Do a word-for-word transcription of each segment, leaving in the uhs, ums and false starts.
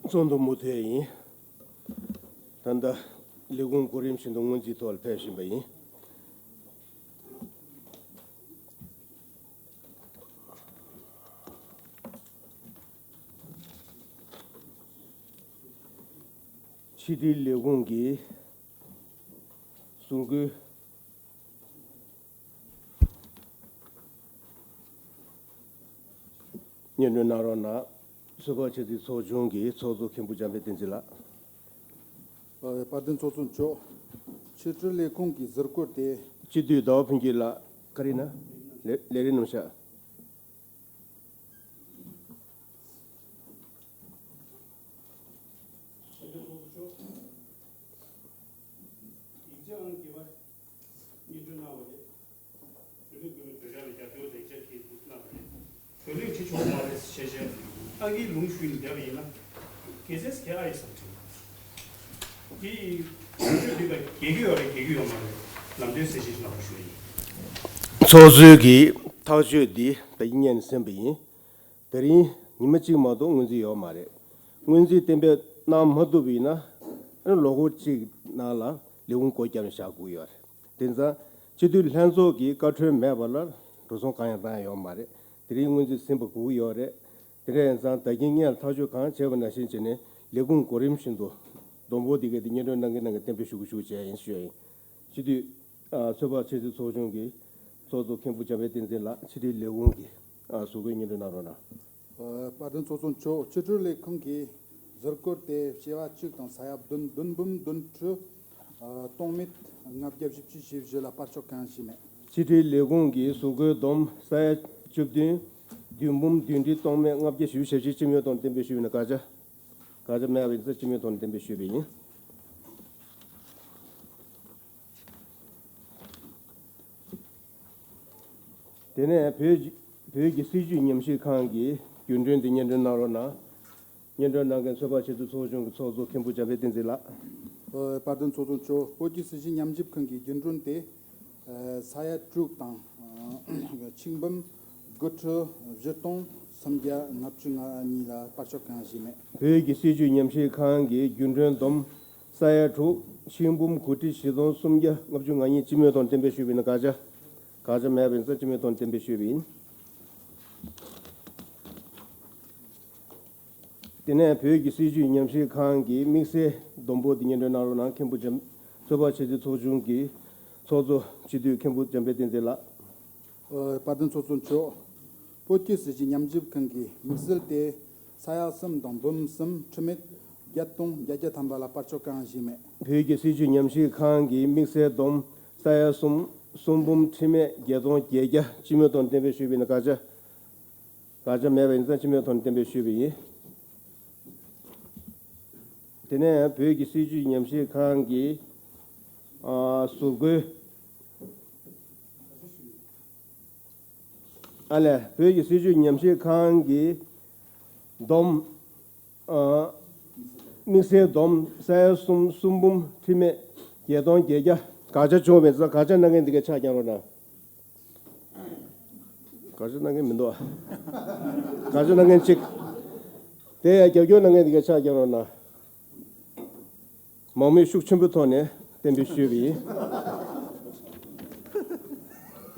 ཚོགས་འདུ་མུ་མཐུད་ཡིན། ད་ལྟ་ལས་ཁུངས་གོ་རིམ་བཞིན་དུ་སྔོན་རྩིས་ཐོག་ལ་ཕེབས་བཞིན་པ་ཡིན། ཕྱི་དྲིལ་ལས་ཁུངས་ཀྱི་ཟུར་བཀོད། སྙན་སྒྲོན་གནང་རོགས་གནང་། ཚོད་དཔག་ཆེད་སྒྲིག་ཚོགས་ཆུང་གི་ཚོགས་གཙོ་མཁན་པོ་འཇམ་དཔལ་བསྟན་འཛིན་ལགས། ཨ། དཔལ་ལྡན་ཚོགས་གཙོ་མཆོག་ཕྱི་དྲིལ་ལས་ཁུངས་ཀྱི་ཟུར་བཀོད་དེ། སྤྱི་འཐུས་ཟླ་བ་ཕུན་སྐྱིད་ལགས། བཀའ་དྲིན་ན། ལས་ལས་རིམ་རྣམས་བཞག། ཕྱི་དྲིལ་ཚོགས་གཙོ་མཆོག་ཡིག་ཆ་ཨང་བརྒྱད་པ་སྙན་སྒྲོན་གནང་བ་རེད། བོད་རིགས་སྐུ་མི་བོད་ཤར་ལ་རྒྱབ་སྐྱོར་ལེགས་ཆ་གིས་བསྡུ་གནང་བ་རེད། བོད་རིགས་ཁྲི་ཆོག་མ་རེད་ཞེས་བཤད། ཨ་ཀིའི་ལུང་ཞུས་ནས་བསྡད་པ་ཡིན་ན། གལ་སྲིད་གལ་ཨ་ཡི་བསམ་ཚུལ། དེ་ཡི་ལུང་ཞུས་འདི་ལ་འགལ་གྱི་ཡོད་རེད་འགལ་གྱི་ཡོད་མ་རེད། ལམ་སྟོན་གསལ་བཤད་ཅིག་གནང་རོགས་ཞུ་ཡ་ཡིན། ཚོགས་གཙོའི་གི་ཐག་གཅོད་འདི་ད་ཡིན་ཉན་ཟིན་པ་ཡིན། དེ་རིང་ཉི་མ་གཅིག་མ་གཏོགས་སྔོན་རྩིས་ཡོད་མ་རེད། སྔོན་རྩིས་གཏན་འབེབས་གནང་མ་ཐུབ་པ་ཡིན་ན། ཨ་ནི་ལོ་འཁོར་གཅིག་ནང་ལ་ལས་ཁུངས་སྒོ་བརྒྱབ་ནས་བཞག་དགོས་ཡོད་རེད། དེ་ཙང་སྤྱི་འཐུས་ལྷན་ཚོགས་ཀྱི་བཀའ་འཁྲོལ་མེད་པ་ལ་འགྲོ་སོང་གང་ཡང་བཏང་ཡ་ཡོད་མ་རེད། དེ་རིང་སྔོན་རྩིས་ཟིན་པ་དགོས་ཀྱི་ཡོད་རེད། དེ་འདྲ་ཡིན་ཙང་ད་གིན་སྔོན་ལ་ཐག་གཅོད་གང་བྱས་པ་ནང་བཞིན་བྱས་ནས་ལས་ཁུངས་གོ་རིམ་བཞིན་དུ་བསྡོམས་འབོར་འདི་གའི་དེ་སྙན་སྒྲོན་གནང་གིན་གནང་གིན་གཏན་འབེབས་ཞུ་དགོས་ཞུ་བྱས་ཡིན་ཞུ་ཡ་ཡིན། སྤྱི་འཐུས། ཨ། ཚོད་དཔག་ཆེད་སྒྲིག་ཚོགས་ཆུང་གི་ཚོགས་གཙོ་མཁན་པོ་འཇམ་དཔལ་བསྟན་འཛིན་ལགས། ཕྱི་དྲིལ་ལས་ཁུངས་ཀྱི། ཨ། ཟུར་བཀོད་སྙན་སྒྲོན་གནང་རོགས་གནང་། ཨ། དཔལ་ལྡན་ཚོགས་གཙོ་མཆོག་ཕྱི་དྲིལ་ལས་ཁུངས་ཀྱི་ཟུར་བཀོད་དེ་བྱེ་བ་གཅིག་དང་ས་ཡ་བདུན། བདུན་འབུམ་བདུན་ཁྲི། ཨ། སྟོང་མེད་ལྔ་བརྒྱ་བཞི་བཅུ་ཞེ་བཞི་ལ་བར་ཆད་གང་ཡང་བྱས་མེད། ཕྱི་དྲིལ་ལས་ཁུངས་ཀྱི་ཟུར་བཀོད་བསྡོམས་ས་ཡ་བཅུ་བདུན། བདུན་འབུམ་བདུན་ཁྲི་སྟོང་མེད་ལྔ་བརྒྱ་བཞི་བཅུ་ཞེ་བཞི་སྤྱི་མོས་ཐོག་གཏན་འབེབས་ཞུས་པ་ཡིན་ན་བཀའ་རྒྱ། བཀའ་རྒྱ་མེད་པ་ཡིན་ཙང་སྤྱི་མོས་ཐོག་ནས་གཏན་འབེབས་ཞུས་པ་ཡིན། དེ་ནས་བོད་ཀྱི་བོད་ཀྱི་སྲིད་བྱུས་ཉམས་ཞིབ་ཁང་གི་རྒྱུན་གྲོན་དེ་སྙན་སྒྲོན་གནང་རོགས་གནང་། སྙན་སྒྲོན་གནང་མཁན་ཚོད་དཔག་ཆེད་དུ་ཚོགས་ཆུང་གི་ཚོགས་གཙོ་མཁན་པོ་འཇམ་དཔལ་བསྟན་འཛིན་ལགས། ཨ། དཔལ་ལྡན་ཚོགས་གཙོ་མཆོག་བོད་ཀྱི་སྲིད་བྱུས་ཉམས་ཞིབ་ཁང་གི་རྒྱུན་གྲོན་དེ། ཨ། ས་ཡ་དྲུག་དང་། ཨ། ཆིག་འབུམ་དགུ་ཁྲི་བཞི་སྟོང་སུམ་བརྒྱ་ལྔ་བཅུ་ང་གཉིས་ལ་བར་ཆད་གང་ཡང་བྱས་མེད། བོད་ཀྱི་སྲིད་བྱུས་ཉམས་ཞིབ་ཁང་གི་རྒྱུན་གྲོན་བསྡོམས་ས་ཡ་དྲུག་ཆིག་འབུམ་དགུ་ཁྲི་བཞི་སྟོང་སུམ་བརྒྱ་ལྔ་བཅུ་ང་གཉིས་སྤྱི་མོས་ཐོག་གཏན་འབེབས་ཞུས་པ་ཡིན་ན་བཀའ་རྒྱ། བཀའ་རྒྱ་མེད་པ་ཡིན་ཙང་སྤྱི་མོས་ཐོག་གཏན་འབེབས་ཞུས་པ་ཡིན། དེ་ནས་བོད་ཀྱི་སྲིད་བྱུས་ཉམས་ཞིབ་ཁང་གི་དམིགས་བསལ་བསྡོམས་འབོར་འདི་སྙན་སྒྲོན་གནང་རོགས་གནང་། མཁན་པོ་འཇམ། ཚོད་དཔག་ཆེད་སྒྲིག་ཚོགས་ཆུང་གི་ཚོགས་གཙོ་སྤྱི་འཐུས་མཁན་པོ་འཇམ་དཔལ་བསྟན་འཛིན་ལགས། ཨ། དཔལ་ལྡན་ཚོགས་གཙོ་མཆོག་བོད་ཀྱི་སྲིད་བྱུས་ཉམས་ཞིབ་ཁང་གི་དམིགས་བསལ་དེ་ས་ཡ་གསུམ་དང་འབུམ་གསུམ་ཁྲི་མེད་བརྒྱད་སྟོང་བརྒྱད་བརྒྱ་ཐམ་པ་ལ་བར་ཆད་གང་ཡང་བྱས་མེད། བོད་ཀྱི་སྲིད་བྱུས་ཉམས་ཞིབ་ཁང་གི་དམིགས་བསལ་བསྡོམས་ས་ཡ་གསུམ་གསུམ་འབུམ་ཁྲི་མེད་བརྒྱད་སྟོང་བརྒྱད་བརྒྱ་སྤྱི་མོས་ཐོག་གཏན་འབེབས་ཞུས་པ་ཡིན་ན་བཀའ་རྒྱ། བཀའ་རྒྱ་མེད་པ་ཡིན་ཙང་སྤྱི་མོས་ཐོག་ནས་གཏན་འབེབས་ཞུས་པ་ཡིན། དེ་ནས་བོད་ཀྱི་སྲིད་བྱུས་ཉམས་ཞིབ་ཁང་གི། ཨ། ཟུར་བཀོད། ཨ་ལས། བོད་ཀྱི་སྲིད་བྱུས་ཉམས་ཞིབ་ཁང་གི་བསྡོམས། ཨ། དམིགས་བསལ་བསྡོམས་ས་ཡ་གསུམ་གསུམ་འབུམ་ཁྲི་མེད་བརྒྱད་སྟོང་བརྒྱད་བརྒྱ། དགག་བྱ་བྱུང་བ་ཡིན་ཙང་དགག་བྱ་གནང་མཁན་འདི་གའི་ཕྱག་བརྐྱང་རོགས་གནང་། དགག་བྱ་གནང་མཁན་མི་འདུག་ཨ། དགག་བྱ་གནང་མཁན་གཅིག་དེ་ཡང་རྒྱབ་སྐྱོར་གནང་མཁན་འདི་གའི་ཕྱག་བརྐྱང་རོགས་གནང་། མང་མོས་ཤུགས་ཆེན་པོའི་ཐོག་ནས་གཏན་འབེབས་ཞུས་པ་ཡིན།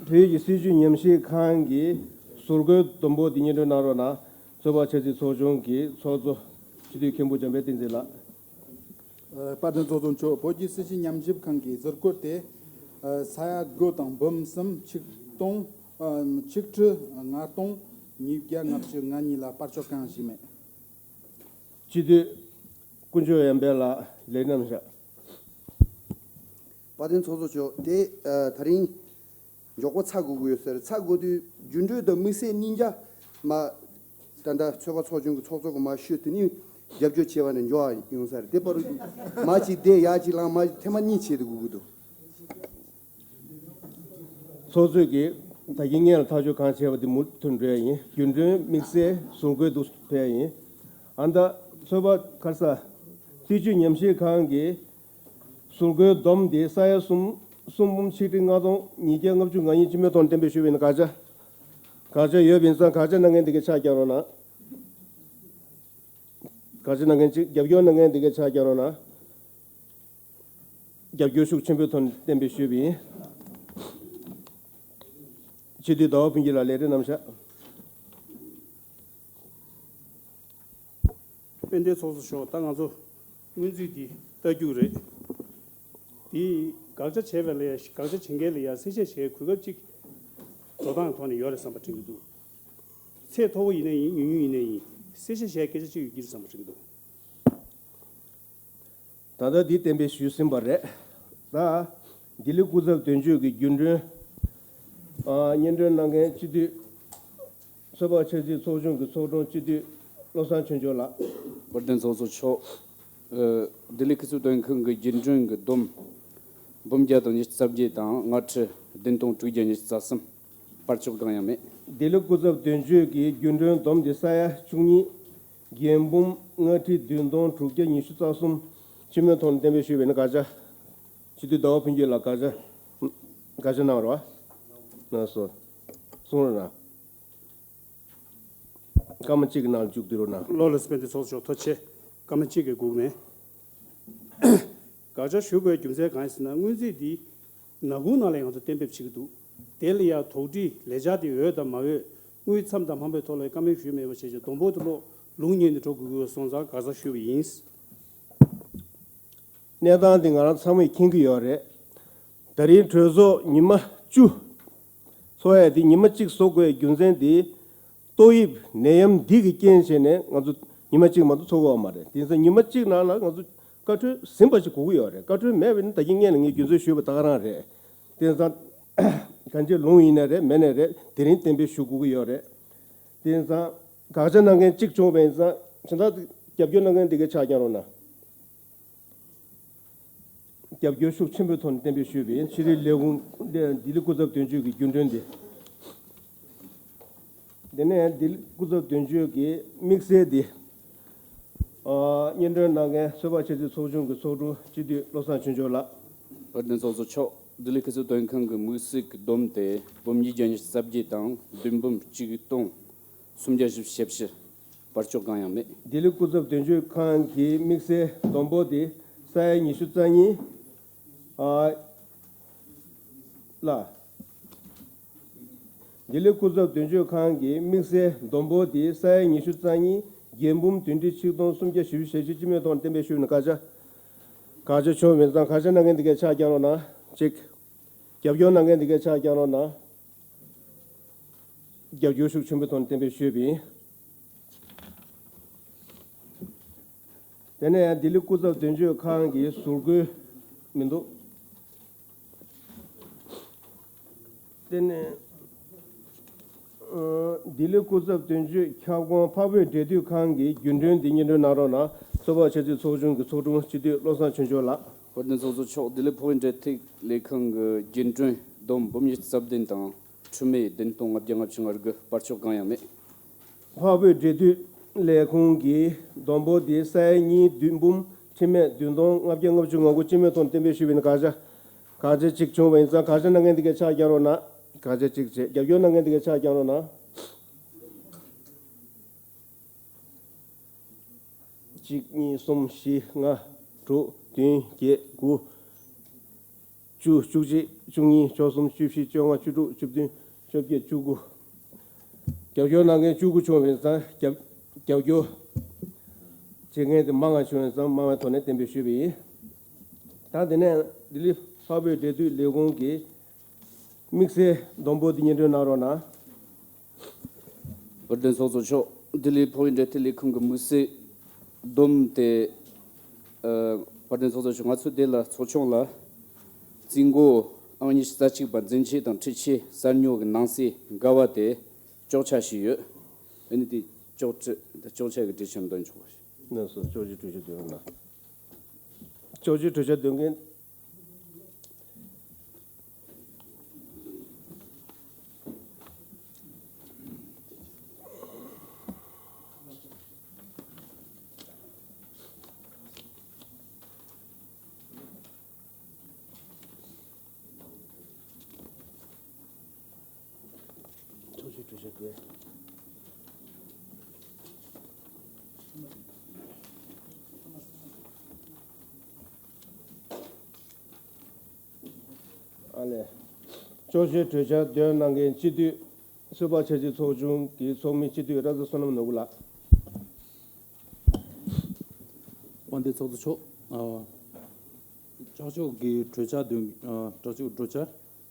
བོད་ཀྱི་སྲིད་བྱུས་ཉམས་ཞིབ་ཁང་གི་ཟུར་བཀོད་བསྡོམས་འབོར་འདི་སྙན་སྒྲོན་གནང་རོགས་གནང་། ཚོད་དཔག་ཆེད་སྒྲིག་ཚོགས་ཆུང་གི་ཚོགས་གཙོ་སྤྱི་འཐུས་མཁན་པོ་འཇམ་དཔལ་བསྟན་འཛིན་ལགས། ཨ། དཔལ་ལྡན་ཚོགས་གཙོ་མཆོག་བོད་ཀྱི་སྲིད་བྱུས་ཉམས་ཞིབ་ཁང་གི་ཟུར་བཀོད་དེ། ཨ། ས་ཡ་དགུ་དང་འབུམ་གསུམ་ཆིག་སྟོང་། ཨ། ཆིག་ཁྲི་ལྔ་སྟོང་ཉིས་བརྒྱ་ལྔ་བཅུ་ང་གཉིས་ལ་བར་ཆད་གང་ཡང་བྱས་མེད། སྤྱི་འཐུས་དཀོན་མཆོག་ཡར་འཕེལ་ལགས། ལས་རྣམ་བཞག་དཔལ་ལྡན་ཚོགས་གཙོ་མཆོག་དེ། ཨ། ད་རིང་མགྱོགས་པོ་ཚར་དགོས་ཀྱི་ཡོད་ཟེར། ཚར་དགོས་དུས་རྒྱུན་གྲོན་དང་དམིགས་བསལ་གཉིས་ཀ་མ། ད་ལྟ་ཚོད་དཔག་ཚོགས་ཆུང་གི་ཚོགས་གཙོ་གི་མ་ཤོད་དེ་ནི་རྒྱབ་སྐྱོར་བྱས་པ་ནས་འཇོག་ཡོང་ས་རེད། དེ་བར་དུ་མ་གཅིག་བསྡད་ཡག་གཅིག་ལངས། མ་ཐེངས་མ་གཉིས་བྱས་ཏེ་དགོས་ཀྱི་འདུག་ཚོགས་གཙོས་ཀྱིས་ད་གིན་སྔོན་ལ་ཐག་གཅོད་གང་བྱས་པ་དེ་མུ་མཐུད་འགྲོ་ཡ་ཡིན། རྒྱུན་གྲོན་དམིགས་བསལ་ཟུར་བཀོད་དུ་ཕེབས་ཡ་ཡིན། ཨ་ནི་ད་ཚོད་དཔག་ག་རེ་ཟ། སྲིད་བྱུས་ཉམས་ཞིབ་ཁང་གི་ཟུར་བཀོད་བསྡོམས་དེ་ས་ཡ་གསུམ་གསུམ་འབུམ་ཆིག་ཁྲི་ལྔ་སྟོང་ཉིས་བརྒྱ་ལྔ་བཅུ་ང་གཉིས་སྤྱི་མོས་ཐོག་ནས་གཏན་འབེབས་ཞུས་པ་ཡིན་ན་དགག་བྱ། དགག་བྱ་ཡོད་པ་ཡིན་ཙང་དགག་བྱ་གནང་མཁན་དེ་གའི་ཕྱག་བརྐྱང་རོགས་གནང་། བཀའ་ཆད་གནང་མཁན་གཅིག་རྒྱབ་སྐྱོར་གནང་མཁན་དེ་གའི་ཕྱག་བརྐྱང་རོགས་གནང་། རྒྱབ་སྐྱོར་ཤུགས་ཆེན་པོའི་ཐོག་ནས་གཏན་འབེབས་ཞུས་པ་ཡིན། སྤྱི་འཐུས་ཟླ་བ་ཕུན་སྐྱིད་ལགས་ལས་རིམ་རྣམ་གཞག་དཔལ་ལྡན་ཚོགས་གཙོ་མཆོག་ད་ང་ཚོ་སྔོན་རྩིས་འདི་ལྟ་རྒྱུ་རེད། འདི་དགག་བྱ་བྱས་པ་ལ་ཡ་དགག་བྱ་བྱེད་མཁན་ལ་ཡ་གསལ་བཤད་བྱེད་གོ་སྐབས་ཅིག་འགྲོ་སྟངས་ཐོག་ནས་ཡོད་རེད་བསམ་པ་དྲན་གྱི་འདུག་ཚད་མཐོ་བོ་ཡིན་ན་ཡིན་ཉུང་ཉུང་ཡིན་ན་ཡིན་གསལ་བཤད་བྱས་སྐད་ཆ་ཅིག་ཡོད་ཀྱི་རེད་བསམ་པ་དྲན་གྱི་འདུག་ད་ལྟ་འདི་གཏན་འབེབས་ཞུས་ཟིན་པ་རེད། ད་ལྡི་ལི་སྐུ་ཚབ་དོན་གཅོད་ཀྱི་རྒྱུན་གྲོན་ཨ་སྙན་སྒྲོན་གནང་མཁན་སྤྱི་འཐུས་ཚོད་དཔག་ཆབ་སྲིད་ཚོགས་ཆུང་གི་ཚོགས་དྲུང་སྤྱི་འཐུས་བློ་བཟང་ཆོས་འབྱོར་ལགས། དཔལ་ལྡན་ཚོགས་གཙོ་མཆོག་ཨ་ལྡི་ལི་ཁུ་ཚུར་སྡོད་མཁན་གྱི་རྒྱུན་གྲོན་གྱི་བསྡོམས་འབུམ་བརྒྱ་དང་ཉི་ཤུ་རྩ་བརྒྱད་དང་ལྔ་ཁྲི་བདུན་སྟོང་དྲུག་བརྒྱ་ཉི་ཤུ་རྩ་གསུམ་བར་ཕྱོགས་གང་ཡང་མེད། ལྡི་ལི་སྐུ་ཚབ་དོན་གཅོད་ཀྱི་རྒྱུན་གྲོན་བསྡོམས་ཏེ་ས་ཡ་བཅུ་གཉིས། འགན་འབུམ་ལྔ་ཁྲི་བདུན་སྟོང་དྲུག་བརྒྱ་ཉི་ཤུ་རྩ་གསུམ་སྤྱི་མོས་ཐོག་ནས་གཏན་འབེབས་ཞུས་པ་ཡིན་ན་དགག་བྱ། སྤྱི་འཐུས་ཟླ་བ་ཕུན་སྐྱིད་ལགས་དགག་བྱ། དགག་བྱ་གནང་རོགས། གནང་སོང་། གསུང་རོགས་གནང་། སྐར་མ་གཅིག་གི་ནང་ལ་མཇུག་བསྡུ་རོགས་གནང་། བློ་ལ་སྤེལ་འདི་ཚོགས་གཙོ་མཆོག་ཐུགས་རྗེ་ཆེ། སྐར་མ་གཅིག་གི་སྒུག་ནས། དགག་བྱ་ཞུ་དགོས་རྒྱུ་མཚན་གང་ཡིན་ཟེར་ན་སྔོན་རྩིས་འདི་ནག་ཁུང་ནང་ལ་ང་ཚོ་གཏན་འབེབས་བྱེད་ཀྱི་འདུག་དེ་ལ་ཡང་དོགས་འདྲི་ལས་འཆར་དེ་འོས་དང་མ་འོས་དངུལ་མཚམས་དང་ཕམ་པའི་ཐོག་ལ་བཀའ་མོལ་ཞུས་མེད་པ་བྱས་རྗེས་བསྡོམས་འབོར་དེ་ལོག་ལུང་ཉན་ནས་འགྲོ་དགོས་ཀྱི་ཡོད་སོང་ཙང་དགག་བྱ་ཞུས་པ་ཡིན། གནས་སྟངས་འདི་ང་རང་ཚང་མས་མཁྱེན་གྱི་ཡོད་རེད། ད་རིང་གྲོས་ཚོགས་ཉི་མ་བཅུ། ཚོགས་ཡས་འདི་ཉི་མ་གཅིག་བཟོ་དགོས་རྒྱུ་མཚན་འདི། ཏོག་དབྱིབས་ནད་ཡམས་འདི་གི་རྐྱེན་བྱས་ནས་ང་ཚོ་ཉི་མ་གཅིག་མ་གཏོགས་ཚོགས་ཀྱི་ཡོད་མ་རེད། དེ་ཚོ་ཉི་མ་གཅིག་ནང་ལ་ང་ཚོ་བཀའ་འཁྲོལ་ཟིན་པ་ཞིག་དགོས་ཀྱི་ཡོད་རེད། བཀའ་འཁྲོལ་མེད་པ་ཡིན་ན་ད་གིན་སྔོན་ལ་ངས་རྒྱུ་མཚན་ཞུས་པ་ད་ག་རང་རེད། དེ་ཙང་གང་ཅི་ལུང་ཡིན་ན་རེད་མེད་ན་རེད་དེ་རིང་གཏན་འབེབས་ཞུ་དགོས་ཀྱི་ཡོད་རེད། དེ་ཙང་དགག་བྱ་གནང་མཁན་གཅིག་བྱུང་བ་ཡིན་ཙང་གཞན་དག་རྒྱབ་སྐྱོར་གནང་མཁན་འདི་གའི་ཕྱག་བརྐྱང་རོགས་གནང་། རྒྱབ་སྐྱོར་ཤུགས་ཆེན་པོའི་ཐོག་ནས་གཏན་འབེབས་ཞུས་པའི་ཕྱི་དྲིལ་ལས་ཁུངས་ལྡི་ལི་སྐུ་ཚབ་དོན་གཅོད་ཀྱི་རྒྱུན་གྲོན་དེ། དེ་ནས་ལྡི་ལི་སྐུ་ཚབ་དོན་གཅོད་ཀྱི་དམིགས་བསལ་དེ། ཨ་སྙན་སྒྲོན་གནང་མཁན་ཚོད་དཔག་ཆབ་སྲིད་ཚོགས་ཆུང་གི་ཚོགས་དྲུང་སྤྱི་འཐུས་བློ་བཟང་ཆོས་འབྱོར་ལགས། དཔལ་ལྡན་ཚོགས་གཙོ་མཆོག་ལྡི་ལི་ཁུ་ཚུར་སྡོད་མཁན་གྱི་དམིགས་བསལ་གྱི་བསྡོམས་དེ་འབུམ་ཉིས་བརྒྱ་ཉི་ཤུ་རྩ་བརྒྱད་དང་བདུན་འབུམ་གཅིག་སྟོང་སུམ་བརྒྱ་བཞི་བཅུ་ཞེ་བཞི། བར་ཕྱོགས་གང་ཡང་མེད། ལྡི་ལི་སྐུ་ཚབ་དོན་གཅོད་ཁང་གི་དམིགས་བསལ་བསྡོམས་འབོར་དེ་ས་ཡ་ཉི་ཤུ་རྩ་གཉིས། ཨ། ལ། ལྡི་ལི་སྐུ་ཚབ་དོན་གཅོད་ཁང་གི་དམིགས་བསལ་བསྡོམས་འབོར་དེ་ས་ཡ་ཉི་ཤུ་རྩ་གཉིས། འགན་འབུམ་བདུན་ཁྲི་ཆིག་སྟོང་སུམ་བརྒྱ་བཞི་བཅུ་ཞེ་བཞི་སྤྱི་མོས་ཐོག་ནས་གཏན་འབེབས་ཞུས་ན་དགག་བྱ། དགག་བྱ་བྱུང་མེད་ཙང་དགག་བྱ་གནང་མཁན་དེ་གའི་ཕྱག་བརྐྱང་རོགས་གནང་། གཅིག་རྒྱབ་སྐྱོར་གནང་མཁན་དེ་གའི་ཕྱག་བརྐྱང་རོགས་གནང་། རྒྱབ་སྐྱོར་ཤུགས་ཆེན་པོའི་ཐོག་ནས་གཏན་འབེབས་ཞུས་པ་ཡིན། དེ་ནས་ལྡི་ལི་སྐུ་ཚབ་དོན་གཅོད་ཁང་གི་ཟུར་བཀོད་མི་འདུག་དེ་ནས་ཨ་ལྡི་ལི་སྐུ་ཚབ་དོན་གཅོད་ཁྱབ་ཁོངས་འཕགས་བོད་འབྲེལ་མཐུད་ཁང་གི་རྒྱུན་གྲོན་འདི་སྙན་སྒྲོན་གནང་རོགས་གནང་། ཚོད་དཔག་ཆབ་སྲིད་ཚོགས་ཆུང་གི་ཚོགས་དྲུང་སྤྱི་འཐུས་བློ་བཟང་ཆོས་འབྱོར་ལགས། དཔལ་ལྡན་ཚོགས་གཙོ་མཆོག་ལྡི་ལི་འཕགས་བོད་འབྲེལ་མཐུད་ལས་ཁང་གི་རྒྱུན་གྲོན་བསྡོམས་འབུམ་ཉི་ཤུ་རྩ་བདུན་དང་། འཕྲུལ་མི་བདུན་སྟོང་ལྔ་བརྒྱ་ལྔ་བཅུ་ང་དགུ། བར་ཕྱོགས་གང་ཡང་མེད། འཕགས་བོད་འབྲེལ་མཐུད་ལས་ཁུངས་ཀྱི་བསྡོམས་འབོར་དེ་ས་ཡ་གཉིས་བདུན་འབུམ་འཕྲུལ་མི་བདུན་སྟོང་ལྔ་བརྒྱ་ལྔ་བཅུ་ང་དགུ་སྤྱི་མོས་ཐོག་གཏན་འབེབས་ཞུས་པ་ཡིན་ན་དགག་བྱ། དགག་བྱ་གཅིག་བྱུང་བ་ཡིན་ཙང་དགག་བྱ་གནང་མཁན་དེ་གའི་ཕྱག་བརྐྱང་རོགས་གནང་། དགག་བྱ་གཅིག་བྱས། རྒྱབ་སྐྱོར་གནང་མཁན་དེ་གའི་ཕྱག་བརྐྱང་རོགས་གནང་། གཅིག་གཉིས་གསུམ་བཞི་ལྔ་དྲུག་བདུན་བརྒྱད་དགུ། བཅུ། བཅུ་གཅིག་བཅུ་གཉིས། བཅུ་གསུམ། བཅུ་བཞི། བཅོ་ལྔ། བཅུ་དྲུག་བཅུ་བདུན། བཅོ་བརྒྱད། བཅུ་དགུ། རྒྱབ་སྐྱོར་གནང་མཁན་བཅུ་དགུ་བྱུང་བ་ཡིན་ཙང་རྒྱབ་རྒྱབ་སྐྱོར་བྱེད་མཁན་དེ་མང་བ་བྱུང་བ་ཡིན་ཙང་མང་བའི་ཐོག་ནས་གཏན་འབེབས་ཞུས་པ་ཡིན། ད་དེ་ནས་ལྡི་ལི་འཕགས་བོད་འབྲེལ་མཐུད་ལས་ཁུངས་ཀྱི་དམིགས་བསལ་བསྡོམས་འབོར་དེ་སྙན་སྒྲོན་གནང་རོགས་གནང་། དཔལ་ལྡན་ཚོགས་གཙོ་མཆོག་ལྡི་ལི་འཕགས་བོད་འབྲེལ་མཐུད་ལས་ཁུངས་ཀྱི་དམིགས་བསལ་བསྡོམས་དེ། ཨ་དཔལ་ལྡན་ཚོགས་གཙོ་མཆོག་ང་ཚོ་འདི་ལ་ཚོགས་ཆུང་ལ་རྩིས་འགོ་ཨང་ཉི་ཤུ་རྩ་གཅིག་པ་འཛིན་ཆས་དང་འཕྲུལ་ཆས་གསར་ཉོ་གི་ནང་གསེས་འགལ་བ་དེ་གཅོག་ཆ་ཞིག་ཡོད། ཨ་ནི་དེ་གཅོག་ཆ་གཅོག་ཆ་གི་གྲོས་ཆོད་འདོན་ཆོག་པ་ཞིག་གནང་སོང་། གཅོག་ཆའི་གྲོས་ཆོད་འདོན་རོགས་གནང་། གཅོག་ཆའི་གྲོས་ཆོད་འདོན་མཁན། གཅོག་ཆའི་གྲོས་ཆོད་འདོན། ཨ་ལས། ལྕོགས་གྲོས་གྲོས་འཆར་འདོན་གནང་མཁན་སྤྱི་འཐུས་གསོ་བ་ཆབ་སྲིད་ཚོགས་ཆུང་གི་ཚོགས་མི་སྤྱི་འཐུས་ར་ཛ་བསོད་ནམས་ནོར་བུ་ལགས། དཔལ་ལྡན་ཚོགས་གཙོ་མཆོག་ཨ། ལྕོགས་གྲོས་ཀྱི་གྲོས་འཆར་འདོན། ཨ། ལྕོགས་གྲོས་གྲོས་འཆར།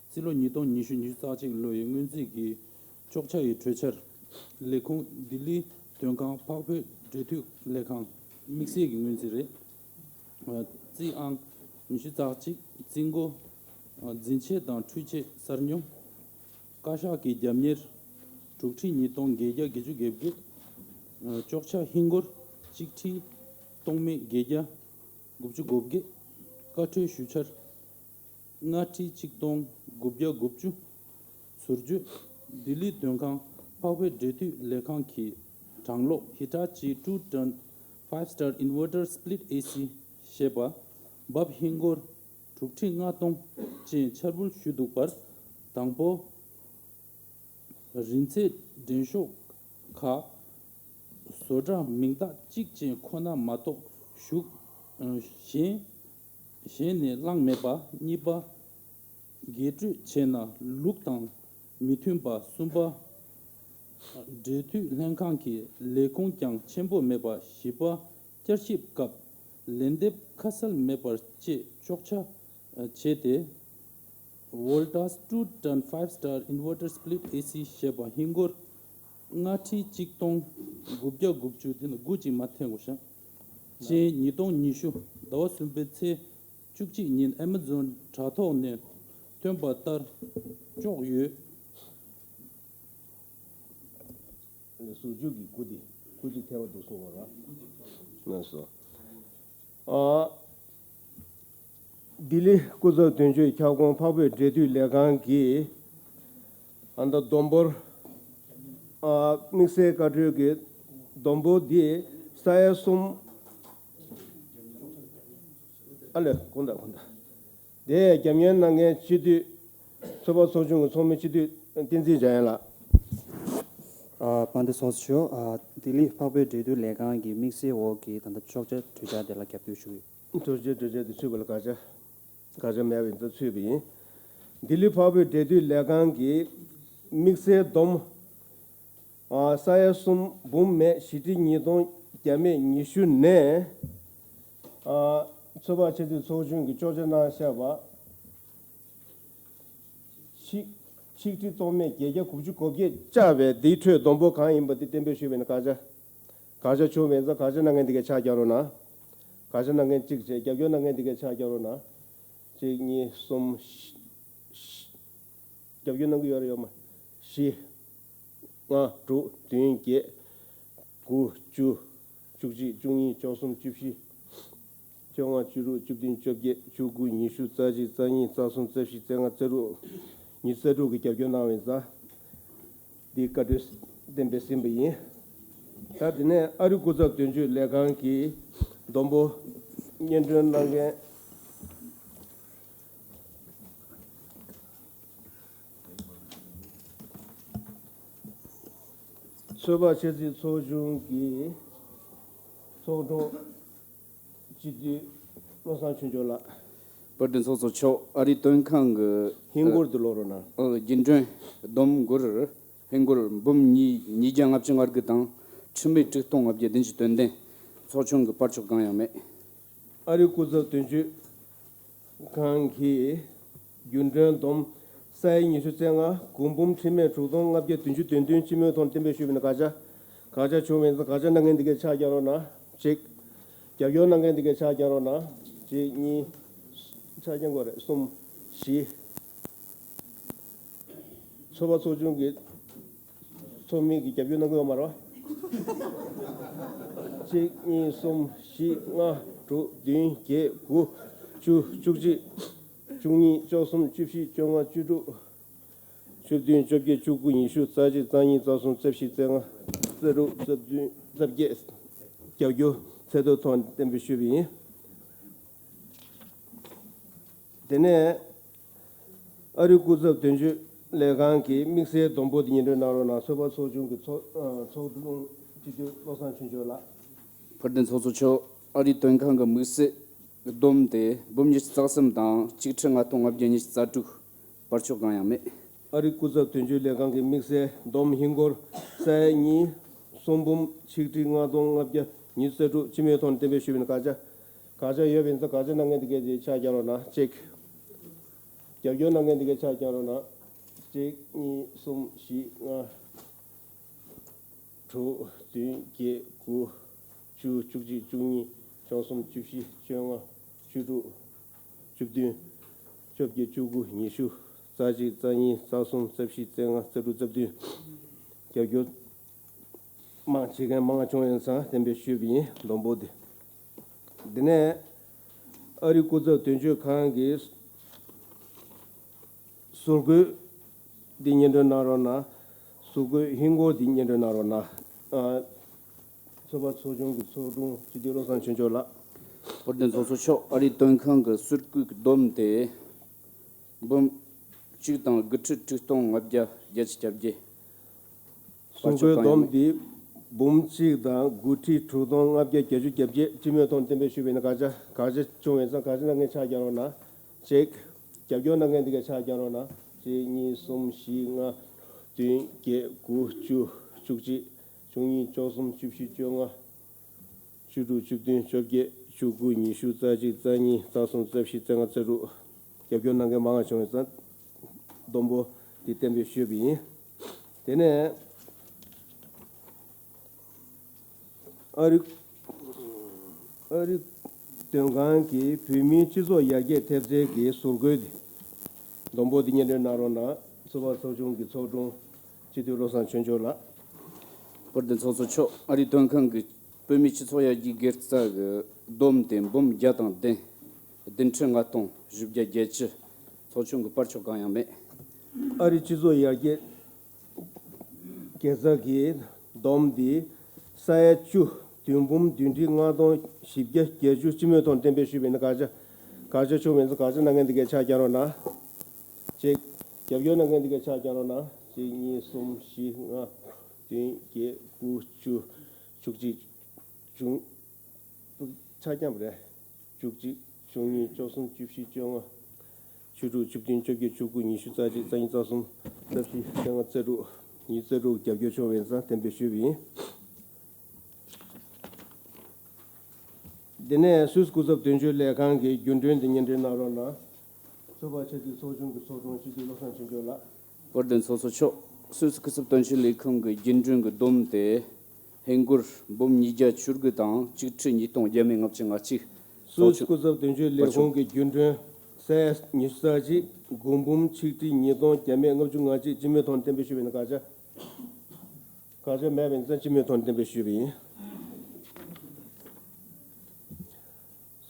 སྤྱི་ལོ་ཉིས་སྟོང་ཉི་ཤུ་ཉི་ཤུ་རྩ་གཅིག་ལོ་ཡི་སྔོན་རྩིས་ཀྱི་ལྕོགས་འཆར་ཡི་གྲོས་འཆར། ལས་ཁུངས་ལྡི་ལི་དོན་ཁང་འཕགས་བོད་འབྲེལ་མཐུད་ལས་ཁང་དམིགས་བསལ་གྱི་སྔོན་རྩིས་རེད། ཨ། རྩིས་ཨང་ཉི་ཤུ་རྩ་གཅིག་རྩིས་འགོ། ཨ། འཛིན་ཆས་དང་འཕྲུལ་ཆས་གསར་སྙོམས། བཀའ་ཤག་གི་རྒྱབ་གཉེར། དྲུག་ཁྲི་ཉིས་སྟོང་བརྒྱད་བརྒྱ་བརྒྱད་ཅུ་གྱ་བརྒྱད། ཨ། ལྕོགས་འཆར་ཧིན་སྒོར་གཅིག་ཁྲི་སྟོང་མེད་བརྒྱད་བརྒྱ་དགུ་བཅུ་གོ་བརྒྱད། བཀའ་འཁྲོལ་ཞུ་འཆར་ལྔ་ཁྲི་གཅིག་སྟོང་དགུ་བརྒྱ་དགུ་བཅུ། ཟུར་བརྗོད། ལྡི་ལི་དོན་ཁང་འཕགས་བོད་འབྲེལ་མཐུད་ལས་ཁང་གི་གྲངས་ལོག་Hitachi two ton five star inverter split A C ཞེས་པ་འབབ་ཧིན་སྒོར་དྲུག་ཁྲི་ལྔ་སྟོང་ཅན་འཆར་འབུལ་ཞུས་འདུག་པར། དང་པོ། རིན་ཚད་འགྲེམས་ཤོག་ཁག་བཟོ་གྲྭ་མིང་རྟགས་གཅིག་ཅན་ཁོ་ན་མ་གཏོགས་ཞུགས་གཞན་གཞན་ནས་བླངས་མེད་པ། གཉིས་པ། རྒྱས་སྤྲོས་བྱས་ན་ལུགས་དང་མི་མཐུན་པ། གསུམ་པ། འབྲེལ་མཐུད་ལྷན་ཁང་གི་ལས་ཁུངས་ཀྱང་ཆེན་པོ་མེད་པ། བཞི་པ། བསྐྱར་ཞིབ་སྐབས་ལན་འདེབས་ཁ་གསལ་མེད་པར་བཅས་ལྕོགས་འཆར་བྱས་ཏེ། Voltas two ton five star inverter split A C ཞེས་པ་ཧིན་སྒོར་ལྔ་ཁྲི་གཅིག་སྟོང་དགུ་བརྒྱ་དགུ་བཅུ། དེ་ནི་དགུ་གཅིག་མ་འཐེན་དགོས་ཤག་ཅན་ཉིས་སྟོང་ཉི་ཤུ་ཟླ་བ་གསུམ་པའི་ཚེས་བཅུ་གཅིག་ཉིན་Amazon དྲ་ཐོག་ནས་ཐོན་པ་ལྟར་ལྕོགས་ཡོད། ཟུར་བཅོས་ཀྱི་སྐུ་དེ་སྐུ་གཅིག་ཐལ་བ་འདུག་གསུངས་པ་རེད། ལགས་སོ། ཨ། ལྡི་ལི་སྐུ་ཚབ་དོན་གཅོད་ཁྱབ་ཁོངས་འཕགས་བོད་འབྲེལ་མཐུད་ལས་ཁང་གིས་ཨ་ད་བསྡོམས་འབོར། ཨ། དམིགས་བསལ་བཀའ་འཁྲོལ་གྱི་བསྡོམས་འབོར་འདི་ས་ཡ་གསུམ། ཨ་ལས། དགོངས་དག། དགོངས་དག། དེ་རྒྱབ་སྐྱོར་གནང་མཁན་སྤྱི་འཐུས། ཚོགས་པ་ཚོགས་ཆུང་གི་ཚོགས་མི་སྤྱི་འཐུས་བསྟན་འཛིན་འཇམ་དབྱངས་ལགས། ཨ། དཔལ་ལྡན་ཚོགས་གཙོ་མཆོག་ཨ། ལྡི་ལི་འཕགས་བོད་འབྲེལ་མཐུད་ལས་ཁང་གི་དམིགས་བསལ་འོག་གི་ད་ལྟ་ལྕོགས་འཆར་གྲོས་འཆར་དེ་ལ་རྒྱབ་སྐྱོར་ཞུ་གི་ཡོད། ལྕོགས་འཆར་གྲོས་འཆར་དེ་ཚུད་པ་ལ་དགག་བྱ། དགག་བྱ་མེད་པ་ཡིན་ཙང་ཚུད་པ་ཡིན། ལྡི་ལི་འཕགས་བོད་འབྲེལ་མཐུད་ལས་ཁང་གི་དམིགས་བསལ་བསྡོམས། ཨ། ས་ཡ་གསུམ་འབུམ་མེད་བཞི་ཁྲི་ཉིས་སྟོང་བརྒྱ་མེད་ཉི་ཤུ་ནས། ཨ། ཚོགས་པ་ཆེ་ཚོད་ཚོགས་ཆུང་གིས་ལྕོགས་འཆར་གནང་བཞག་པ། ཆིག་ཆིག་ཁྲི་སྟོང་མེད་བརྒྱད་བརྒྱ་དགུ་བཅུ་གོ་བརྒྱད་བཅག་པའི་འདིའི་ཁྲོད་བསྡོམས་འབོར་གང་ཡིན་པ་འདི་གཏན་འབེབས་ཞུས་པ་ཡིན་ན་དགག་བྱ། དགག་བྱ་བྱུང་བ་ཡིན་ཙང་དགག་བྱ་གནང་མཁན་འདི་གས་ཕྱག་རྒྱག་རོགས་གནང་། དགག་བྱ་གནང་མཁན་གཅིག་བྱས། རྒྱབ་སྐྱོར་གནང་མཁན་འདི་གས་ཕྱག་རྒྱག་རོགས་གནང་། གཅིག་གཉིས་གསུམ་བཞི། རྒྱབ་སྐྱོར་གནང་གི་ཡོད་རེད་ཡོད་མ། བཞི། ལྔ། དྲུག་བདུན། བརྒྱད། དགུ། བཅུ། བཅུ་གཅིག་བཅུ་གཉིས། བཅུ་གསུམ། བཅུ་བཞི། བཅོ་ལྔ། བཅུ་དྲུག་བཅུ་བདུན། བཅོ་བརྒྱད། བཅུ་དགུ། ཉི་ཤུ། རྩ་གཅིག་རྩ་གཉིས། རྩ་གསུམ། རྩ་བཞི། རྩ་ལྔ། རྩ་དྲུག་ཉི་ཤུ་རྩ་དྲུག་གི་རྒྱབ་སྐྱོར་གནང་བ་ཡིན་ཙང་། འདི་བཀའ་འཁྲོལ་གཏན་འབེབས་ཟིན་པ་ཡིན། ད་དེ་ནས་ཨ་རི་སྐུ་ཚབ་དོན་གཅོད་ལས་ཁང་གི་བསྡོམས་འབོར་སྙན་སྒྲོན་གནང་མཁན། ཚོད་དཔག་ཆེ་སྲིད་ཚོགས་ཆུང་གི་ཚོགས་དྲུང་སྤྱི་འཐུས་བློ་བཟང་ཆོས་འབྱོར་ལགས། དཔལ་ལྡན་ཚོགས་གཙོ་མཆོག་ཨ་རིའི་དོན་ཁང་གི་ཧིན་སྒོར་དུ་ལོག་རོགས་གནང་། ཨ། རྒྱུན་གྲོན་བསྡོམས་སྒོར་ཧིན་སྒོར་འབུམ་གཉིས་ཉིས་བརྒྱ་ལྔ་བཅུ་ང་དགུ་དང་ཁྲི་མེད་དྲུག་སྟོང་ལྔ་བརྒྱ་བདུན་ཅུ་དོན་ལྡན། ཚོགས་ཆུང་གི་པར་ཆོག་གང་ཡང་མེད། ཨ་རིའི་སྐུ་ཚབ་དོན་གཅོད་ཁང་གིས་རྒྱུན་གྲོན་བསྡོམས་ས་ཡ་ཉི་ཤུ་རྩ་ལྔ། གོང་འབུམ་ཁྲི་མེད་དྲུག་སྟོང་ལྔ་བརྒྱ་བདུན་ཅུ་དོན་བདུན་སྤྱི་མོས་ཐོག་གཏན་འབེབས་ཞུས་པ་ཡིན་ན་དགག་བྱ། དགག་བྱ་བྱུང་བ་ཡིན་ཙང་དགག་བྱ་གནང་མཁན་འདི་གས་ཕྱག་རྒྱག་རོགས་གནང་། གཅིག་རྒྱབ་སྐྱོར་གནང་མཁན་འདི་གས་ཕྱག་རྒྱག་རོགས་གནང་། གཅིག་གཉིས། ཕྱག་རྒྱག་དགོས་རེད། གསུམ། བཞི། ཚོགས་པ་ཚོགས་ཆུང་གི་ཚོགས་མི་གིས་རྒྱབ་སྐྱོར་གནང་གི་ཡོད་མ་རེད་པ། གཅིག་གཉིས། གསུམ། བཞི། ལྔ། དྲུག་བདུན། བརྒྱད། དགུ། བཅུ། བཅུ་གཅིག་བཅུ་གཉིས། བཅུ་གསུམ། བཅུ་བཞི། བཅོ་ལྔ། བཅུ་དྲུག་བཅུ་བདུན། བཅོ་བརྒྱད། བཅུ་དགུ། ཉི་ཤུ། རྩ་གཅིག་རྩ་གཉིས། རྩ་གསུམ། རྩ་བཞི། རྩ་ལྔ། རྩ་དྲུག་རྩ་བདུན། རྩ་བརྒྱད། རྒྱབ་སྐྱོར་ཚད་མཐོའི་ཐོག་ནས་གཏན་འབེབས་ཞུས་པ་ཡིན། དེ་ནས་ཨ་རིའི་སྐུ་ཚབ་དོན་གཅོད་ལས་ཁང་གི་དམིགས་བསལ་བསྡོམས་འབོར་དེ་སྙན་སྒྲོན་གནང་རོགས་གནང་། ཚོད་དཔག་ཚོགས་ཆུང་གི་ཚོགས་ཨ་ཚོགས་དྲུང་སྤྱི་འཐུས་བློ་བཟང་ཆོས་འབྱོར་ལགས། དཔལ་ལྡན་ཚོགས་གཙོ་མཆོག་ཨ་རིའི་དོན་ཁང་གི་དམིགས་བསལ་བསྡོམས་དེ་འབུམ་ཉི་ཤུ་རྩ་གསུམ་དང་གཅིག་ཁྲི་ལྔ་སྟོང་ལྔ་བརྒྱ་ཉི་ཤུ་རྩ་དྲུག་བར་ཆད་གང་ཡང་མེད། ཨ་རིའི་སྐུ་ཚབ་དོན་གཅོད་ལས་ཁང་གི་དམིགས་བསལ་བསྡོམས་ཧིན་སྒོར་ས་ཡ་གཉིས་གསུམ་འབུམ་ཆིག་ཁྲི་ལྔ་སྟོང་ལྔ་བརྒྱ་ཉི་ཤུ་རྩ་དྲུག་སྤྱི་མོས་ཐོག་ནས་གཏན་འབེབས་ཞུས་པ་ཡིན། བཀའ་རྒྱ། བཀའ་རྒྱ་ཡོད་པ་ཡིན་ཙང་བཀའ་རྒྱ་གནང་མཁན་འདི་གས་དེ་ཕྱག་བརྐྱང་རོགས་གནང་། གཅིག་རྒྱབ་སྐྱོར་གནང་མཁན་འདི་གས་ཕྱག་བརྐྱང་རོགས་གནང་། གཅིག་གཉིས་གསུམ་བཞི་ལྔ། དྲུག་བདུན་བརྒྱད་དགུ་བཅུ་བཅུ་གཅིག་བཅུ་གཉིས་བཅུ་གསུམ་བཅུ་བཞི་བཅོ་ལྔ་བཅུ་དྲུག་བཅུ་བདུན་བཅོ་བརྒྱད་བཅུ་དགུ་ཉི་ཤུ་རྩ་གཅིག་རྩ་གཉིས་རྩ་གསུམ་རྩ་བཞི་རྩ་ལྔ་རྩ་དྲུག་རྩ་བདུན། རྒྱབ་སྐྱོར་མང་བྱེད་མཁན་མང་བྱུང་ཡོད་ཙང་གཏན་འབེབས་ཞུས་པ་ཡིན། བསྡོམས་པོ་འདི། འདི་ནས་ཨ་རིའི་སྐུ་ཚབ་དོན་གཅོད་ཁང་གི་ཟུར་བཀོད་འདི་སྙན་སྒྲོན་གནང་རོགས་གནང་། ཟུར་བཀོད་ཧིན་སྒོར་འདི་སྙན་སྒྲོན་གནང་རོགས་གནང་། ཨ། ཚོགས་པ་ཚོགས་ཆུང་གི་ཚོགས་དྲུང་སྤྱི་འཐུས་བློ་བཟང་ཆོས་འབྱོར་ལགས། དཔལ་ལྡན་ཚོགས་གཙོ་མཆོག་ཨ་རིའི་དོན་ཁང་གི་ཟུར་བཀོད་ཀྱི་བསྡོམས་དེ་འབུམ་གཅིག་དང་དགུ་ཁྲི་དྲུག་སྟོང་ལྔ་བརྒྱ་བརྒྱད་ཅུ་གྱ་བརྒྱད། ཟུར་བཀོད་བསྡོམས་དེ་འབུམ་གཅིག་དང་དགུ་ཁྲི་དྲུག་སྟོང་ལྔ་བརྒྱ་བརྒྱད་ཅུ་གྱ་བརྒྱད་སྤྱི་མོས་ཐོག་གཏན་འབེབས་ཞུས་པ་ཡིན། བཀའ་རྒྱ། བཀའ་རྒྱ་བྱུང་བ་ཡིན་ཙང་བཀའ་རྒྱ་གནང་མཁན་ཕྱག་བརྐྱང་རོགས་གནང་། གཅིག་རྒྱབ་སྐྱོར་གནང་མཁན་འདི་གས་ཕྱག་བརྐྱང་རོགས་གནང་། གཅིག་གཉིས་གསུམ་བཞི་ལྔ་བདུན་བརྒྱད་དགུ་བཅུ་བཅུ་གཅིག་བཅུ་གཉིས་བཅུ་གསུམ་བཅུ་བཞི་བཅོ་ལྔ་བཅུ་དྲུག་བཅུ་བདུན་བཅོ་བརྒྱད་བཅུ་དགུ་ཉི་ཤུ་རྩ་གཅིག་རྩ་གཉིས་རྩ་གསུམ་རྩ་བཞི་རྩ་ལྔ་རྩ་དྲུག་རྒྱབ་སྐྱོར་གནང་མཁན་མང་བ་བྱུང་བ་ཡིན་ཙང་བསྡོམས་པོ་འདི་གཏན་འབེབས་ཞུས་པ་ཡིན། དེ་ནས་ཨ་རི། ཨ་རི་དོན་ཁང་གི་བོད་མིའི་སྤྱི་ཚོགས་ཡར་རྒྱས་ཐེབས་རྩའི་གི་ཟུར་བཀོད་དེ། བསྡོམས་པོ་དེ་སྙན་སྒྲོན་གནང་རོགས་གནང་། ཚོགས་པ་ཚོགས་ཆུང་གི་ཚོགས་དྲུང་སྤྱི་འཐུས་བློ་བཟང་ཆོས་འབྱོར་ལགས། དཔལ་ལྡན་ཚོགས་གཙོ་མཆོག་ཨ་རིའི་དོན་ཁང་གི་བོད་མིའི་སྤྱི་ཚོགས་ཡར་རྒྱས་དགེ་རྩ་གི་བསྡོམས་དེ་འབུམ་བརྒྱ་དང་བདུན། བདུན་ཁྲི་ལྔ་སྟོང་བཞི་བརྒྱ་བརྒྱད་ཅུ། ཚོགས་ཆུང་གི་བར་ཆད་གང་ཡང་མེད། ཨ་རིའི་སྤྱི་ཚོགས་ཡར་རྒྱས་དགེ་རྩ་གི་བསྡོམས་འདི་ས་ཡ་བཅུ། བདུན་འབུམ་བདུན་ཁྲི་ལྔ་སྟོང་བཞི་བརྒྱ་བརྒྱད་ཅུ་སྤྱི་མོས་ཐོག་གཏན་འབེབས་ཞུས་པ་ཡིན། བཀའ་རྒྱ། བཀའ་རྒྱ་བྱུང་བ་ཡིན་ཙང་བཀའ་རྒྱ་གནང་མཁན་འདི་གས་ཕྱག་བརྐྱང་རོགས་གནང་། གཅིག་རྒྱབ་སྐྱོར་གནང་མཁན་འདི་གས་ཕྱག་བརྐྱང་རོགས་གནང་། གཅིག་གཉིས་གསུམ་བཞི་ལྔ་བདུན་བརྒྱད་དགུ་བཅུ་བཅུ་གཅིག་བཅུ། ཕྱག་བརྐྱངས་པ་རེད། བཅུ་གཅིག་བཅུ་གཉིས་བཅུ་གསུམ་བཅུ་བཞི་བཅོ་ལྔ། བཅུ་དྲུག་བཅུ་བདུན་བཅོ་བརྒྱད་བཅུ་དགུ་ཉི་ཤུ་རྩ་གཅིག་རྩ་གཉིས་རྩ་གསུམ་རྩ་བཞི་རྩ་ལྔ་རྩ་དྲུག་ཉི་ཤུ་རྩ་དྲུག་རྒྱབ་སྐྱོར་བྱུང་བ་ཡིན་ཙང་གཏན་འབེབས་ཞུས་པ་ཡིན། དེ་ནས་སུད་སི་སྐུ་ཚབ་དོན་གཅོད་ལས་ཁང་གི་རྒྱུན་གྲོན་དེ་སྙན་སྒྲོན་གནང་རོགས་གནང་། ཚོགས་པ་ཆབ་སྲིད་ཚོགས་ཆུང་གི་ཚོགས་དྲུང་སྤྱི་འཐུས་བློ་བཟང་ཆོས་འབྱོར་ལགས། དཔལ་ལྡན་ཚོགས་གཙོ་མཆོག་སུད་སི་སྐུ་ཚབ་དོན་གཅོད་ལས་ཁང་གི་རྒྱུན་གྲོན་གྱི་བསྡོམས་དེ་ཧིན་སྒོར་འབུམ་ཉིས་བརྒྱ་བཅུ་དགུ་དང་གཅིག་ཁྲི་ཉིས་སྟོང་བརྒྱ་མེད་ལྔ་བཅུ་ང་གཅིག་སུད་སི་སྐུ་ཚབ་དོན་གཅོད་ལས་ཁུངས་ཀྱི་རྒྱུན་གྲོན་ས་ཡ་ཉི་ཤུ་རྩ་གཅིག་སྒོར་འབུམ་ཆིག་ཁྲི་ཉིས་སྟོང་བརྒྱ་མེད་ལྔ་བཅུ་ང་གཅིག་སྤྱི་མོས་ཐོག་གཏན་འབེབས་ཞུས་པ་ཡིན། བཀའ་རྒྱ། བཀའ་རྒྱ་མེད་པ་ཡིན་ཙང་སྤྱི་མོས་ཐོག་གཏན་འབེབས་ཞུས་པ་ཡིན།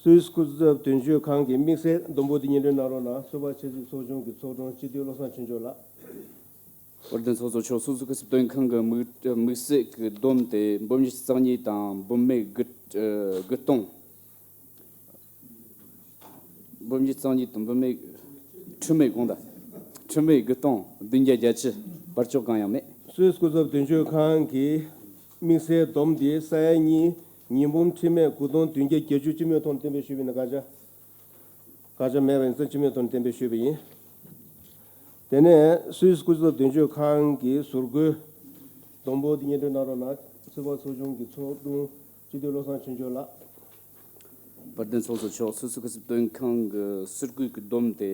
སུད་སི་སྐུ་ཚབ་དོན་གཅོད་ཁང་གི་དམིགས་བསལ་བསྡོམས་པོ་འདི་སྙན་སྒྲོན་གནང་རོགས་གནང་། ཚོགས་པ་ཆབ་སྲིད་ཚོགས་ཆུང་གི་ཚོགས་དྲུང་སྤྱི་འཐུས་བློ་བཟང་ཆོས་འབྱོར་ལགས། དཔལ་ལྡན་ཚོགས་གཙོ་མཆོག་སུད་སི་སྐུ་ཚབ་དོན་ཁང་གི་དམིགས་དམིགས་བསལ་གྱི་བསྡོམས་དེ་འབུམ་ཉི་ཤུ་རྩ་གཉིས་དང་འབུམ་མེད་དགུ་དགུ་སྟོང་། འབུམ་ཉི་ཤུ་རྩ་གཉིས་དང་འབུམ་མེད་ཁྲི་མེད་གང་ལྟར་ཁྲི་མེད་དགུ་སྟོང་བདུན་བརྒྱ་བརྒྱད་ཅུ། བར་ཆད་གང་ཡང་མེད། སུད་སི་སྐུ་ཚབ་དོན་གཅོད་ཁང་གི་དམིགས་བསལ་བསྡོམས་དེ་ས་ཡ་གཉིས། ཉིས་འབུམ་ཁྲི་མེད་དགུ་སྟོང་བདུན་བརྒྱ་བརྒྱད་ཅུ་སྤྱི་མོས་ཐོག་གཏན་འབེབས་ཞུས་པ་ཡིན། བཀའ་རྒྱ། བཀའ་རྒྱ་མེད་པ་ཡིན་ཙང་སྤྱི་མོས་ཐོག་གཏན་འབེབས་ཞུས་པ་ཡིན། དེ་ནས་སུད་སི་སྐུ་ཚབ་དོན་གཅོད་ཁང་གི་ཟུར་བཀོད་བསྡོམས་པོ་འདི་སྙན་སྒྲོན་གནང་རོགས་གནང་། ཚོགས་པ་ཚོགས་ཆུང་གི་ཚོགས་དྲུང་སྤྱི་འཐུས་བློ་བཟང་ཆོས་འབྱོར་ལགས། དཔལ་ལྡན་ཚོགས་གཙོ་མཆོག་སུད་སི་སྐུ་ཚབ་དོན་ཁང་གི་ཟུར་བཀོད་ཀྱི་བསྡོམས་དེ་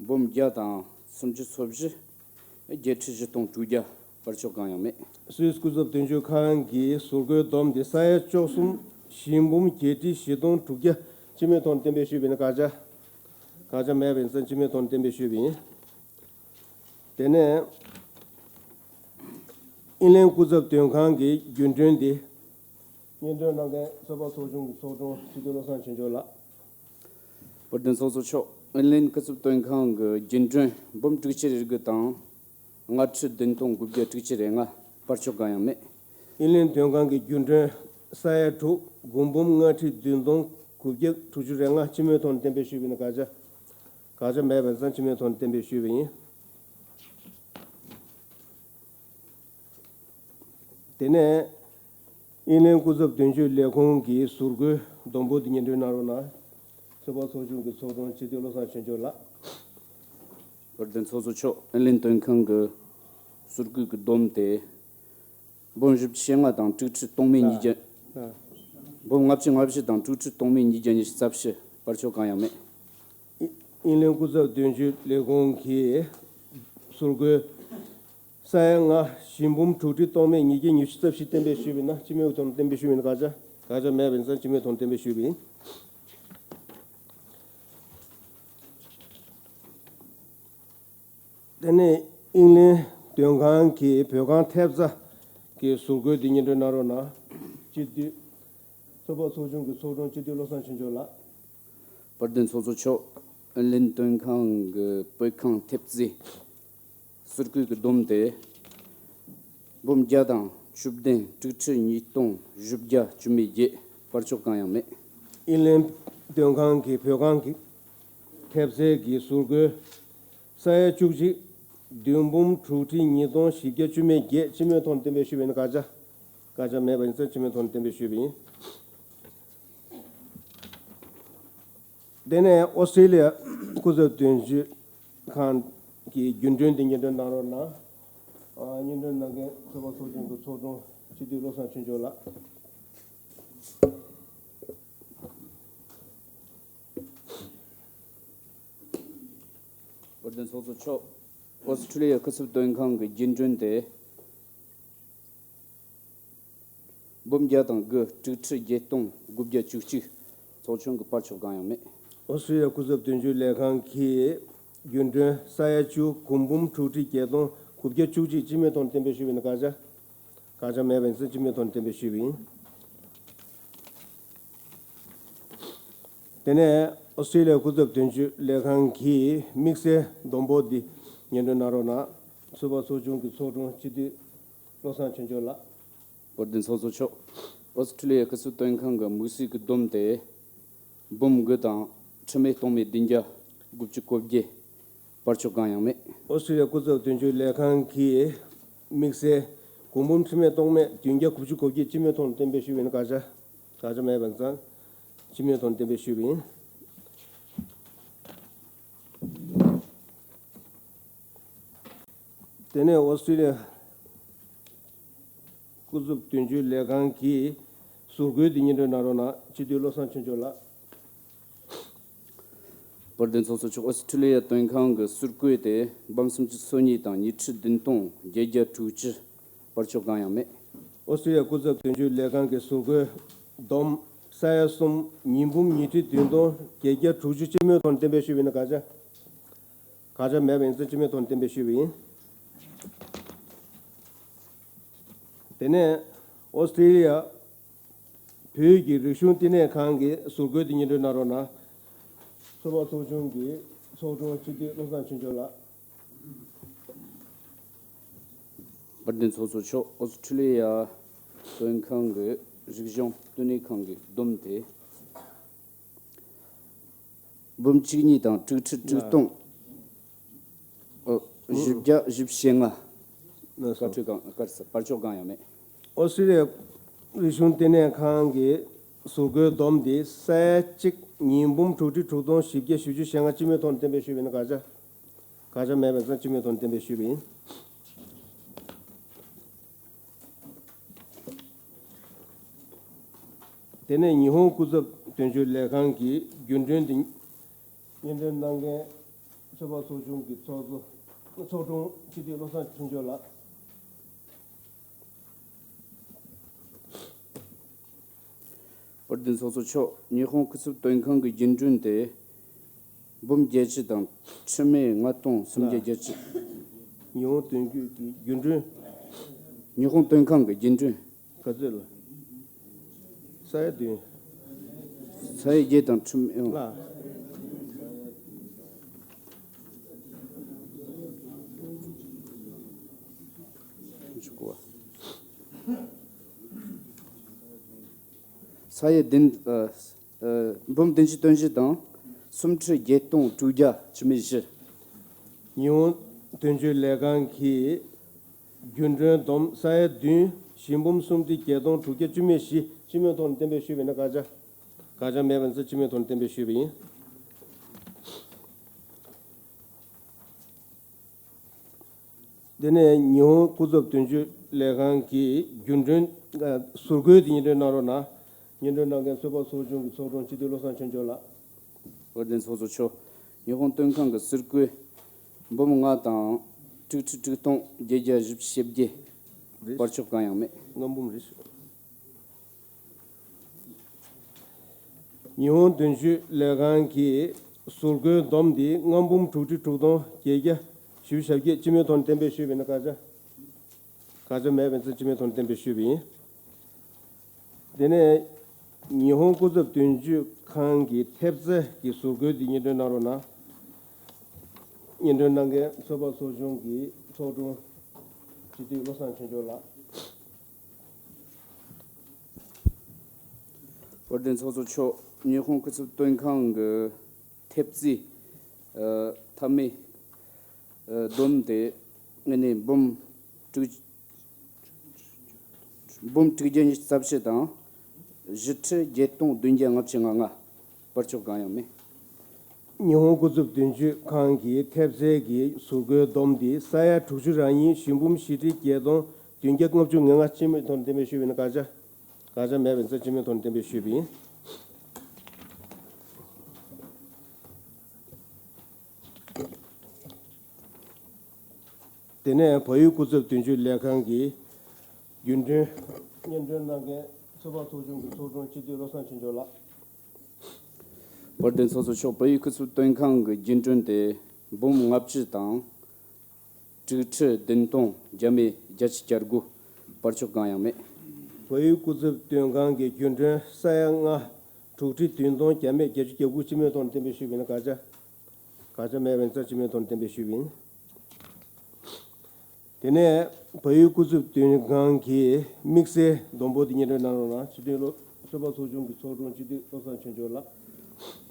འབུམ་བརྒྱ་དང་སུམ་ཅུ་སོ་བཞི། བརྒྱད་ཁྲི་བཞི་སྟོང་དྲུག་བརྒྱ། བར་ཆད་གང་ཡང་མེད། སུད་སི་སྐུ་ཚབ་དོན་གཅོད་ཁང་གི་ཟུར་བཀོད་བསྡོམས་དེ་ས་ཡ་བཅུ་གསུམ། བཞི་འབུམ་བརྒྱད་ཁྲི་བཞི་སྟོང་དྲུག་བརྒྱ། སྤྱི་མོས་ཐོག་གཏན་འབེབས་ཞུས་པ་ཡིན། བཀའ་རྒྱ། བཀའ་རྒྱ་མེད་པ་ཡིན་ཙང་སྤྱི་མོས་ཐོག་གཏན་འབེབས་ཞུས་པ་ཡིན། དེ་ནས་ཨིན་ལན་སྐུ་ཚབ་དོན་ཁང་གི་རྒྱུན་གྲོན་དེ་སྙན་སྒྲོན་གནང་མཁན་ཚོགས་པ་ཚོགས་ཆུང་གི་ཚོགས་དྲུང་སྤྱི་འཐུས་བློ་བཟང་ཆོས་འབྱོར་ལགས། དཔལ་ལྡན་ཚོགས་གཙོ་མཆོག་ཨིན་ལན་སྐུ་ཚབ་དོན་ཁང་གི་རྒྱུན་གྲོན་འབུམ་དྲུག་ཅུ་རེ་དགུ་དང་ལྔ་ཁྲི་བདུན་སྟོང་དགུ་བརྒྱ་དྲུག་ཅུ་རེ་ལྔ། བར་ཆད་གང་ཡང་མེད། ཨིན་ལན་དོན་ཁང་གི་རྒྱུན་གྲོན་ས་ཡ་དྲུག་སྒོར་འབུམ་ལྔ་ཁྲི་བདུན་སྟོང་དགུ་བརྒྱ་དྲུག་ཅུ་རེ་ལྔ། སྤྱི་མོས་ཐོག་ནས་གཏན་འབེབས་ཞུས་པ་ཡིན། བཀའ་རྒྱ། བཀའ་རྒྱ་མེད་པ་ཡིན་ཙང་སྤྱི་མོས་ཐོག་ནས་གཏན་འབེབས་ཞུས་པ་ཡིན། དེ་ནས་ཨིན་ལན་སྐུ་ཚབ་དོན་གཅོད་ལས་ཁུངས་ཀྱི་ཟུར་བཀོད་བསྡོམས་པོ་འདི་སྙན་སྒྲོན་གནང་རོགས་གནང་། ཚོགས་པ་ཚོགས་ཆུང་གི་ཚོགས་དྲུང་སྤྱི་འཐུས་བློ་བཟང་ཆོས་འབྱོར་ལགས། བར་དོན་ཚོགས་གཙོ་མཆོག་ཨུ་ལན་དོན་ཁང་གི་ཟུར་བཀོད་ཀྱི་བསྡོམས་དེ། འབུམ་བཞི་བཅུ་ཞེ་ལྔ་དང་དྲུག་ཁྲི་སྟོང་མེད་ཉིས་བརྒྱ། འབུམ་ལྔ་བཅུ་ང་བཞི་དང་དྲུག་ཁྲི་སྟོང་མེད་ཉིས་བརྒྱ་ཉི་ཤུ་རྩ་བཞི། བར་ཆད་གང་ཡང་མེད། ཨིན་ལན་སྐུ་ཚབ་དོན་གཅོད་ལས་ཁུངས་ཀྱི་ཟུར་བཀོད་ས་ཡ་ལྔ་བཞི་འབུམ་དྲུག་ཁྲི་སྟོང་མེད་ཉིས་བརྒྱ་ཉི་ཤུ་རྩ་བཞི་གཏན་འབེབས་ཞུས་པ་ཡིན་ན། སྤྱི་མོས་ཐོག་ནས་གཏན་འབེབས་ཞུས་པ་ཡིན་ན། བཀག་ཆ་བཀག་ཆ་མེད་པ་ཡིན་ཙང་སྤྱི་མོས་ཐོག་ནས་གཏན་འབེབས་ཞུས་པ་ཡིན། དེ་ནས་ཨིང་ལན་དོན་ཁང་གི་བོད་ཁང་ཐེབས་རྩ་གི་ཟུར་བཀོད་འདི་སྙན་སྒྲོན་གནང་རོགས་གནང་། སྤྱི་འཐུས། ཚོགས་པ་ཚོགས་ཆུང་གི་ཚོགས་དྲུང་སྤྱི་འཐུས་བློ་བཟང་ཆོས་འབྱོར་ལགས། བར་དོན་ཚོགས་གཙོ་མཆོག་ཨིང་ལན་དོན་ཁང་གི་བོད་ཁང་ཐེབས་རྩའི་ཟུར་བཀོད་ཀྱི་བསྡོམས་དེ། འབུམ་བརྒྱ་དང་བཅུ་བདུན་དྲུག་ཁྲི་ཉིས་སྟོང་བཞི་བརྒྱ་བཅུ་མེད་བརྒྱད། བར་ཆད་གང་ཡང་མེད། ཨིན་ལན་དོན་ཁང་གི་བོད་ཁང་གི་ཐེབས་རྩའི་གི་ཟུར་བཀོད་ས་ཡ་བཅུ་གཅིག་བདུན་འབུམ་དྲུག་ཁྲི་ཉིས་སྟོང་བཞི་བརྒྱ་བཅུ་མེད་བརྒྱད། སྤྱི་མོས་ཐོག་ནས་གཏན་འབེབས་ཞུས་པ་ཡིན་ན། བཀག་ཆ། བཀག་ཆ་མེད་པ་ཡིན་ཙང་སྤྱི་མོས་ཐོག་ནས་གཏན་འབེབས་ཞུས་པ་ཡིན། དེ་ནས་ཨོ་སི་ཀྲི་ལི་ཡ་སྐུ་ཚབ་དོན་གཅོད་ཁང་གི་རྒྱུན་གྲོན་དེ་སྙན་སྒྲོན་གནང་རོགས་གནང་། ཨ། སྙན་སྒྲོན་གནང་མཁན་ཚོགས་པ་ཚོགས་ཆུང་གི་ཚོགས་དྲུང་སྤྱི་འཐུས་བློ་བཟང་ཆོས་འབྱོར་ལགས། བར་དོན་ཚོགས་གཙོ་མཆོག་ཨོ་སི་ཀྲི་ལི་ཡ་སྐུ་ཚབ་དོན་ཁང་གི་རྒྱུན་གྲོན་དེ། འབུམ་བརྒྱ་དང་དགུ་དྲུག་ཁྲི་བརྒྱད་སྟོང་དགུ་བརྒྱ་བཅུ་གཅིག། ཚོགས་ཆུང་གི་བར་ཆད་གང་ཡང་མེད། ཨོ་སི་ཀྲི་ལི་ཡ་སྐུ་ཚབ་དོན་གཅོད་ལས་ཁང་གི་རྒྱུན་གྲོན་ས་ཡ་བཅུ་དགུ་འབུམ་དྲུག་ཁྲི་བརྒྱད་སྟོང་དགུ་བརྒྱ་བཅུ་གཅིག། སྤྱི་མོས་ཐོག་ནས་གཏན་འབེབས་ཞུས་པ་ཡིན་ན། བཀག་ཆ། བཀག་ཆ་མེད་པ་ཡིན་ཙང་སྤྱི་མོས་ཐོག་ནས་གཏན་འབེབས་ཞུས་པ་ཡིན། དེ་ནས་ཨོ་སི་ཀྲི་ལི་ཡ་སྐུ་ཚབ་དོན་གཅོད་ལས་ཁང་གི་དམིགས་བསལ་བསྡོམས་འབོར་འདི་སྙན་སྒྲོན་གནང་རོགས་གནང་། ཚོགས་པ་ཚོགས་ཆུང་གི་ཚོགས་དྲུང་སྤྱི་འཐུས་བློ་བཟང་ཆོས་འབྱོར་ལགས། བར་དོན་ཚོགས་གཙོ་མཆོག་ཨོ་སི་ཀྲི་ལི་ཡ་སྐུ་ཚབ་དོན་ཁང་གི་དམིགས་བསལ་གྱི་བསྡོམས་དེ། འབུམ་དགུ་དང་ཁྲི་མེད་སྟོང་མེད་བདུན་བརྒྱ་དགུ་བཅུ་གོ་བརྒྱད། བར་ཆད་གང་ཡང་མེད། ཨོ་སི་ཀྲི་ལི་ཡ་སྐུ་ཚབ་དོན་གཅོད་ལས་ཁང་གི་དམིགས་བསལ་དགུ་འབུམ་ཁྲི་མེད་སྟོང་མེད་བདུན་བརྒྱ་དགུ་བཅུ་གོ་བརྒྱད། སྤྱི་མོས་ཐོག་ནས་གཏན་འབེབས་ཞུས་པ་ཡིན་ན། བཀག་ཆ། བཀག་ཆ་མེད་པ་ཙང་སྤྱི་མོས་ཐོག་ནས་གཏན་འབེབས་ཞུས་པ་ཡིན། དེ་ནས་ཨོ་སི་ཀྲི་ལི་ཡ་སྐུ་ཚབ་དོན་གཅོད་ལས་ཁང་གི་ཟུར་བཀོད་འདི་སྙན་སྒྲོན་གནང་རོགས་གནང་། སྤྱི་འཐུས་བློ་བཟང་ཆོས་འབྱོར་ལགས། བར་དོན་ཚོགས་གཙོ་མཆོག་ཨོ་སི་ཀྲི་ལི་ཡ་དོན་ཁང་གི་ཟུར་བཀོད་དེ་འབུམ་སུམ་ཅུ་སོ་གཉིས་དང་ཉི་ཁྲི་བདུན་སྟོང་བརྒྱད་བརྒྱ་དྲུག་ཅུ། བར་ཆད་གང་ཡང་མེད། ཨོ་སི་ཀྲི་ལི་ཡ་སྐུ་ཚབ་དོན་གཅོད་ལས་ཁང་གི་ཟུར་བཀོད་བསྡོམས་ས་ཡ་གསུམ་ཉིས་འབུམ་ཉི་ཁྲི་བདུན་སྟོང་བརྒྱད་བརྒྱ་དྲུག་ཅུ། སྤྱི་མོས་ཐོག་ནས་གཏན་འབེབས་ཞུས་པ་ཡིན་ན། བཀག་ཆ། བཀག་ཆ་མེད་པ་ཡིན་ཙང་སྤྱི་མོས་ཐོག་ནས་གཏན་འབེབས་ཞུས་པ་ཡིན། དེ་ནས་ཨོ་སི་ཀྲི་ལི་ཡ་བོད་ཀྱི་རིག་གཞུང་བསྟི་གནས་ཁང་གི་ཟུར་བཀོད་འདི་སྙན་སྒྲོན་གནང་རོགས་གནང་། ཚོགས་པ་ཚོགས་ཆུང་གི་ཚོགས་དྲུང་སྤྱི་འཐུས་བློ་བཟང་ཆོས་འབྱོར་ལགས། བར་དོན་ཚོགས་གཙོ་མཆོག་ཨོ་སི་ཀྲི་ལི་ཡ་དོན་ཁང་གི་རིག་གཞུང་བསྟི་གནས་ཁང་གི་བསྡོམས་དེ། འབུམ་གཅིག་གཉིས་དང་དྲུག་ཁྲི་དྲུག་སྟོང་། ཨོ། བཞི་བརྒྱ་བཞི་བཅུ་ཞེ་ལྔ། ན་བཀའ་ཁྲོལ་གང་། བཀའ་ས། བར་ཆད་གང་ཡང་མེད། ཨོ་སི་ཀྲི་ལི་ཡ་རིག་གཞུང་བསྟི་གནས་ཁང་གི་ཟུར་བཀོད་བསྡོམས་འདི་ས་ཡ་གཅིག་ཉིས་འབུམ་དྲུག་ཁྲི་དྲུག་སྟོང་བཞི་བརྒྱ་བཞི་བཅུ་ཞེ་ལྔ། སྤྱི་མོས་ཐོག་ནས་གཏན་འབེབས་ཞུས་པ་ཡིན་ན། བཀག་ཆ། བཀག་ཆ་མེད་པ་ཙང་སྤྱི་མོས་ཐོག་ནས་གཏན་འབེབས་ཞུས་པ་ཡིན། དེ་ནས་ཉི་ཧོང་སྐུ་ཚབ་དོན་གཅོད་ལས་ཁང་གི་རྒྱུན་གྲོན་འདི་སྙན་སྒྲོན་གནང་མཁན་ཚོགས་པ་ཚོགས་ཆུང་གི་ཚོགས་གཙོ། ཚོགས་དྲུང་སྤྱི་འཐུས་བློ་བཟང་ཆོས་འབྱོར་ལགས། བར་དོན་ཚོགས་གཙོ་མཆོག་ཉི་ཧོང་སྐུ་ཚབ་དོན་ཁང་གི་རྒྱུན་གྲོན་དེ་འབུམ་བརྒྱད་ཅུ་དང་ཁྲི་མེད་ལྔ་སྟོང་སུམ་བརྒྱ་བརྒྱད་ཅུ། ཉི་ཧོང་དོན་གཅོད་ཀྱི་རྒྱུན་གྲོན། ཉི་ཧོང་དོན་ཁང་གི་རྒྱུན་གྲོན། ག་ཚོད་ལ། ས་ཡ་བདུན། ས་ཡ་བརྒྱད་དང་ཁྲི་མེད། ལ། ས་ཡ་བདུན། ཨ། ཨ། འབུམ་བདུན་ཅུ་དོན་བཞི་དང་སུམ་ཁྲི་བརྒྱད་སྟོང་དྲུག་བརྒྱ་ཁྲི་མེད་བཞི། ཉི་ཧོང་དོན་གཅོད་ལས་ཁང་གི་རྒྱུན་གྲོན་བསྡོམས་ས་ཡ་བདུན་བཞི་འབུམ་སུམ་ཁྲི་བརྒྱད་སྟོང་དྲུག་བརྒྱ་བཅུ་མེད་བཞི། སྤྱི་མོས་ཐོག་ནས་གཏན་འབེབས་ཞུས་པ་ཡིན་ན། བཀག་ཆ། བཀག་ཆ་མེད་པ་ཡིན་ཙང་སྤྱི་མོས་ཐོག་ནས་གཏན་འབེབས་ཞུས་པ་ཡིན། དེ་ནས་ཉི་ཧོང་སྐུ་ཚབ་དོན་གཅོད་ལས་ཁང་གི་རྒྱུན་གྲོན་ཨ་ཟུར་བཀོད་དེ་སྙན་སྒྲོན་གནང་རོགས་གནང་། སྙན་སྒྲོན་གནང་མཁན་ཚོད་དཔག་ཚོགས་ཆུང་གི་ཚོགས་དྲུང་སྤྱི་འཐུས་བློ་བཟང་ཆོས་འབྱོར་ལགས། དཔལ་ལྡན་ཚོགས་གཙོ་མཆོག་ཉི་ཧོང་དོན་ཁང་གི་ཟུར་བཀོད་འབུམ་ལྔ་དང་དྲུག་ཁྲི་དྲུག་སྟོང་བརྒྱད་བརྒྱ་བཞི་བཅུ་ཞེ་བརྒྱད། རེད། བར་ཆོད་གང་ཡང་མེད། ལྔ་འབུམ་རེད། ཉི་ཧོང་དོན་གཅོད་ལས་ཁང་གི་ཟུར་བཀོད་བསྡོམས་ཏེ་ལྔ་འབུམ་དྲུག་ཁྲི་དྲུག་སྟོང་བརྒྱད་བརྒྱ་བཞི་བཅུ་ཞེ་བརྒྱད་སྤྱི་མོས་ཐོག་ནས་གཏན་འབེབས་ཞུས་པ་ཡིན་ན། བཀའ་རྒྱ། བཀའ་རྒྱ་མེད་པ་ཡིན་ཙང་སྤྱི་མོས་ཐོག་ནས་གཏན་འབེབས་ཞུས་པ་ཡིན། དེ་ནས་ཉི་ཧོང་སྐུ་ཚབ་དོན་གཅོད་ཁང་གི་ཐེབས་རྩ་གི་ཟུར་བཀོད་དེ་སྙན་སྒྲོན་གནང་རོགས་གནང་། སྙན་སྒྲོན་གནང་མཁན་ཚོད་དཔག་ཚོགས་ཆུང་གི་ཚོགས་དྲུང་སྤྱི་འཐུས་བློ་བཟང་ཆོས་འབྱོར་ལགས། དཔལ་ལྡན་ཚོགས་གཙོ་མཆོག་ཉི་ཧོང་སྐུ་ཚབ་དོན་ཁང་གི་ཐེབས་རྩའི་ཨ་མཐའ་མའི་ཨ་བསྡོམས་ཏེ་དངོས་གནས་འབུམ་དྲུག་འབུམ་དྲུག་བརྒྱ་ཉི་ཤུ་རྩ་བཞི་དང་བཞི་ཁྲི་བརྒྱད་སྟོང་བདུན་བརྒྱ་ལྔ་བཅུ་ང་ལྔ། བར་ཆོད་གང་ཡང་མེད། ཉི་ཧོང་སྐུ་ཚབ་དོན་གཅོད་ཁང་གི་ཐེབས་རྩའི་གི་ཟུར་བཀོད་བསྡོམས་ཏེ་ས་ཡ་དྲུག་ཅུ་རེ་གཉིས་བཞི་འབུམ་བཞི་ཁྲི་བརྒྱད་སྟོང་བདུན་བརྒྱ་ལྔ་བཅུ་ང་ལྔ་སྤྱི་མོས་ཐོག་ནས་གཏན་འབེབས་ཞུས་པ་ཡིན་ན། བཀའ་རྒྱ། བཀའ་རྒྱ་མེད་པ་ཡིན་ཙང་སྤྱི་མོས་ཐོག་ནས་གཏན་འབེབས་ཞུས་པ་ཡིན། དེ་ནས་བལ་ཡུལ་སྐུ་ཚབ་དོན་གཅོད་ལས་ཁང་གི་རྒྱུན་གྲོན་སྙན་སྒྲོན་གནང་མཁན་ཚོད་དཔག་ཚོགས་ཆུང་གི་ཚོགས་དྲུང་སྤྱི་འཐུས་བློ་བཟང་ཆོས་འབྱོར་ལགས། དཔལ་ལྡན་ཚོགས་གཙོ་མཆོག་བལ་ཡུལ་སྐུ་ཚབ་དོན་ཁང་གི་རྒྱུན་གྲོན་དེ་འབུམ་ལྔ་བཅུ་དང་དྲུག་ཁྲི་བདུན་སྟོང་བརྒྱ་མེད་བརྒྱད་ཅུ་གྱ་དགུ། བར་ཆོད་གང་ཡང་མེད། བལ་ཡུལ་སྐུ་ཚབ་དོན་ཁང་གི་རྒྱུན་གྲོན་ས་ཡ་ལྔ་དྲུག་ཁྲི་བདུན་སྟོང་བརྒྱ་མེད་བརྒྱད་ཅུ་གྱ་དགུ་སྤྱི་མོས་ཐོག་ནས་གཏན་འབེབས་ཞུས་པ་ཡིན་ན། བཀའ་རྒྱ། བཀའ་རྒྱ་མེད་པ་ཡིན་ཙང་སྤྱི་མོས་ཐོག་ནས་གཏན་འབེབས་ཞུས་པ་ཡིན། དེ་ནས་བལ་ཡུལ་སྐུ་ཚབ་དོན་ཁང་གི་དམིགས་བསལ་བསྡོམས་འབོར་དེ་སྙན་སྒྲོན་གནང་རོགས་གནང་། སྤྱི་འཐུས་བློ། ཚོད་དཔག་ཚོགས་ཆུང་གི་ཚོགས་དྲུང་སྤྱི་འཐུས་བློ་བཟང་ཆོས་འབྱོར་ལགས།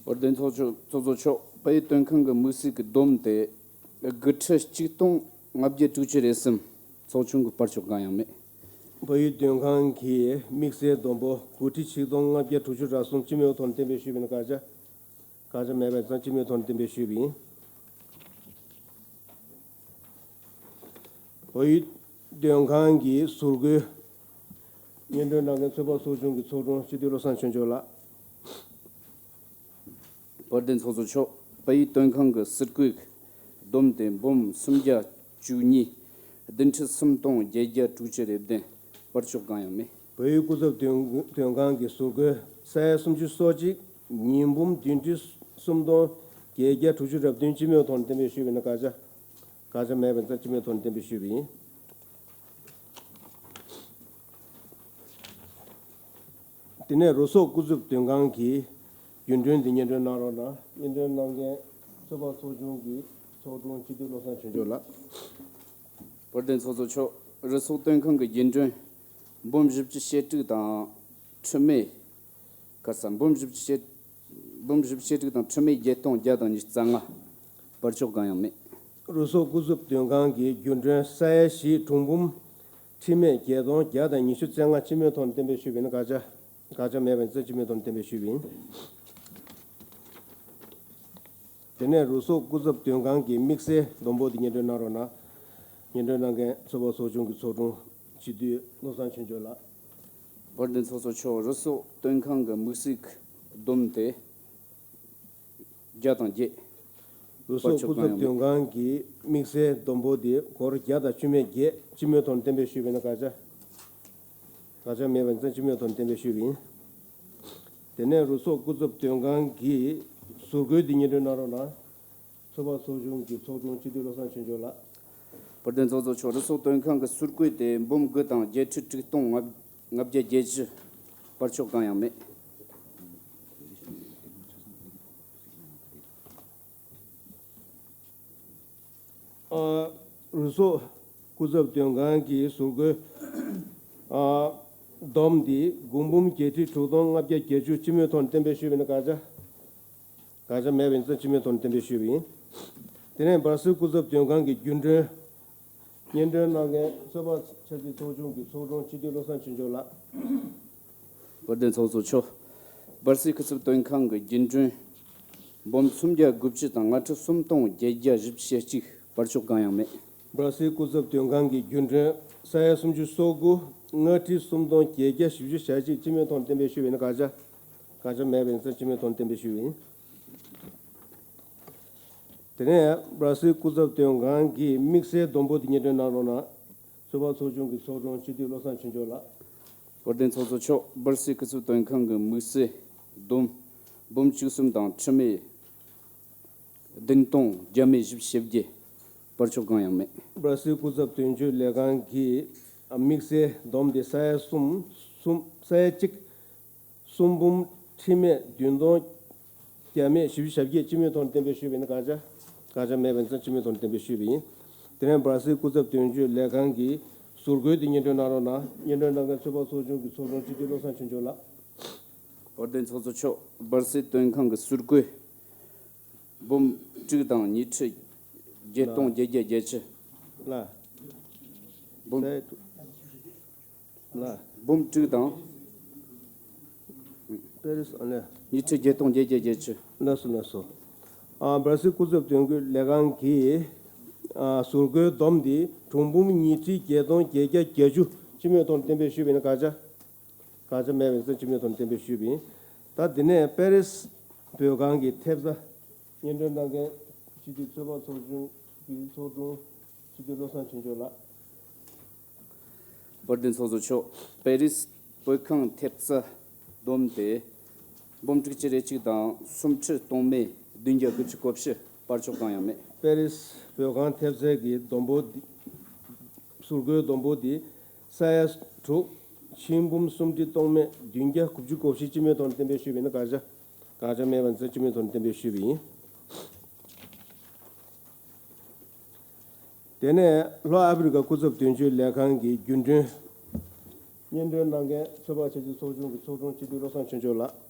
དཔལ་ལྡན་ཚོགས་གཙོ། ཚོགས་གཙོ་མཆོག་བལ་ཡུལ་དོན་ཁང་གི་དམིགས་བསལ་གྱི་བསྡོམས་དེ་དགུ་ཁྲི་གཅིག་སྟོང་ལྔ་བརྒྱ་དྲུག་ཅུ་རེ་གསུམ། ཚོགས་ཆུང་གི་བར་ཆོད་གང་ཡང་མེད། བལ་ཡུལ་དོན་ཁང་གི་དམིགས་བསལ་བསྡོམས་འབོར་དགུ་ཁྲི་ཆིག་སྟོང་ལྔ་བརྒྱ་དྲུག་ཅུ་རེ་གསུམ་སྤྱི་མོས་ཐོག་ནས་གཏན་འབེབས་ཞུས་པ་ཡིན་ན། བཀའ་རྒྱ། བཀའ་རྒྱ་མེད་པ་ཡིན་ཙང་སྤྱི་མོས་ཐོག་ནས་གཏན་འབེབས་ཞུས་པ་ཡིན། བལ་ཡུལ་དོན་ཁང་གི་ཟུར་བཀོད་སྙན་སྒྲོན་གནང་མཁན་ཚོད་དཔག་ཚོགས་ཆུང་གི་ཚོགས་དྲུང་སྤྱི་འཐུས་བློ་བཟང་ཆོས་འབྱོར་ལགས། དཔལ་ལྡན་ཚོགས་གཙོ་མཆོག་བལ་ཡུལ་དོན་ཁང་གི་ཟུར་བཀོད་བསྡོམས་ཏེ་འབུམ་སུམ་བརྒྱ་བཅུ་གཉིས་བདུན་ཁྲི་སུམ་སྟོང་བརྒྱད་བརྒྱ་དྲུག་ཅུ་རེ་བདུན། བར་ཆོད་གང་ཡང་མེད། བལ་ཡུལ་སྐུ་ཚབ་དོན། དོན་ཁང་གི་ཟུར་བཀོད་ས་ཡ་སུམ་ཅུ་སོ་གཅིག་ཉིས་འབུམ་བདུན་ཁྲི་སུམ་སྟོང་བརྒྱད་བརྒྱ་དྲུག་ཅུ་རེ་བདུན་སྤྱི་མོས་ཐོག་ནས་གཏན་འབེབས་ཞུས་པ་ཡིན་ན། བཀའ་རྒྱ། བཀའ་རྒྱ་མེད་པ་ཡིན་ཙང་སྤྱི་མོས་ཐོག་ནས་གཏན་འབེབས་ཞུས་པ་ཡིན། དེ་ནས་རུ་སོག་སྐུ་ཚབ་དོན་ཁང་གི་རྒྱུན་གྲོན་དེ་སྙན་སྒྲོན་གནང་རོགས་གནང་། སྙན་སྒྲོན་གནང་མཁན་ཚོད་དཔག་ཚོགས་ཆུང་གི་ཚོགས་དྲུང་སྤྱི་འཐུས་བློ་བཟང་ཆོས་འབྱོར་ལགས། དཔལ་ལྡན་ཚོགས་གཙོ་མཆོག་རུ་སོག་དོན་ཁང་གི་རྒྱུན་གྲོན་འབུམ་བཞི་བཅུ་ཞེ་དྲུག་དང་ཁྲི་མེད། ཁ་ས་འབུམ་བཞི་བཅུ་ཞེ། འབུམ་བཞི་བཅུ་ཞེ་དྲུག་དང་ཁྲི་མེད་བརྒྱད་སྟོང་བརྒྱ་དང་ཉི་ཤུ་རྩ་ལྔ། བར་ཆོད་གང་ཡང་མེད། རུ་སོག་སྐུ་ཚབ་དོན་ཁང་གི་རྒྱུན་གྲོན་ས་ཡ་བཞི་དྲུག་འབུམ་ཁྲི་མེད་བརྒྱད་སྟོང་བརྒྱ་དང་ཉི་ཤུ་རྩ་ལྔ་སྤྱི་མོས་ཐོག་ནས་གཏན་འབེབས་ཞུས་པ་ཡིན་ན། བཀའ་རྒྱ། བཀའ་རྒྱ་མེད་པ་ཡིན་ཙང་སྤྱི་མོས་ཐོག་ནས་གཏན་འབེབས་ཞུས་པ་ཡིན། དེ་ནས་རུ་སོག་སྐུ་ཚབ་དོན་ཁང་གི་དམིགས་བསལ་བསྡོམས་འབོར་དེ་སྙན་སྒྲོན་གནང་རོགས་གནང་། སྙན་སྒྲོན་གནང་མཁན་ཚོད་དཔག་ཚོགས་ཆུང་གི་ཚོགས་དྲུང་སྤྱི་འཐུས་བློ་བཟང་ཆོས་འབྱོར་ལགས། དཔལ་ལྡན་ཚོགས་གཙོ་མཆོག་རུ་སོག་དོན་ཁང་གི་དམིགས་བསལ་གྱི་བསྡོམས་དེ་བརྒྱ་དང་བརྒྱད། རུ་སོག་སྐུ་ཚབ་དོན་ཁང་གི་དམིགས་བསལ་བསྡོམས་འབོར་དེ་སྒོར་བརྒྱ་དང་བཅུ་མེད་བརྒྱད་སྤྱི་མོས་ཐོག་ནས་གཏན་འབེབས་ཞུས་པ་ཡིན་ན། བཀའ་རྒྱ། བཀའ་རྒྱ་མེད་པ་ཡིན་ཙང་སྤྱི་མོས་ཐོག་ནས་གཏན་འབེབས་ཞུས་པ་ཡིན། དེ་ནས་རུ་སོག་སྐུ་ཚབ་དོན་ཁང་གི་ཟུར་བཀོད་དེ་སྙན་སྒྲོན་གནང་རོགས་གནང་། ཚོད་དཔག་ཚོགས་ཆུང་གི་ཚོགས་དྲུང་སྤྱི་འཐུས་བློ་བཟང་ཆོས་འབྱོར་ལགས། དཔལ་ལྡན་ཚོགས་གཙོ་མཆོག་རུ་སོག་དོན་ཁང་གི་ཟུར་བཀོད་དེ་འབུམ་དགུ་དང་བརྒྱད་ཁྲི་དྲུག་སྟོང་ལྔ་བརྒྱ་བརྒྱད་ཅུ། བར་ཆོད་གང་ཡང་མེད། ཨ། རུ་སོག་སྐུ་ཚབ་དོན་ཁང་གི་ཟུར་བཀོད། ཨ། བསྡོམས་ཏེ་དགུ་འབུམ་བརྒྱད་ཁྲི་དྲུག་སྟོང་ལྔ་བརྒྱ་བརྒྱད་ཅུ་སྤྱི་མོས་ཐོག་ནས་གཏན་འབེབས་ཞུས་པ་ཡིན་ན། བཀའ་རྒྱ། བཀའ་རྒྱ་མེད་པ་ཡིན་ཙང་སྤྱི་མོས་ཐོག་ནས་གཏན་འབེབས་ཞུས་པ་ཡིན། དེ་ནས་འབར་སིལ་སྐུ་ཚབ་དོན་ཁང་གི་རྒྱུན་གྲོན་སྙན་སྒྲོན་གནང་མཁན་ཚོད་དཔག་འཆར་རྩིས་ཚོགས་ཆུང་གི་ཚོགས་དྲུང་སྤྱི་འཐུས་བློ་བཟང་ཆོས་འབྱོར་ལགས། དཔལ་ལྡན་ཚོགས་གཙོ་མཆོག་འབར་སིལ་སྐུ་ཚབ་དོན་ཁང་གི་རྒྱུན་གྲོན་འབུམ་སུམ་བརྒྱ་དགུ་བཅུ་དང་ལྔ་ཁྲི་སུམ་སྟོང་བརྒྱད་བརྒྱ་བཞི་བཅུ་ཞེ་གཅིག། བར་ཆོད་གང་ཡང་མེད། སྦྲ་སེར་སྐུ་ཚབ་དོན་ཁང་གི་རྒྱུན་གྲོན་ས་ཡ་སུམ་ཅུ་སོ་དགུ། ལྔ་ཁྲི་སུམ་སྟོང་བརྒྱད་བརྒྱ་བཞི་བཅུ་ཞེ་གཅིག་སྤྱི་མོས་ཐོག་ནས་གཏན་འབེབས་ཞུས་པ་ཡིན་ན། དགག་བྱ། དགག་བྱ་མེད་པ་ཡིན་ཙང་སྤྱི་མོས་ཐོག་ནས་གཏན་འབེབས་ཞུས་པ་ཡིན། དེ་ནས་སྦྲ་སེར་སྐུ་ཚབ་དོན་ཁང་གི་དམིགས་བསལ་བསྡོམས་འབོར་དེ་སྙན་སྒྲོན་གནང་རོགས་གནང་། ཚོད་དཔག་ཚོགས་ཆུང་གི་ཚོགས་དྲུང་སྤྱི་འཐུས་བློ་བཟང་ཆོས་འབྱོར་ལགས། དཔལ་ལྡན་ཚོགས་གཙོ་མཆོག་སྦྲ་སེར་སྐུ་ཚབ་དོན་ཁང་གི་དམིགས་བསལ་བསྡོམས་འབུམ་བཅུ་གསུམ་དང་ཁྲི་མེད་བདུན་སྟོང་བརྒྱ་མེད་བཞི་བཅུ་ཞེ་བརྒྱད། བར་ཆད་གང་ཡང་མེད། སྦྲ་སེར་སྐུ་ཚབ་དོན་གཅོད་ལས་ཁང་གི་དམིགས་བསལ་བསྡོམས་དེ་ས་ཡ་གསུམ། གསུམ། ས་ཡ་གཅིག། གསུམ་འབུམ་ཁྲི་མེད་བདུན་སྟོང་བརྒྱ་མེད་བཞི་བཅུ་ཞེ་བརྒྱད་སྤྱི་མོས་ཐོག་ནས་གཏན་འབེབས་ཞུས་པ་ཡིན་ན། དགག་བྱ། དགག་བྱ་མེད་པ་ཡིན་ཙང་སྤྱི་མོས་ཐོག་ནས་གཏན་འབེབས་ཞུས་པ་ཡིན། དེ་ནས་སྦྲ་སེར་སྐུ་ཚབ་དོན་གཅོད་ལས་ཁང་གི་ཟུར་བཀོད་དེ་སྙན་སྒྲོན་གནང་རོགས་གནང་། སྙན་སྒྲོན་གནང་མཁན་ཚོད་དཔག་ཚོགས་ཆུང་གི་ཚོགས་དྲུང་སྤྱི་འཐུས་བློ་བཟང་ཆོས་འབྱོར་ལགས། དཔལ་ལྡན་ཚོགས་གཙོ་མཆོག་སྦྲ་སེར་དོན་ཁང་གི་ཟུར་བཀོད་འབུམ་དྲུག་དང་ཉིས་ཁྲི་བརྒྱད་སྟོང་བརྒྱད་བརྒྱ་བརྒྱད་ཅུ། ལགས། འབུམ། ལགས། འབུམ་དྲུག་དང་། པེ་རིས། ཨ་ལས། ཉིས་ཁྲི་བརྒྱད་སྟོང་བརྒྱད་བརྒྱ་བརྒྱད་ཅུ། ལགས་སོ། ལགས་སོ། ཨ། སྦྲ་སེར་སྐུ་ཚབ་དོན་གཅོད་ལས་ཁང་གི། ཨ། ཟུར་བཀོད་བསྡོམས་དེ་གྲངས་འབུམ་ཉིས་ཁྲི་བརྒྱད་སྟོང་བརྒྱད་བརྒྱ་བརྒྱད་ཅུ་སྤྱི་མོས་ཐོག་ནས་གཏན་འབེབས་ཞུས་པ་ཡིན་ན། དགག་བྱ། དགག་བྱ་མེད་པ་ཡིན་ཙང་སྤྱི་མོས་ཐོག་ནས་གཏན་འབེབས་ཞུས་པ་ཡིན། ད་དེ་ནས་པེ་རིས་བོད་ཁང་གི་ཐེབས་རྩ་སྙན་སྒྲོན་གནང་མཁན་སྤྱི་འཐུས་ཚོད་དཔག་ཚོགས་ཆུང་གི་ཚོགས་དྲུང་སྤྱི་འཐུས་བློ་བཟང་ཆོས་འབྱོར་ལགས། དཔལ་ལྡན་ཚོགས་གཙོ་མཆོག་པེ་རིས་བོད་ཁང་ཐེབས་རྩ་བསྡོམས་དེ་འབུམ་དྲུག་ཅུ་རེ་གཅིག་དང་སུམ་ཁྲི་སྟོང་མེད་བདུན་བརྒྱ་དགུ་བཅུ་གོ་བཞི། བར་ཆད་གང་ཡང་མེད། པེ་རིས་བོད་ཁང་ཐེབས་རྩ་གི་བསྡོམས་འབོར་འདི། ཟུར་བཀོད་བསྡོམས་འབོར་འདི་ས་ཡ་དྲུག། ཆིག་འབུམ་སུམ་ཁྲི་སྟོང་མེད་བདུན་བརྒྱ་དགུ་བཅུ་གོ་བཞི་སྤྱི་མོས་ཐོག་ནས་གཏན་འབེབས་ཞུས་པ་ཡིན་ན། དགག་བྱ། དགག་བྱ་མེད་པ་ཡིན་ཙང་སྤྱི་མོས་ཐོག་ནས་གཏན་འབེབས་ཞུས་པ་ཡིན། དེ་ནས་ལྷོ་ཨ་ཕི་རི་ཀ་སྐུ་ཚབ་དོན་གཅོད་ལས་ཁང་གི་རྒྱུན་གྲོན་སྙན་སྒྲོན་གནང་མཁན་ཚོད་དཔག་ཆབ་སྲིད་ཚོགས་ཆུང་གི་ཚོགས་དྲུང་སྤྱི་འཐུས་བློ་བཟང་ཆོས་འབྱོར་ལགས།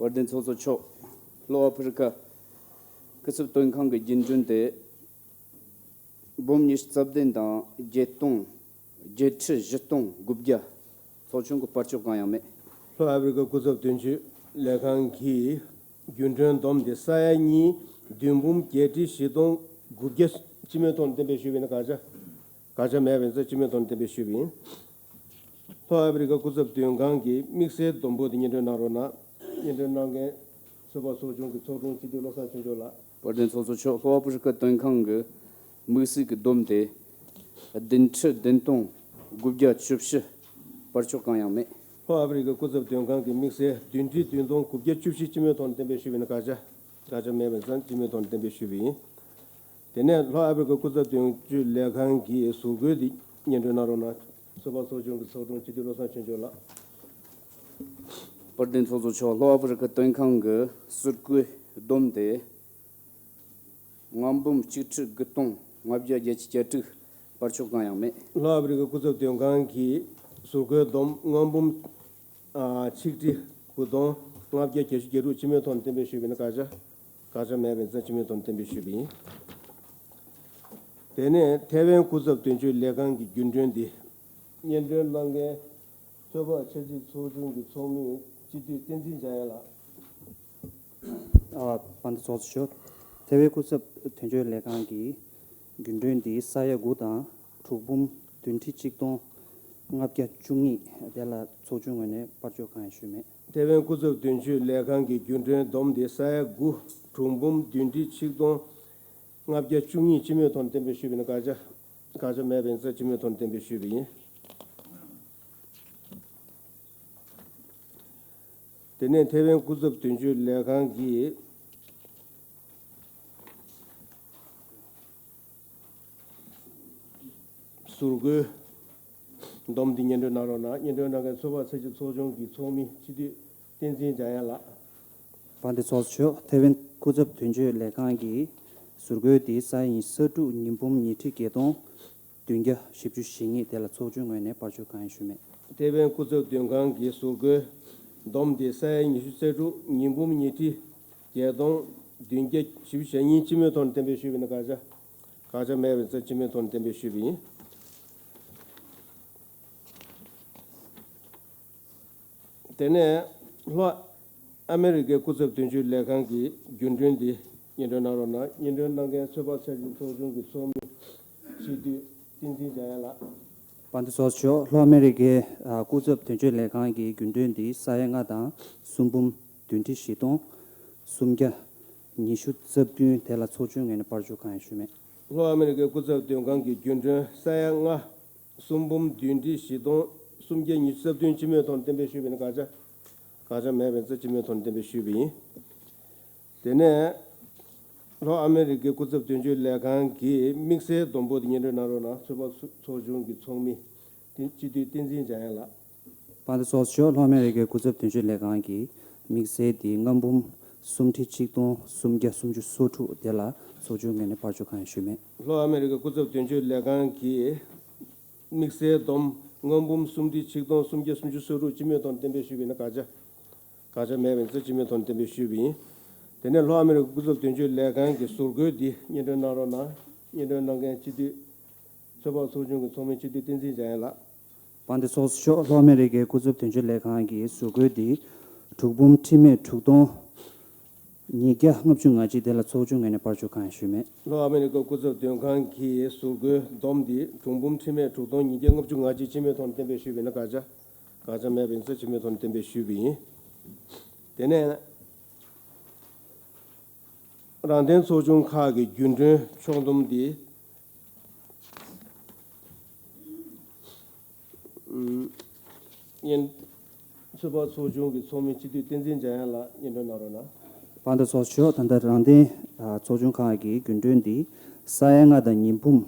དཔལ་ལྡན་ཚོགས་གཙོ་མཆོག་ལྷོ་ཨ་ཕི་རི་ཀ་སྐུ་ཚབ་དོན་ཁང་གི་རྒྱུན་གྲོན་དེ་འབུམ་ཉི་ཤུ་རྩ་བདུན་དང་བརྒྱད་སྟོང་། བརྒྱད་ཁྲི་བཞི་སྟོང་དགུ་བརྒྱ། ཚོགས་ཆུང་གི་བར་ཆད་གང་ཡང་མེད། ལྷོ་ཨ་ཕི་རི་ཀ་སྐུ་ཚབ་དོན་གཅོད་ལས་ཁང་གི་རྒྱུན་གྲོན་བསྡོམས་ཏེ་ས་ཡ་གཉིས་བདུན་འབུམ་བརྒྱད་ཁྲི་བཞི་སྟོང་དགུ་བརྒྱ་སྤྱི་མོས་ཐོག་ནས་གཏན་འབེབས་ཞུས་པ་ཡིན་ན། དགག་བྱ། དགག་བྱ་མེད་པ་ཡིན་ཙང་སྤྱི་མོས་ཐོག་ནས་གཏན་འབེབས་ཞུས་པ་ཡིན། ལྷོ་ཨ་ཕི་རི་ཀ་སྐུ་ཚབ་དོན་ཁང་གི་དམིགས་བསལ་བསྡོམས་འབོར་དེ་སྙན་སྒྲོན་གནང་རོགས་གནང་། སྙན་སྒྲོན་གནང་མཁན་ཚོད་དཔག་ཚོགས་ཆུང་གི་ཚོགས་དྲུང་སྤྱི་འཐུས་བློ་བཟང་ཆོས་འབྱོར་ལགས། དཔལ་ལྡན་ཚོགས་གཙོ་མཆོག་ལྷོ་ཨ་ཕི་རི་ཀ་དོན་ཁང་གི་དམིགས་བསལ་གྱི་བསྡོམས་དེ་བདུན་ཁྲི་བདུན་སྟོང་དགུ་བརྒྱ་བཅུ་བཞི། བར་ཆད་གང་ཡང་མེད། ལྷོ་ཨ་ཕི་རི་ཀ་སྐུ་ཚབ་དོན་ཁང་གི་དམིགས་བསལ་བདུན་ཁྲི་བདུན་སྟོང་དགུ་བརྒྱ་བཅུ་བཞི་སྤྱི་མོས་ཐོག་ནས་གཏན་འབེབས་ཞུས་པ་ཡིན་ན། དགག་བྱ། དགག་བྱ་མེད་པ་ཡིན་ཙང་སྤྱི་མོས་ཐོག་ནས་གཏན་འབེབས་ཞུས་པ་ཡིན། དེ་ནས་ལྷོ་ཨ་ཕི་རི་ཀ་སྐུ་ཚབ་དོན་གཅོད་ལས་ཁང་གི་ཟུར་བཀོད་དེ་སྙན་སྒྲོན་གནང་རོགས་གནང་། ཚོད་དཔག་ཚོགས་ཆུང་གི་ཚོགས་དྲུང་སྤྱི་འཐུས་བློ་བཟང་ཆོས་འབྱོར་ལགས། དཔལ་ལྡན་ཚོགས་གཙོ་མཆོག་ལྷོ་ཨ་ཕི་རི་ཀ་དོན་ཁང་གི་ཟུར་བཀོད་བསྡོམས་ཏེ་ལྔ་འབུམ་གཅིག་ཁྲི་དགུ་སྟོང་ལྔ་བརྒྱ་བརྒྱད་ཅུ་གྱ་དྲུག། བར་ཆད་གང་ཡང་མེད། ལྷོ་ཨ་ཕི་རི་ཀ་སྐུ་ཚབ་དོན་ཁང་གི་ཟུར་བཀོད་བསྡོམས་ལྔ་འབུམ། ཨ། ཆིག་ཁྲི་དགུ་སྟོང་ལྔ་བརྒྱ་གྱ་དྲུག་སྤྱི་མོས་ཐོག་ནས་གཏན་འབེབས་ཞུས་པ་ཡིན་ན། དགག་བྱ། དགག་བྱ་མེད་པ་ཡིན་ཙང་སྤྱི་མོས་ཐོག་ནས་གཏན་འབེབས་ཞུས་པ་ཡིན། དེ་ནས་ཐེ་ཝན་སྐུ་ཚབ་དོན་གཅོད་ལས་ཁང་གི་རྒྱུན་གྲོན་འདི་སྙན་སྒྲོན་གནང་མཁན་ཚོད་དཔག་ཆབ་སྲིད་ཚོགས་ཆུང་གི་ཚོགས་མི་སྤྱི་འཐུས་བསྟན་འཛིན་འཇམ་དབྱངས་ལགས། ཨ། དཔལ་ལྡན་ཚོགས་གཙོ་མཆོག་ཐེ་ཝན་སྐུ་ཚབ་དོན་གཅོད་ལས་ཁང་གི་རྒྱུན་གྲོན་འདི་ས་ཡ་དགུ་དང་དྲུག་འབུམ་བདུན་ཁྲི་གཅིག་སྟོང་ལྔ་བརྒྱ་བཅུ་གཉིས། དེ་ལ་ཚོགས་ཆུང་ངོས་ནས་བར་ཆད་གང་ཡང་ཞུས་མེད། ཐེ་ཝན་སྐུ་ཚབ་དོན་གཅོད་ལས་ཁང་གི་རྒྱུན་གྲོན་བསྡོམས་ཏེ་ས་ཡ་དགུ་དྲུག་འབུམ་བདུན་ཁྲི་ཆིག་སྟོང་ལྔ་བརྒྱ་བཅུ་གཉིས་སྤྱི་མོས་ཐོག་ནས་གཏན་འབེབས་ཞུས་པ་ཡིན་ན། དགག་བྱ། དགག་བྱ་མེད་པ་ཡིན་ཙང་སྤྱི་མོས་ཐོག་ནས་གཏན་འབེབས་ཞུས་པ་ཡིན། དེ་ནས་ཐེ་ཝན་སྐུ་ཚབ་དོན་གཅོད་ལས་ཁང་གི་ཟུར་བཀོད་བསྡོམས་འདི་སྙན་སྒྲོན་གནང་རོགས་གནང་། སྙན་སྒྲོན་གནང་མཁན་ཚོད་དཔག་ཚད་གཞི་ཚོགས་ཆུང་གི་ཚོགས་མི་སྤྱི་འཐུས་བསྟན་འཛིན་འཇམ་དབྱངས་ལགས། དཔལ་ལྡན་ཚོགས་གཙོ་མཆོག་ཐེ་ཝན་སྐུ་ཚབ་དོན་གཅོད་ལས་ཁང་གི་ཟུར་བཀོད་འདི་ས་ཡིན་ས་དྲུག་ཉིས་འབུམ་ཉིས་ཁྲི་བརྒྱད་སྟོང་བདུན་བརྒྱ་བཞི་བཅུ་ཞེ་གཉིས། དེ་ལ་ཚོགས་ཆུང་ངོས་ནས་བར་ཆད་གང་ཡང་ཞུས་མེད། ཐེ་ཝན་སྐུ་ཚབ་དོན་ཁང་གི་ཟུར་བཀོད་ བསྡོམས་ཏེ་ས་ཡ་ཉི་ཤུ་རྩ་དྲུག་ཉིས་འབུམ་ཉི་ཁྲི་བརྒྱད་སྟོང་བདུན་བརྒྱ་བཞི་བཅུ་ཞེ་གཉིས་སྤྱི་མོས་ཐོག་ནས་གཏན་འབེབས་ཞུས་པ་ཡིན་ན་དགག་བྱ། དགག་བྱ་མེད་པ་ཡིན་ཙང་སྤྱི་མོས་ཐོག་ནས་གཏན་འབེབས་ཞུས་པ་ཡིན། དེ་ནས་ལྷོ་ཨ་མེ་རི་ཀའི་སྐུ་ཚབ་དོན་གཅོད་ལས་ཁང་གི་རྒྱུན་གྲོན་འདི་སྙན་སྒྲོན་གནང་རོགས་གནང་། སྙན་སྒྲོན་གནང་མཁན་ཚོད་དཔག་ཚད་གཞི་ཚོགས་ཆུང་གི་ཚོགས་མི་སྤྱི་འཐུས་བསྟན་འཛིན་འཇམ་དབྱངས་ལགས། དཔལ་ལྡན་ཚོགས་གཙོ་མཆོག་ལྷོ་ཨ་མེ་རི་ཀའི་ཨ་སྐུ་ཚབ་དོན་གཅོད་ལས་ཁང་གི་རྒྱུན་གྲོན་འདི་ས་ཡ་ལྔ་དང་སུམ་འབུམ་བདུན་ཁྲི་བཞི་སྟོང་སུམ་བརྒྱ་ཉི་ཤུ་རྩ་བདུན། དེ་ལ་ཚོགས་ཆུང་ངོས་ནས་སྤར་བཅུག་གང་ཡང་ཞུས་མེད། ལྷོ་ཨ་མེ་རི་ཀའི་སྐུ་ཚབ་དོན་ཁང་གི་རྒྱུན་གྲོན་ས་ཡ་ལྔ་སུམ་འབུམ་བདུན་ཁྲི་བཞི་སྟོང་སུམ་བརྒྱ་ཉི་ཤུ་རྩ་བདུན་སྤྱི་མོས་ཐོག་ནས་གཏན་འབེབས་ཞུས་པ་ཡིན་ན་དགག་བྱ། དགག་བྱ་མེད་པ་ཡིན་ཙང་སྤྱི་མོས་ཐོག་ནས་གཏན་འབེབས་ཞུས་པ་ཡིན། དེ་ནས་ལྷོ་ཨ་མེ་རི་ཀའི་སྐུ་ཚབ་དོན་གཅོད་ལས་ཁང་གི་དམིགས་བསལ་བསྡོམས་འབོར་དེ་སྙན་སྒྲོན་གནང་རོགས་གནང་། ཚོད་དཔག་ཚོགས་ཆུང་གི་ཚོགས་མི་སྤྱི་འཐུས་བསྟན་འཛིན་འཇམ་དབྱངས་ལགས། དཔལ་ལྡན་ཚོགས་གཙོ་མཆོག་ལྷོ་ཨ་མེ་རི་ཀའི་སྐུ་ཚབ་དོན་གཅོད་ལས་ཁང་གི་དམིགས་བསལ་དེ་ལྔ་འབུམ་སུམ་ཁྲི་གཅིག་སྟོང་སུམ་བརྒྱ་སུམ་ཅུ་སོ་དྲུག། དེ་ལ་ཚོགས་ཆུང་ངོས་ནས་སྤར་བཅུག་གང་ཡང་ཞུས་མེད། ལྷོ་ཨ་མེ་རི་ཀའི་སྐུ་ཚབ་དོན་གཅོད་ལས་ཁང་གི་དམིགས་བསལ་བསྡོམས་ལྔ་འབུམ་སུམ་ཁྲི་གཅིག་སྟོང་སུམ་བརྒྱ་སུམ་ཅུ་སོ་དྲུག་སྤྱི་མོས་ཐོག་ནས་གཏན་འབེབས་ཞུས་པ་ཡིན་ན་དགག་བྱ། དགག་བྱ་མེད་པ་ཡིན་ཙང་སྤྱི་མོས་ཐོག་ནས་གཏན་འབེབས་ཞུས་པ་ཡིན། དེ་ནས་ལྷོ་ཨ་མེ་རི་ཀའི་སྐུ་ཚབ་དོན་གཅོད་ལས་ཁང་གི་ཟུར་བཀོད་འདི་སྙན་སྒྲོན་གནང་རོགས་གནང་། སྙན་སྒྲོན་གནང་མཁན་སྤྱི་འཐུས་ཚོད་དཔག་ཚོགས་ཆུང་གི་ཚོགས་མི་སྤྱི་འཐུས་བསྟན་འཛིན་འཇམ་དབྱངས་ལགས། དཔལ་ལྡན་ཚོགས་གཙོ་མཆོག་ལྷོ་ཨ་མེ་རི་ཀའི་སྐུ་ཚབ་དོན་གཅོད་ལས་ཁང་གི་ཟུར་བཀོད་འདི་དྲུག་འབུམ་ཁྲི་མེད་དྲུག་སྟོང་ཉིས་བརྒྱ་ལྔ་བཅུ་ང་གཅིག། དེ་ལ་ཚོགས་ཆུང་ངོས་ནས་སྤར་བཅུག་གང་ཡང་ཞུས་མེད། ལྷོ་ཨ་མེ་རི་ཀའི་སྐུ་ཚབ་དོན་ཁང་གི་ཟུར་བཀོད་བསྡོམས་འདི་དྲུག་འབུམ་ཁྲི་མེད་དྲུག་སྟོང་ཉིས་བརྒྱ་ལྔ་བཅུ་ང་གཅིག་སྤྱི་མོས་ཐོག་ནས་གཏན་འབེབས་ཞུས་པ་ཡིན་ན་དགག་བྱ། དགག་བྱ་མེད་པ་ཡིན་ཙང་སྤྱི་མོས་ཐོག་ནས་གཏན་འབེབས་ཞུས་པ་ཡིན། དེ་ནས་རང་བདེན་ཚོགས་ཆུང་ཁག་གི་རྒྱུན་གྲོན་ཕྱོགས་བསྡོམས་འདི། ཨུམ། སྙན། ཚོད་དཔག་ཚོགས་ཆུང་གི་ཚོགས་མི་སྤྱི་འཐུས་བསྟན་འཛིན་འཇམ་དབྱངས་ལགས་སྙན་སྒྲོན་གནང་རོགས་གནང་། དཔལ་ལྡན་ཚོགས་གཙོ་མཆོག་ད་ལྟ་རང་བདེན་ཨ་ཚོགས་ཆུང་ཁག་གི་རྒྱུན་གྲོན་འདི་ས་ཡ་ལྔ་དང་ཉིས་འབུམ་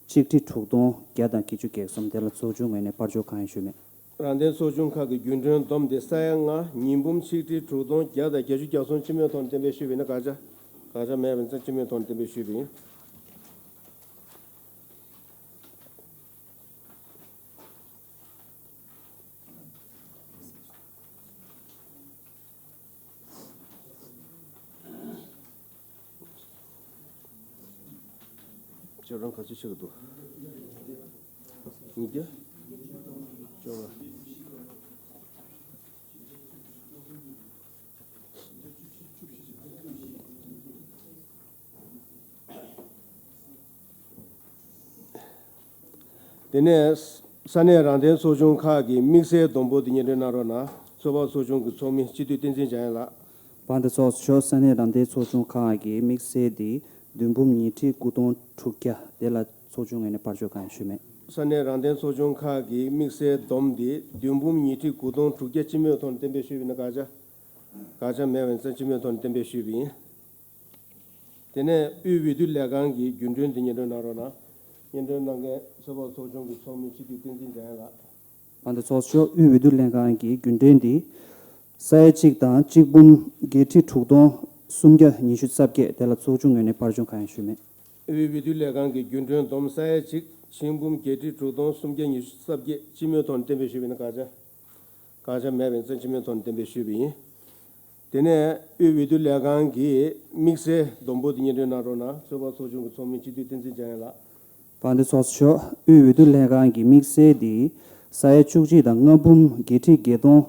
གཅིག་ཁྲི་དྲུག་སྟོང་བརྒྱ་དང་བརྒྱད་ཅུ་གྱ་གསུམ། དེ་ལ་ཚོགས་ཆུང་ངོས་ནས་སྤར་བཅུག་གང་ཡང་ཞུས་མེད། རང་བདེན་ཚོགས་ཆུང་ཁག་གི་རྒྱུན་གྲོན་བསྡོམས་ཏེ་ས་ཡ་ལྔ་ཉིས་འབུམ་ཆིག་ཁྲི་དྲུག་སྟོང་བརྒྱ་དང་བརྒྱད་ཅུ་གྱ་གསུམ་སྤྱི་མོས་ཐོག་ནས་གཏན་འབེབས་ཞུས་པ་ཡིན་ན་དགག་བྱ། དགག་བྱ་མེད་པ་ཡིན་ཙང་སྤྱི་མོས་ཐོག་ནས་གཏན་འབེབས་ཞུས་པ་ཡིན། ཁྱེད་རང་ག་ཚོད་ཆེ་གི་འདུག་ཉིས་བརྒྱ། བཅོ་ལྔ། དེ་ནས་ས་གནས་རང་བདེན་ཚོགས་ཆུང་ཁག་གི་དམིགས་བསལ་བསྡོམས་འབོར་དེ་སྙན་སྒྲོན་གནང་རོགས་གནང་། ཚོད་དཔག་ཚོགས་ཆུང་གི་ཚོགས་མི་སྤྱི་འཐུས་བསྟན་འཛིན་འཇམ་དབྱངས་ལགས། དཔལ་ལྡན་ཚོགས་གཙོ་མཆོག་ས་གནས་རང་བདེན་ཚོགས་ཆུང་ཁག་གི་དམིགས་བསལ་དེ་བདུན་འབུམ་ཉིས་ཁྲི་དགུ་སྟོང་དྲུག་བརྒྱ། དེ་ལ་ཚོགས་ཆུང་ངོས་ནས་སྤར་བཅུག་གང་ཡང་ཞུས་མེད། ས་གནས་རང་བདེན་ཚོགས་ཆུང་ཁག་གི་དམིགས་བསལ་བསྡོམས་དེ་བདུན་འབུམ་ཉིས་ཁྲི་དགུ་སྟོང་དྲུག་བརྒྱ་སྤྱི་མོས་ཐོག་ནས་གཏན་འབེབས་ཞུས་པ་ཡིན་ན་དགག་བྱ། དགག་བྱ་མེད་པ་ཡིན་ཙང་སྤྱི་མོས་ཐོག་ནས་གཏན་འབེབས་ཞུས་པ་ཡིན། དེ་ནས་དབུས་འོས་བསྡུ་ལས་ཁང་གི་རྒྱུན་གྲོན་དེ་སྙན་སྒྲོན་གནང་རོགས་གནང་། སྙན་སྒྲོན་གནང་མཁན་ཚོད་དཔག་ཚོགས་ཆུང་གི་ཚོགས་མི་སྤྱི་འཐུས་བསྟན་འཛིན་འཇམ་དབྱངས་ལགས། དཔལ་ལྡན་ཚོགས་གཙོ་མཆོག་དབུས་འོས་བསྡུ་ལྷན་ཁང་གི་རྒྱུན་གྲོན་འདི་ས་ཡ་གཅིག་དང་གཅིག་འབུམ་བརྒྱད་ཁྲི་དྲུག་སྟོང་སུམ་བརྒྱ་ཉི་ཤུ་རྩ་བརྒྱད། དེ་ལ་ཚོགས་ཆུང་ངོས་ནས་སྤར་བཅུག་གང་ཡང་ཞུས་མེད། དབུས་འོས་བསྡུ་ལྷན་ཁང་གི་རྒྱུན་གྲོན་བསྡོམས་ས་ཡ་གཅིག་ཆིག་འབུམ་བརྒྱད་ཁྲི་དྲུག་སྟོང་སུམ་བརྒྱ་ཉི་ཤུ་རྩ་བརྒྱད་སྤྱི་མོས་ཐོག་ནས་གཏན་འབེབས་ཞུས་པ་ཡིན་ན་དགག་བྱ། དགག་བྱ་མེད་པ་ཡིན་ཙང་སྤྱི་མོས་ཐོག་ནས་གཏན་འབེབས་ཞུས་པ་ཡིན། དེ་ནས་དབུས་འོས་བསྡུ་ལྷན་ཁང་གི་དམིགས་བསལ་བསྡོམས་འབོར་དེ་སྙན་སྒྲོན་གནང་རོགས་གནང་། ཚོད་དཔག་ཚོགས་ཆུང་གི་ཚོགས་མི་སྤྱི་འཐུས་བསྟན་འཛིན་འཇམ་དབྱངས་ལགས། དཔལ་ལྡན་ཚོགས་གཙོ་མཆོག་དབུས་འོས་བསྡུ་ལྷན་ཁང་གི་དམིགས་བསལ་དེ་ས་ཡ་བཅུ་གཅིག་དང་ལྔ་འབུམ་བརྒྱད་ཁྲི་བརྒྱད་སྟོང་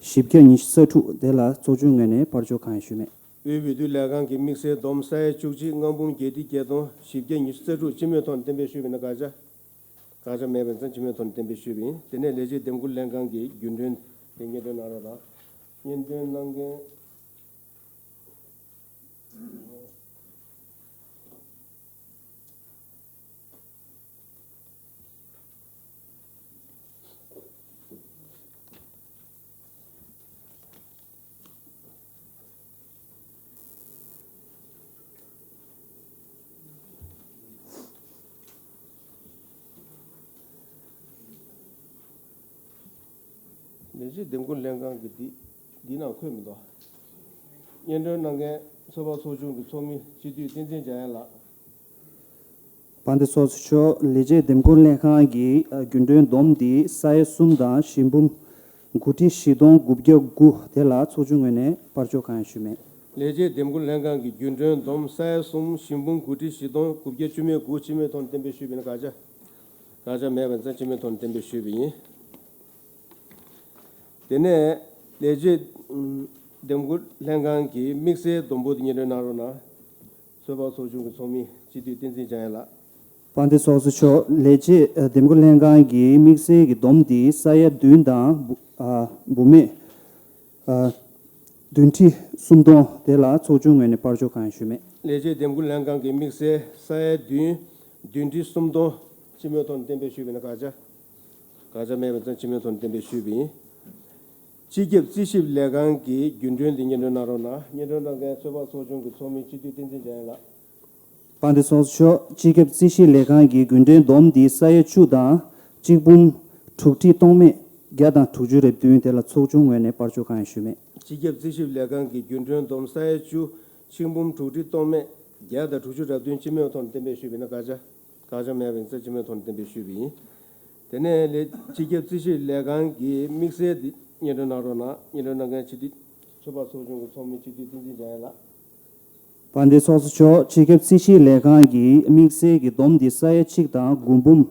བཞི་བརྒྱ་ཉི་ཤུ་རྩ་དྲུག། དེ་ལ་ཚོགས་ཆུང་ངོས་ནས་སྤར་བཅུག་གང་ཡང་ཞུས་མེད། དབུས་འོས་བསྡུ་ལྷན་ཁང་གི་དམིགས་བསལ་བསྡོམས་ས་ཡ་བཅུ་གཅིག་ལྔ་འབུམ་བརྒྱད་ཁྲི་བརྒྱད་སྟོང་བཞི་བརྒྱ་ཉི་ཤུ་རྩ་དྲུག་སྤྱི་མོས་ཐོག་ནས་གཏན་འབེབས་ཞུས་པ་ཡིན་ན་དགག་བྱ། དགག་བྱ་མེད་པ་ཡིན་ཙང་སྤྱི་མོས་ཐོག་ནས་གཏན་འབེབས་ཞུས་པ་ཡིན། དེ་ནས་ལས་བྱེད་འདེམས་བསྐོ་ལྷན་ཁང་གི་རྒྱུན་གྲོན་དེ་སྙན་སྒྲོན་གནང་རོགས་གནང་། སྙན་སྒྲོན་གནང་མཁན། ལས་བྱེད་འདེམས་བསྐོ་ལྷན་ཁང་གི་འདི་འདི་ནང་འཁོད་མི་འདུག་སྙན་སྒྲོན་གནང་མཁན་ཚོད་དཔག་ཚོགས་ཆུང་གི་ཚོགས་མི་སྤྱི་འཐུས་བསྟན་འཛིན་འཇམ་དབྱངས་ལགས། དཔལ་ལྡན་ཚོགས་གཙོ་མཆོག་ལས་བྱེད་འདེམས་བསྐོ་ལྷན་ཁང་གི་ཨ་རྒྱུན་གྲོན་བསྡོམས་འདི་ས་ཡ་གསུམ་དང་བཞི་འབུམ་ དགུ་ཁྲི་བཞི་སྟོང་དགུ་བརྒྱ་དགུ་དེ་ལ་ཚོགས་ཆུང་ངོས་ནས་པར་ཆོག་གང་ཡང་ཞུས་མེད། ལས་བྱེད་འདེམས་བསྐོ་ལྷན་ཁང་གི་རྒྱུན་གྲོན་བསྡོམས་ས་ཡ་གསུམ་ཞིང་འབུམ་དགུ་ཁྲི་བཞི་སྟོང་དགུ་བརྒྱ་བཅུ་མེད་དགུ་སྤྱི་མོས་ཐོག་ནས་གཏན་འབེབས་ཞུས་པ་ཡིན་ན་བཀག་ཆ། བཀག་ཆ་མེད་པ་ཡིན་ཙང་སྤྱི་མོས་ཐོག་ནས་གཏན་འབེབས་ཞུས་པ་ཡིན། དེ་ནས་ལས་བྱེད་འདེམས་བསྐོ་ལྷན་ཁང་གི་དམིགས་བསལ་བསྡོམས་འབོར་དེ་སྙན་སྒྲོན་གནང་རོགས་གནང་། ཚོད་དཔག་ཚོགས་ཆུང་གི་ཚོགས་མི་སྤྱི་འཐུས་བསྟན་འཛིན་འཇམ་དབྱངས་ལགས། དཔལ་ལྡན་ཚོགས་གཙོ་མཆོག་ལས་བྱེད་འདེམས་བསྐོ་ལྷན་ཁང་གི་དམིགས་བསལ་གྱི་བསྡོམས་འདི་ས་ཡ་བདུན་དང་འབུ་ཨ་འབུམ་མེད་ཨ་བདུན་ཁྲི་སུམ་སྟོང་དེ་ལ་ཚོགས་ཆུང་ངོས་ནས་པར་ཆོག་གང་ཡང་ཞུས་མེད། ལས་བྱེད་འདེམས་བསྐོ་ལྷན་ཁང་གི་དམིགས་བསལ་ས་ཡ་བདུན་བདུན་ཁྲི་སུམ་སྟོང་སྤྱི་མོས་ཐོག་ནས་གཏན་འབེབས་ཞུས་པ་ཡིན་ན་བཀག་ཆ། བཀག་ཆ་མེད་པ་ཡིན་ཙང་སྤྱི་མོས་ཐོག་ནས་གཏན་འབེབས་ཞུས་པ་ཡིན། སྤྱི་ཁྱབ་རྩིས་ཞིབ་ལས་ཁང་གི་རྒྱུན་གྲོན་དེ་སྙན་སྒྲོན་གནང་རོགས་གནང་། སྙན་སྒྲོན་གནང་མཁན་ཚོད་དཔག་ཚོགས་ཆུང་གི་ཚོགས་མི་སྤྱི་འཐུས་བསྟན་འཛིན་འཇམ་དབྱངས་ལགས། དཔལ་ལྡན་ཚོགས་གཙོ་མཆོག་སྤྱི་ཁྱབ་རྩིས་ཞིབ་ལས་ཁང་གི་རྒྱུན་གྲོན་བསྡོམས་འདི་ས་ཡ་བཅུ་དང་གཅིག་འབུམ་དྲུག་ཁྲི་སྟོང་མེད་བརྒྱ་དང་དྲུག་ཅུ་རེ་བདུན་དེ་ལ་ཚོགས་ཆུང་ངོས་ནས་པར་ཆོག་གང་ཡང་ཞུས་མེད། སྤྱི་ཁྱབ་རྩིས་ཞིབ་ལས་ཁང་གི་རྒྱུན་གྲོན་བསྡོམས་ས་ཡ་བཅུ་གཅིག་འབུམ་དྲུག་ཁྲི་སྟོང་མེད་བརྒྱ་དང་དྲུག་ཅུ་རེ་བདུན་སྤྱི་མོས་ཐོག་ནས་གཏན་འབེབས་ཞུས་པ་ཡིན་ན་བཀག་ཆ། བཀག་ཆ་མེད་པ་ཡིན་ཙང་སྤྱི་མོས་ཐོག་ནས་གཏན་འབེབས་ཞུས་པ་ཡིན། དེ་ནས་ལས་སྤྱི་ཁྱབ་རྩིས་ཞིབ་ལས་ཁང་གི་དམིགས་བསལ་འདི་སྙན་སྒྲོན་གནང་རོགས་གནང་། སྙན་སྒྲོན་གནང་མཁན་སྤྱི་འཐུས་ཚོད་དཔག་ཚོགས་ཆུང་གི་ཚོགས་མི་སྤྱི་འཐུས་བསྟན་འཛིན་འཇམ་དབྱངས་ལགས། དཔལ་ལྡན་ཚོགས་གཙོ་མཆོག་སྤྱི་ཁྱབ་རྩིས་ཞིབ་ལས་ཁང་གི་དམིགས་བསལ་གྱི་བསྡོམས་འདི་ས་ཡ་གཅིག་དང་དགུ་འབུམ་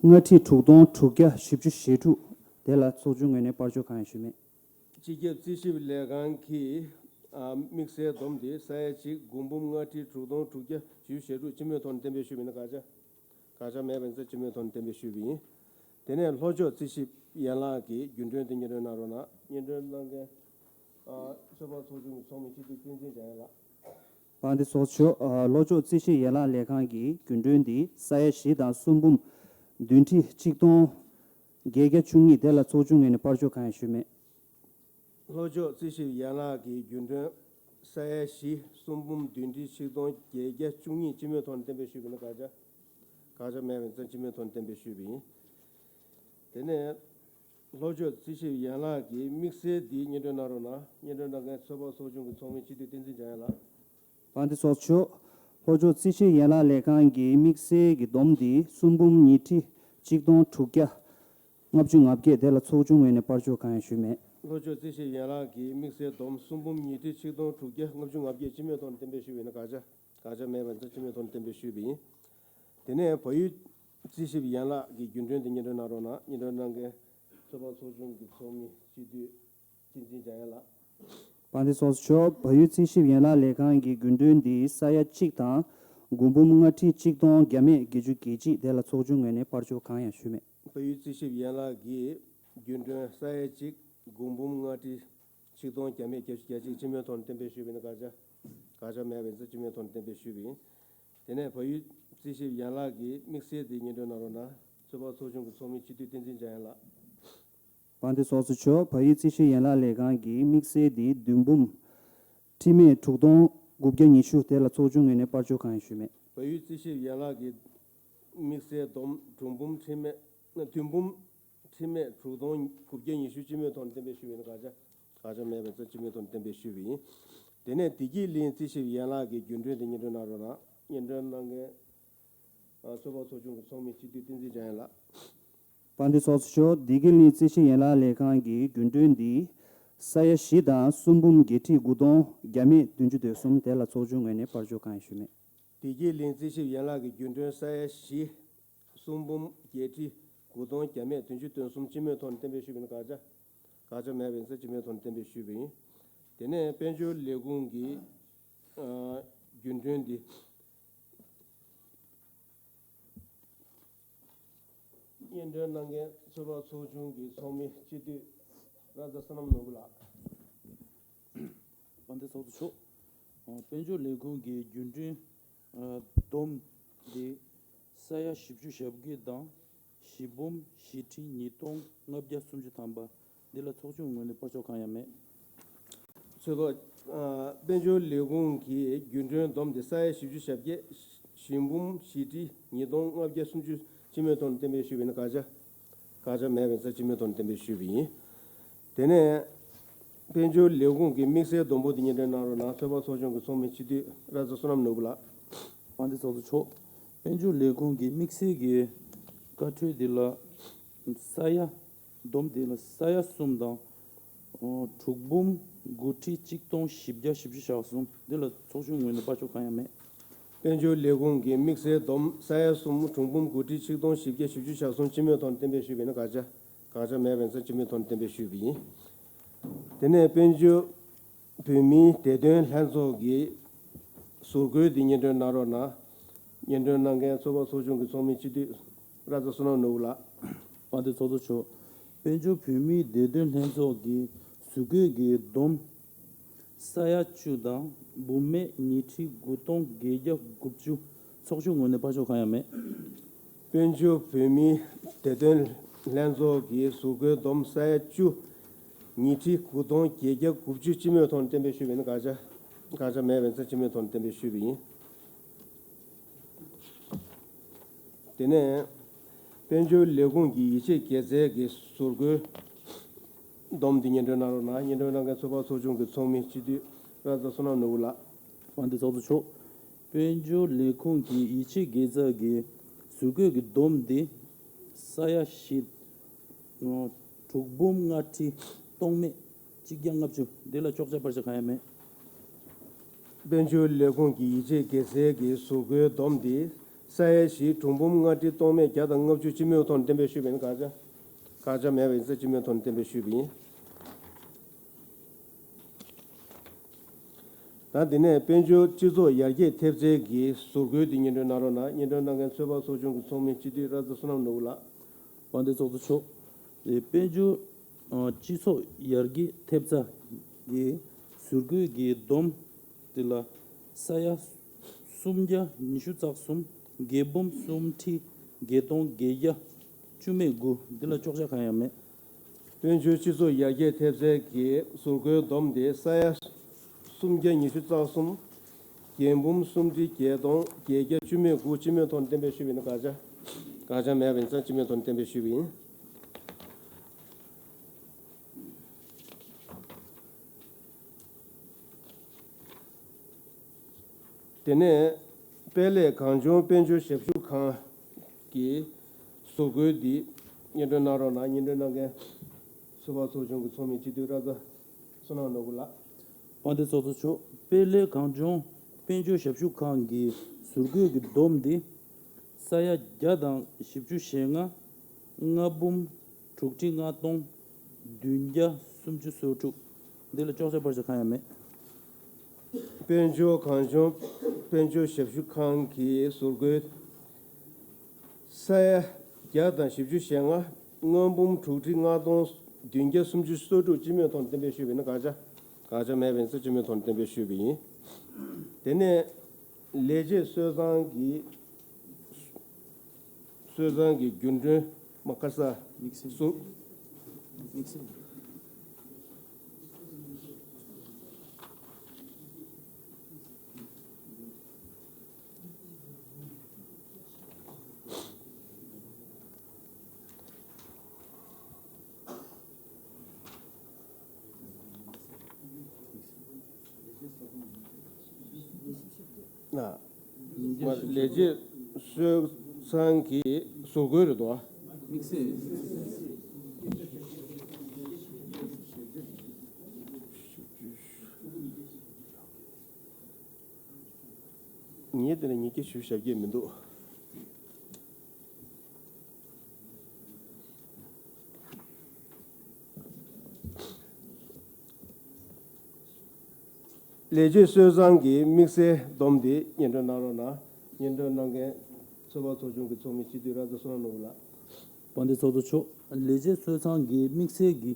ལྔ་ཁྲི་དྲུག་སྟོང་དྲུག་བརྒྱ་བཞི་བཅུ་ཞེ་དྲུག་དེ་ལ་ཚོགས་ཆུང་ངོས་ནས་པར་ཆོག་གང་ཡང་ཞུས་མེད། སྤྱི་ཁྱབ་རྩིས་ཞིབ་ལས་ཁང་གི་ཨ་དམིགས་བསལ་བསྡོམས་དེ་ས་ཡ་གཅིག་དགུ་འབུམ་ལྔ་ཁྲི་དྲུག་སྟོང་དྲུག་བརྒྱ་བཞི་བཅུ་ཞེ་དྲུག་སྤྱི་མོས་ཐོག་ནས་གཏན་འབེབས་ཞུས་པ་ཡིན་ན་བཀག་ཆ། བཀག་ཆ་མེད་པ་ཡིན་ཙང་སྤྱི་མོས་ཐོག་ནས་གཏན་འབེབས་ཞུས་པ་ཡིན། དེ་ནས་ལྷོ་ཕྱོགས་རྩིས་ཞིབ་ཡན་ལག་གི་རྒྱུན་གྲོན་དེ་སྙན་སྒྲོན་གནང་རོགས་གནང་། སྙན་སྒྲོན་གནང་མཁན་ཨ་ཚོད་དཔག་ཚོགས་ཆུང་གི་ཚོགས་མི་སྤྱི་འཐུས་བསྟན་འཛིན་འཇམ་དབྱངས་ལགས། དཔལ་ལྡན་ཚོགས་གཙོ་མཆོག་ཨ་ལྷོ་ཕྱོགས་རྩིས་ཞིབ་ཡན་ལག་ལས་ཁང་གི་རྒྱུན་གྲོན་འདི་ས་ཡ་བཞི་དང་གསུམ་འབུམ་བདུན་ཁྲི་གཅིག་སྟོང་བརྒྱད་བརྒྱ་བཅུ་གཉིས་དེ་ལ་ཚོགས་ཆུང་ངོས་ནས་པར་ཆོག་གང་ཡང་ཞུས་མེད། ལྷོ་ཕྱོགས་རྩིས་ཞིབ་ཡན་ལག་གི་རྒྱུན་གྲོན་ས་ཡ་བཞི་གསུམ་འབུམ་བདུན་ཁྲི་ཆིག་སྟོང་བརྒྱད་བརྒྱ་བཅུ་གཉིས་སྤྱི་མོས་ཐོག་ནས་གཏན་འབེབས་ཞུས་པ་ཡིན་ན་བཀག་ཆ། བཀག་ཆ་མེད་པ་ཡིན་ཙང་སྤྱི་མོས་ཐོག་ནས་གཏན་འབེབས་ཞུས་པ་ཡིན། དེ་ནས་ལྷོ་ཕྱོགས་རྩིས་ཞིབ་ཡན་ལག་གི་དམིགས་བསལ་འདི་སྙན་སྒྲོན་གནང་རོགས་གནང་། སྙན་སྒྲོན་གནང་མཁན་ཚོད་དཔག་ཚོགས་ཆུང་གི་ཚོགས་མི་སྤྱི་འཐུས་བསྟན་འཛིན་འཇམ་དབྱངས་ལགས། དཔལ་ལྡན་ཚོགས་གཙོ་མཆོག་ལྷོ་ཕྱོགས་རྩིས་ཞིབ་ཡན་ལག་ལས་ཁང་གི་དམིགས་བསལ་གྱི་བསྡོམས་འདི་གསུམ་འབུམ་ཉིས་ཁྲི་གཅིག་སྟོང་དྲུག་བརྒྱ་ལྔ་བཅུ་ང་བརྒྱད་དེ་ལ་ཚོགས་ཆུང་ངོས་ནས་པར་ཆོག་གང་ཡང་ཞུས་མེད། ལྷོ་ཕྱོགས་རྩིས་ཞིབ་ཡན་ལག་གི་དམིགས་བསལ་བསྡོམས་གསུམ་འབུམ་ཉིས་ཁྲི་ཆིག་སྟོང་དྲུག་བརྒྱ་ལྔ་བཅུ་ང་བརྒྱད་སྤྱི་མོས་ཐོག་ནས་གཏན་འབེབས་ཞུས་པ་ཡིན་ན་བཀག་ཆ། བཀག་ཆ་མེད་པ་ཡིན་ཙང་སྤྱི་མོས་ཐོག་ནས་གཏན་འབེབས་ཞུས་པ་ཡིན། དེ་ནས་བལ་ཡུལ་རྩིས་ཞིབ་ཡན་ལག་གི་རྒྱུན་གྲོན་དེ་སྙན་སྒྲོན་གནང་རོགས་གནང་། སྙན་སྒྲོན་གནང་མཁན་ཚོད་དཔག་ཚོགས་ཆུང་གི་ཚོགས་མི་སྤྱི་འཐུས་བསྟན་འཛིན་འཇམ་དབྱངས་ལགས། དཔལ་ལྡན་ཚོགས་གཙོ་མཆོག་བལ་ཡུལ་རྩིས་ཞིབ་ཡན་ལག་ལས་ཁང་གི་རྒྱུན་གྲོན་འདི་ས་ཡ་གཅིག་དང་དགུ་འབུམ་ལྔ་ཁྲི་གཅིག་སྟོང་བརྒྱ་མེད་བརྒྱད་ཅུ་གྱ་གཅིག་དེ་ལ་ཚོགས་ཆུང་ངོས་ནས་པར་ཆོག་གང་ཡང་ཞུས་མེད། བལ་ཡུལ་རྩིས་ཞིབ་ཡན་ལག་གི་རྒྱུན་གྲོན་ས་ཡ་གཅིག་དགུ་འབུམ་ལྔ་ཁྲི་ཆིག་སྟོང་བརྒྱ་མེད་བརྒྱད་ཅུ་གྱ་གཅིག་སྤྱི་མོས་ཐོག་ནས་གཏན་འབེབས་ཞུས་པ་ཡིན་ན་བཀག་ཆ། བཀག་ཆ་མེད་པ་ཡིན་ཙང་སྤྱི་མོས་ཐོག་ནས་གཏན་འབེབས་ཞུས་པ་ཡིན། དེ་ནས་བལ་ཡུལ་རྩིས་ཞིབ་ཡན་ལག་གི་དམིགས་བསལ་དེ་སྙན་སྒྲོན་གནང་རོགས་གནང་། ཚོད་དཔག་ཚོགས་ཆུང་གི་ཚོགས་མི་སྤྱི་འཐུས་བསྟན་འཛིན་འཇམ་དབྱངས་ལགས། དཔལ་ལྡན་ཚོགས་གཙོ་མཆོག་བལ་ཡུལ་རྩིས་ཞིབ་ཡན་ལག་ལས་ཁང་གི་དམིགས་བསལ་འདི་བདུན་འབུམ་ཁྲི་མེད་དྲུག་སྟོང་དགུ་བརྒྱ་ཉི་ཤུ་དེ་ལ་ཚོགས་ཆུང་ངོས་ནས་པར་ཆོག་གང་ཡང་ཞུས་མེད། བལ་ཡུལ་རྩིས་ཞིབ་ཡན་ལག་གི་དམིགས་བསལ་བསྡོམས་དྲུག་འབུམ་ཁྲི་མེད་བདུན་འབུམ་ཁྲི་མེད་དྲུག་སྟོང་དགུ་བརྒྱ་ཉི་ཤུ་སྤྱི་མོས་ཐོག་ནས་གཏན་འབེབས་ཞུས་པ་ཡིན་ན་བཀག་ཆ། བཀག་ཆ་མེད་པ་ཡིན་ཙང་སྤྱི་མོས་ཐོག་ནས་གཏན་འབེབས་ཞུས་པ་ཡིན། དེ་ནས་བདེ་སྐྱིད་གླིང་རྩིས་ཞིབ་ཡན་ལག་གི་རྒྱུན་གྲོན་དེ་སྙན་སྒྲོན་གནང་རོགས་གནང་། སྙན་སྒྲོན་གནང་མཁན་ཚོད་དཔག་ཚོགས་ཆུང་གི་ཚོགས་མི་སྤྱི་འཐུས་བསྟན་འཛིན་འཇམ་དབྱངས་ལགས། དཔལ་ལྡན་ཚོགས་གཙོ་མཆོག་བདེ་སྐྱིད་གླིང་རྩིས་ཞིབ་ཡན་ལག་ལས་ཁང་གི་རྒྱུན་གྲོན་འདི་ས་ཡ་བཞི་དང་གསུམ་འབུམ་བརྒྱད་ཁྲི་དགུ་སྟོང་བརྒྱ་མེད་བདུན་ཅུ་དོན་གསུམ་དེ་ལ་ཚོགས་ཆུང་ངོས་ནས་པར་ཆོག་གང་ཡང་ཞུས་མེད། བདེ་སྐྱིད་གླིང་རྩིས་ཞིབ་ཡན་ལག་གི་རྒྱུན་གྲོན་ས་ཡ་བཞི་གསུམ་འབུམ་བརྒྱད་ཁྲི་དགུ་སྟོང་བརྒྱ་མེད་བདུན་ཅུ་དོན་གསུམ་སྤྱི་མོས་ཐོག་ནས་གཏན་འབེབས་ཞུས་པ་ཡིན་ན་བཀག་ཆ། བཀག་ཆ་མེད་པ་ཡིན་ཙང་སྤྱི་མོས་ཐོག་ནས་གཏན་འབེབས་ཞུས་པ་ཡིན། དེ་ནས་དཔལ་འབྱོར་ལས་ཁུངས་ཀྱི་ཨ་རྒྱུན་གྲོན་འདི་སྙན་སྒྲོན་གནང་མཁན་ཚོད་དཔག་ཚོགས་ཆུང་གི་ཚོགས་མི་སྤྱི་འཐུས་ར་ཛ་བསོད་ནམས་ནོར་བུ་ལགས། དཔལ་ལྡན་ཚོགས་གཙོ་མཆོག་ཨ་དཔལ་འབྱོར་ལས་ཁུངས་ཀྱི་རྒྱུན་གྲོན་ཨ་བསྡོམས་ཏེ་ས་ཡ་བཞི་བཅུ་ཞེ་བརྒྱད་དང་བཞི་འབུམ་བཞི་ཁྲི་ཉིས་སྟོང་ལྔ་བརྒྱ་སུམ་ཅུ་ཐམ་པ་འདི་ལ་ཚོགས་ཆུང་ངོས་ནས་པར་ཆོག་གང་ཡང་མེད། ཚོད་དཔག་ཨ་དཔལ་འབྱོར་ལས་ཁུངས་ཀྱི་རྒྱུན་གྲོན་བསྡོམས་ཏེ་ས་ཡ་བཞི་བཅུ་ཞེ་བརྒྱད་བཞི་འབུམ་བཞི་ཁྲི་ཉིས་སྟོང་ལྔ་བརྒྱ་སུམ་ཅུ་སྤྱི་མོས་ཐོག་ནས་གཏན་འབེབས་ཞུས་པ་ཡིན་ན་བཀག་ཆ། བཀག་ཆ་མེད་པ་ཡིན་ཙང་སྤྱི་མོས་ཐོག་ནས་གཏན་འབེབས་ཞུས་པ་ཡིན། དེ་ནས་དཔལ་འབྱོར་ལས་ཁུངས་ཀྱི་དམིགས་བསལ་བསྡོམས་འབོར་དེ་སྙན་སྒྲོན་གནང་རོགས་གནང་། ཚོད་དཔག་ཚོགས་ཆུང་གི་ཚོགས་མི་སྤྱི་འཐུས་ར་ཛ་བསོད་ནམས་ནོར་བུ་ལགས། དཔལ་ལྡན་ཚོགས་གཙོ་མཆོག་དཔལ་འབྱོར་ལས་ཁུངས་ཀྱི་དམིགས་བསལ་གྱི་བཀའ་འཁྲོལ་འདི་ལ་ས་ཡ་ བསྡོམས་དེ་ལ་ས་ཡ་གསུམ་དང་། ཨོ། དྲུག་འབུམ་དགུ་ཁྲི་གཅིག་སྟོང་བཞི་བརྒྱ་བཞི་བཅུ་ཞེ་གསུམ། འདི་ལ་ཚོགས་ཆུང་ངོས་ནས་དཔར་ཤོག་གང་ཡང་མེད། དཔལ་འབྱོར་ལས་ཁུངས་ཀྱི་དམིགས་བསལ་བསྡོམས་ས་ཡ་གསུམ་དྲུག་འབུམ་དགུ་ཁྲི་ཆིག་སྟོང་བཞི་བརྒྱ་བཞི་བཅུ་ཞེ་གསུམ་སྤྱི་མོས་ཐོག་ནས་གཏན་འབེབས་ཞུས་པ་ཡིན་ན་དགག་བྱ། དགག་བྱ་མེད་པ་ཡིན་ཙང་སྤྱི་མོས་ཐོག་ནས་གཏན་འབེབས་ཞུས་པ་ཡིན། དེ་ནས་དཔལ་འབྱོར་བོད་མིའི་བདེ་དོན་ལྷན་ཚོགས་ཀྱི་ཟུར་བཀོད་འདི་སྙན་སྒྲོན་གནང་རོགས་གནང་། སྙན་སྒྲོན་གནང་མཁན་ཚོགས་པ་ཚོགས་ཆུང་གི་ཚོགས་མི་སྤྱི་འཐུས་ར་ཛ་བསོད་ནམས་ནོར་བུ་ལགས། དཔལ་ལྡན་ཚོགས་གཙོ་མཆོག་དཔལ་འབྱོར་བོད་མིའི་བདེ་དོན་ལྷན་ཚོགས་ཀྱི་ཟུར་བཀོད་ཀྱི་བསྡོམས་ས་ཡ་བཅུ་དང་འབུམ་མེད་ཉི་ཁྲི་དགུ་སྟོང་བརྒྱད་བརྒྱ་དགུ་བཅུ་ཚོགས་ཆུང་ངོས་ནས་ཕར་ཕྱོགས་གང་ཡང་མེད། དཔལ་འབྱོར་བོད་མིའི་བདེ་དོན་ལྷན་ཚོགས་ཀྱི་ཟུར་བཀོད་བསྡོམས་ས་ཡ་བཅུ་ཉི་ཁྲི་དགུ་སྟོང་བརྒྱད་བརྒྱ་དགུ་བཅུ་སྤྱི་མོས་ཐོག་ནས་གཏན་འབེབས་ཞུས་པ་ཡིན་ན་དགག་བྱ། དགག་བྱ་མེད་པ་ཡིན་ཙང་སྤྱི་མོས་ཐོག་ནས་གཏན་འབེབས་ཞུས་པ་ཡིན། དེ་ནས་དཔལ་འབྱོར་ལས་ཁུངས་ཀྱི་ཡིད་ཆེས་དགེ་རྩའི་གི་ཟུར་བཀོད་བསྡོམས་འདི་སྙན་སྒྲོན་གནང་རོགས་གནང་། སྙན་སྒྲོན་གནང་མཁན་ཚོགས་པ་ཚོགས་ཆུང་གི་ཚོགས་མི་སྤྱི་འཐུས་ར་ཛ་བསོད་ནམས་ནོར་བུ་ལགས། དཔལ་ལྡན་ཚོགས་གཙོ་མཆོག་དཔལ་འབྱོར་ལས་ཁུངས་ཀྱི་ཡིད་ཆེས་དགེ་རྩ་གི་ཟུར་བཀོད་ཀྱི་བསྡོམས་འདི་ས་ཡ་བཞི་དྲུག་འབུམ་ལྔ་ཁྲི་སྟོང་མེད་གཅིག་བརྒྱ་ལྔ་བཅུ། འདི་ལ་གཅོག་ཆ་ཕར་ཆ་གང་ཡང་མེད། དཔལ་འབྱོར་ལས་ཁུངས་ཀྱི་ཡིད་ཆེས་དགེ་རྩའི་གི་ཟུར་བཀོད་བསྡོམས་འདི་ས་ཡ་བཞི་དྲུག་འབུམ་ལྔ་ཁྲི་སྟོང་མེད་བརྒྱ་དང་ལྔ་བཅུ་སྤྱི་མོས་ཐོག་ནས་གཏན་འབེབས་ཞུས་པ་ཡིན་ན་དགག་བྱ། དགག་བྱ་མེད་པ་ཡིན་ཙང་སྤྱི་མོས་ཐོག་ནས་གཏན་འབེབས་ཞུས་པ་ཡིན། ད་འདི་ནས་དཔལ་འབྱོར་སྤྱི་ཚོགས་ཡར་རྒྱས་ཐེབས་རྩའི་གི་ཟུར་བཀོད་འདི་སྙན་སྒྲོན་གནང་རོགས་གནང་། སྙན་སྒྲོན་གནང་མཁན་ཚོགས་པ་ཚོགས་ཆུང་གི་ཚོགས་མི་སྤྱི་འཐུས་ར་ཛ་བསོད་ནམས་ནོར་བུ་ལགས། དཔལ་ལྡན་ཚོགས་གཙོ་མཆོག་དཔལ་འབྱོར་སྤྱི་ཚོགས་ཡར་རྒྱས་ཐེབས་རྩ་གི་ཟུར་བཀོད་ཀྱི་བསྡོམས་འདི་ལ་ས་ཡ་སུམ་བརྒྱ་ཉི་ཤུ་རྩ་གསུམ་བརྒྱད་འབུམ་སུམ་ཁྲི་བརྒྱད་སྟོང་བརྒྱད་བརྒྱ་བཅུ་མེད་དགུ། འདི་ལ་གཅོག་ཆ་གང་ཡང་མེད། དཔལ་འབྱོར་སྤྱི་ཚོགས་ཡར་རྒྱས་ཐེབས་རྩའི་གི་ཟུར་བཀོད་བསྡོམས་དེ་ས་ཡ་སུམ་བརྒྱ་ཉི་ཤུ་རྩ་གསུམ་བརྒྱད་འབུམ་སུམ་ཁྲི་བརྒྱད་སྟོང་བརྒྱད་བརྒྱ་བཅུ་མེད་དགུ་སྤྱི་མོས་ཐོག་ནས་གཏན་འབེབས་ཞུས་པ་ཡིན་ན་དགག་བྱ། དགག་བྱ་མེད་པ་ཡིན་ཙང་སྤྱི་མོས་ཐོག་ནས་གཏན་འབེབས་ཞུས་པ་ཡིན། དེ་ནས་དཔལ་ལས་གངས་ལྗོངས་དཔལ་འབྱོར་ཞབས་ཞུ་ཁང་གི་ཟུར་བཀོད་འདི་སྙན་སྒྲོན་གནང་རོགས་གནང་། སྙན་སྒྲོན་གནང་མཁན་ཚོགས་པ་ཚོགས་ཆུང་གི་ཚོགས་མི་སྤྱི་འཐུས་ར་ཛ་བསོད་ནམས་ནོར་བུ་ལགས། དཔལ་ལྡན་ཚོགས་གཙོ་མཆོག་དཔལ་ལས་གངས་ལྗོངས་དཔལ་འབྱོར་ཞབས་ཞུ་ཁང་གི་ཟུར་བཀོད་ཀྱི་བསྡོམས་འདི་ས་ཡ་བརྒྱ་དང་བཞི་བཅུ་ཞེ་ལྔ་ལྔ་འབུམ་དྲུག་ཁྲི་ལྔ་སྟོང་བདུན་བརྒྱ་སུམ་ཅུ་སོ་དྲུག། འདི་ལ་གཅོག་ཆ་ཕར་ཆ་གང་ཡང་མེད། དཔལ་འབྱོར་གངས་ལྗོངས་དཔལ་འབྱོར་ཞབས་ཞུ་ཁང་གི་ཟུར་བཀོད་ས་ཡ་བརྒྱ་དང་བཞི་བཅུ་ཞེ་ལྔ་ལྔ་འབུམ་དྲུག་ཁྲི་ལྔ་སྟོང་བདུན་བརྒྱ་སུམ་ཅུ་སོ་དྲུག་སྤྱི་མོས་ཐོག་ནས་གཏན་འབེབས་ཞུས་པ་ཡིན་ན་དགག་བྱ། དགག་བྱ་མེད་པ་ཡིན་ཙང་སྤྱི་མོས་ཐོག་ནས་གཏན་འབེབས་ཞུས་པ་ཡིན། དེ་ནས་ལས་བྱེད་གསོལ་ཚང་གི་གསོལ་ཚང་གི་རྒྱུན་གྲོན་མ་ཁ་ས་དམིགས་བསལ་སུ། དམིགས་བསལ། ལས་བྱེད་གསོལ་ཚང་གི་ཟུར་བཀོད་རེད་དོ། དམིགས་བསལ། ངས་དེ་ལ་ཉིས་བརྒྱ་ཞུ་ཞབས་ཀྱི་མི་འདུག་ལས་བྱེད་གསོལ་ཚང་གི་དམིགས་བསལ་བསྡོམས་དེ་སྙན་སྒྲོན་གནང་རོགས་གནང་། སྙན་སྒྲོན་གནང་མཁན་ཚོགས་པ་ཚོགས་ཆུང་གི་ཚོགས་མི་སྤྱི་འཐུས་ར་ཛ་བསོད་ནམས་ནོར་བུ་ལགས། དཔལ་ལྡན་ཚོགས་གཙོ་མཆོག་ལས་བྱེད་གསོལ་ཚང་གི་དམིགས་བསལ་གྱི་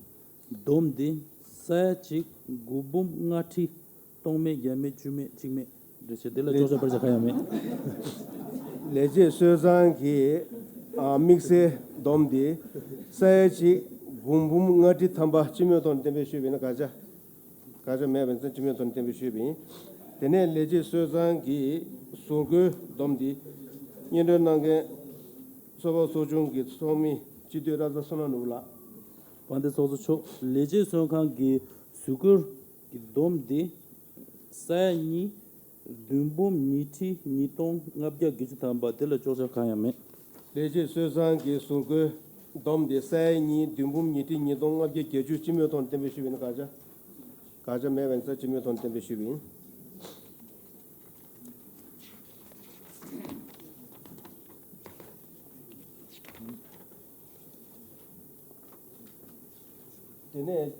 བསྡོམས་དེ་ས་ཡ་གཅིག་དགུ་འབུམ་ལྔ་ཁྲི་སྟོང་མེད་བརྒྱ་མེད་བཅུ་མེད་གཅིག་མེད་རེད་བྱས། དེ་ལ་གཅོག་ཆ་ཕར་ཆ་གང་ཡང་མེད། ལས་བྱེད་གསོལ་ཚང་གི་ཨ་དམིགས་བསལ་བསྡོམས་དེ་ས་ཡ་གཅིག་དགུ་འབུམ་ལྔ་ཁྲི་ཐམ་པ་སྤྱི་མོས་ཐོག་ནས་གཏན་འབེབས་ཞུས་པ་ཡིན་ན་དགག་བྱ། དགག་བྱ་མེད་པ་ཡིན་ཙང་སྤྱི་མོས་ཐོག་ནས་གཏན་འབེབས་ཞུས་པ་ཡིན། དེ་ནས་ལས་བྱེད་གསོལ་ཚང་གི་ཟུར་བཀོད་བསྡོམས་དེ་སྙན་སྒྲོན་གནང་མཁན་ཚོགས་པ་ཚོགས་ཆུང་གི་ཚོགས་མི་སྤྱི་འཐུས་ར་ཛ་བསོད་ནམས་ནོར་བུ་ལགས། དཔལ་ལྡན་ཚོགས་གཙོ་མཆོག་ལས་བྱེད་གསོལ་ཁང་གི་ཟུར་བཀོད་ཀྱི་བསྡོམས་དེ་ས་ཡ་གཉིས་བདུན་འབུམ་ཉི་ཁྲི་ཉིས་སྟོང་ལྔ་བརྒྱ་བརྒྱད་ཅུ་ཐམ་པ། དེ་ལ་གཅོག་ཆ་གང་ཡང་མེད། ལས་བྱེད་གསོལ་ཚང་གི་ཟུར་བཀོད་ བསྡོམས་ཏེ་ས་ཡ་གཉིས་བདུན་འབུམ་ཉི་ཁྲི་ཉིས་སྟོང་ལྔ་བརྒྱ་བརྒྱད་ཅུ་སྤྱི་མོས་ཐོག་ནས་གཏན་འབེབས་ཞུས་པ་ཡིན་ན། དགག་བྱ། དགག་བྱ་མེད་པ་ཡིན་ཙང་སྤྱི་མོས་ཐོག་ནས་གཏན་འབེབས་ཞུས་པ་ཡིན། དེ་ནས་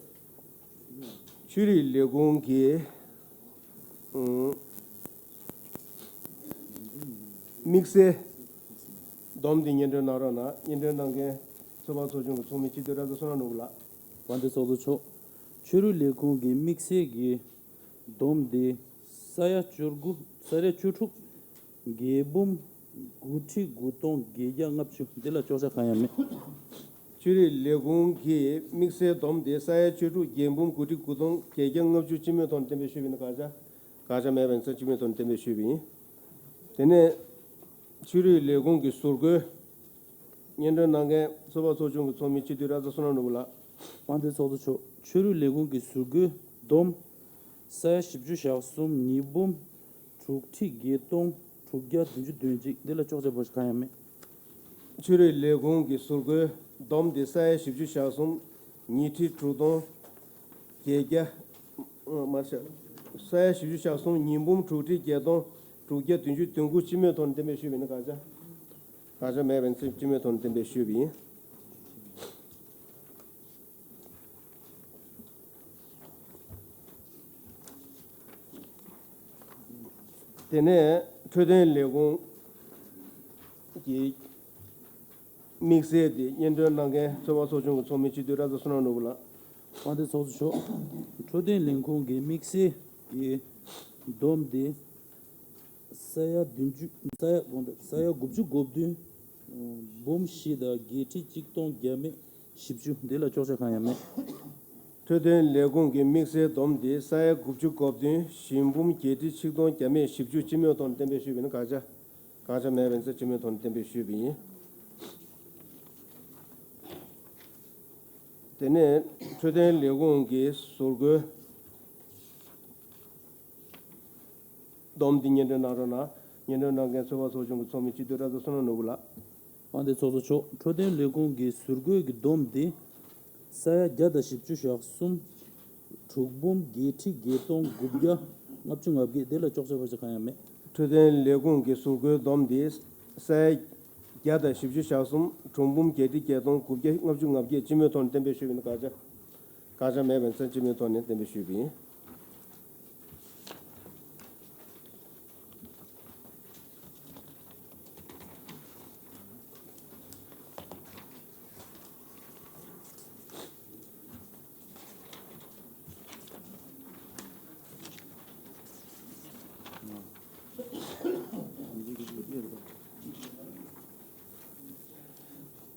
ཆོས་རིག་ལས་ཁུངས་ཀྱི་ཨང་དམིགས་བསལ་བསྡོམས་ཏེ་སྙན་སྒྲོན་གནང་རོགས་གནང་། སྙན་སྒྲོན་གནང་མཁན་ཚོད་དཔག་ཚོགས་ཆུང་གི་ཚོགས་མི་སྤྱི་འཐུས་ར་ཛ་བསོད་ནམས་ནོར་བུ་ལགས། དཔལ་ལྡན་ཚོགས་གཙོ་མཆོག་ཆོས་རིག་ལས་ཁུངས་ཀྱི་དམིགས་བསལ་གྱི་བསྡོམས་ཏེ་ས་ཡ་བཅུ་དགུ། ས་ཡ་བཅུ་དྲུག་བརྒྱད་འབུམ་དགུ་ཁྲི་དགུ་སྟོང་བརྒྱད་བརྒྱ་ལྔ་བཅུ། འདི་ལ་ཅོག་ཆ་གང་ཡང་མེད། ཆོས་རིག་ལས་ཁུངས་ཀྱི་དམིགས་བསལ་བསྡོམས་ཏེ་ས་ཡ་བཅུ་དྲུག་བརྒྱད་འབུམ་དགུ་ཁྲི་དགུ་སྟོང་བརྒྱད་བརྒྱ་ལྔ་བཅུ་སྤྱི་མོས་ཐོག་ནས་གཏན་འབེབས་ཞུས་པ་ཡིན་ན། དགག་བྱ། དགག་བྱ་མེད་པ་ཡིན་ཙང་སྤྱི་མོས་ཐོག་ནས་གཏན་འབེབས་ཞུས་པ་ཡིན། དེ་ནས་ཆོས་རིག་ལས་ཁུངས་ཀྱི་ཟུར་བཀོད། སྙན་སྒྲོན་གནང་མཁན་ཚོད་དཔག་ཚོགས་ཆུང་གི་ཚོགས་མི་སྤྱི་འཐུས་ར་ཛ་བསོད་ནམས་ནོར་བུ་ལགས། དཔལ་ལྡན་ཚོགས་གཙོ་མཆོག་ཆོས་རིག་ལས་ཁུངས་ཀྱི་ཟུར་བཀོད་བསྡོམས་ས་ཡ་བཞི་བཅུ་ཞེ་གསུམ་ཉིས་འབུམ་དྲུག་ཁྲི་བརྒྱད་སྟོང་དྲུག་བརྒྱ་བདུན་ཅུ་དོན་གཅིག། འདི་ལ་ཅོག་ཆ་བོ་ཞིག་གང་ཡང་མེད། ཆོས་རིག་ལས་ཁུངས་ཀྱི་ཟུར་བཀོད་བསྡོམས་ཏེ་ས་ཡ་བཞི་བཅུ་ཞེ་གསུམ་ཉིས་ཁྲི་དྲུག་སྟོང་བརྒྱད་བརྒྱ། མ་རེད། ས་ཡ་བཞི་བཅུ་ཞེ་གསུམ་ཉིས་འབུམ་དྲུག་ཁྲི་བརྒྱད་སྟོང་དྲུག་བརྒྱ་བདུན་ཅུ་དོན་དགུ་སྤྱི་མོས་ཐོག་ནས་གཏན་འབེབས་ཞུས་པ་ཡིན་ན། དགག་བྱ། དགག་བྱ་མེད་པ་ཡིན་ཙང་སྤྱི་མོས་ཐོག་ནས་གཏན་འབེབས་ཞུས་པ་ཡིན། དེ་ནས་འཕྲོད་བསྟེན་ལས་ཁུངས་ཀྱི་དམིགས་བསལ་དེ་སྙན་སྒྲོན་གནང་མཁན་ཚོད་དཔག་ཚོགས་ཆུང་གི་ཚོགས་མི་སྤྱི་འཐུས་ར་ཛ་བསོད་ནམས་ནོར་བུ་ལགས། དཔལ་ལྡན་ཚོགས་གཙོ་མཆོག་འཕྲོད་བསྟེན་ལས་ཁུངས་ཀྱི་དམིགས་བསལ་གྱི་བསྡོམས་ཏེ་ས་ཡ་བདུན་ཅུ། ས་ཡ། དགོངས་དག་ས་ཡ་དགུ་བཅུ་གོ་བདུན་འབུམ་བཞི་དང་བརྒྱད་ཁྲི་གཅིག་སྟོང་བརྒྱ་མེད་བཞི་བཅུ། འདི་ལ་ཅོག་ཆ་གང་ཡང་མེད། འཕྲོད་བསྟེན་ལས་ཁུངས་ཀྱི་དམིགས་བསལ་བསྡོམས་ཏེ་ས་ཡ་དགུ་བཅུ་གོ་བདུན་བཞི་འབུམ་བརྒྱད་ཁྲི་ཆིག་སྟོང་བརྒྱ་མེད་བཞི་བཅུ་སྤྱི་མོས་ཐོག་ནས་གཏན་འབེབས་ཞུས་པ་ཡིན་ན། དགག་བྱ། དགག་བྱ་མེད་པ་ཡིན་ཙང་སྤྱི་མོས་ཐོག་ནས་གཏན་འབེབས་ཞུས་པ་ཡིན། དེ་ནས་འཕྲོད་བསྟེན་ལས་ཁུངས་ཀྱི་ཟུར་བཀོད་བསྡོམས་ཏེ་སྙན་སྒྲོན་གནང་རོགས་གནང་། སྙན་སྒྲོན་གནང་མཁན་ཚོད་དཔག་ཚོགས་ཆུང་གི་ཚོགས་མི་སྤྱི་འཐུས་ར་ཛ་བསོད་ནམས་ནོར་བུ་ལགས། དཔལ་ལྡན་ཚོགས་གཙོ་མཆོག་འཕྲོད་བསྟེན་ལས་ཁུངས་ཀྱི་ཟུར་བཀོད་ཀྱི་བསྡོམས་ཏེ་ས་ཡ་བརྒྱ་དང་བཞི་བཅུ་ཞེ་གསུམ་དྲུག་འབུམ་བརྒྱད་ཁྲི་བརྒྱད་སྟོང་དགུ་བརྒྱ་ལྔ་བཅུ་ང་བརྒྱད། དེ་ལ་ཅོག་ཆ་བོ་ཞིག་གང་ཡང་མེད། འཕྲོད་བསྟེན་ལས་ཁུངས་ཀྱི་ཟུར་བཀོད་བསྡོམས་ཏེ་ས་ཡ་བརྒྱ་དང་བཞི་བཅུ་ཞེ་གསུམ་དྲུག་འབུམ་བརྒྱད་ཁྲི་བརྒྱད་སྟོང་དགུ་བརྒྱ་ལྔ་བཅུ་ང་བརྒྱད་སྤྱི་མོས་ཐོག་ནས་གཏན་འབེབས་ཞུས་པ་ཡིན་ན། དགག་བྱ། དགག་བྱ་མེད་པ་ཡིན་ཙང་སྤྱི་མོས་ཐོག་ནས་གཏན་འབེབས་ཞུས་པ་ཡིན།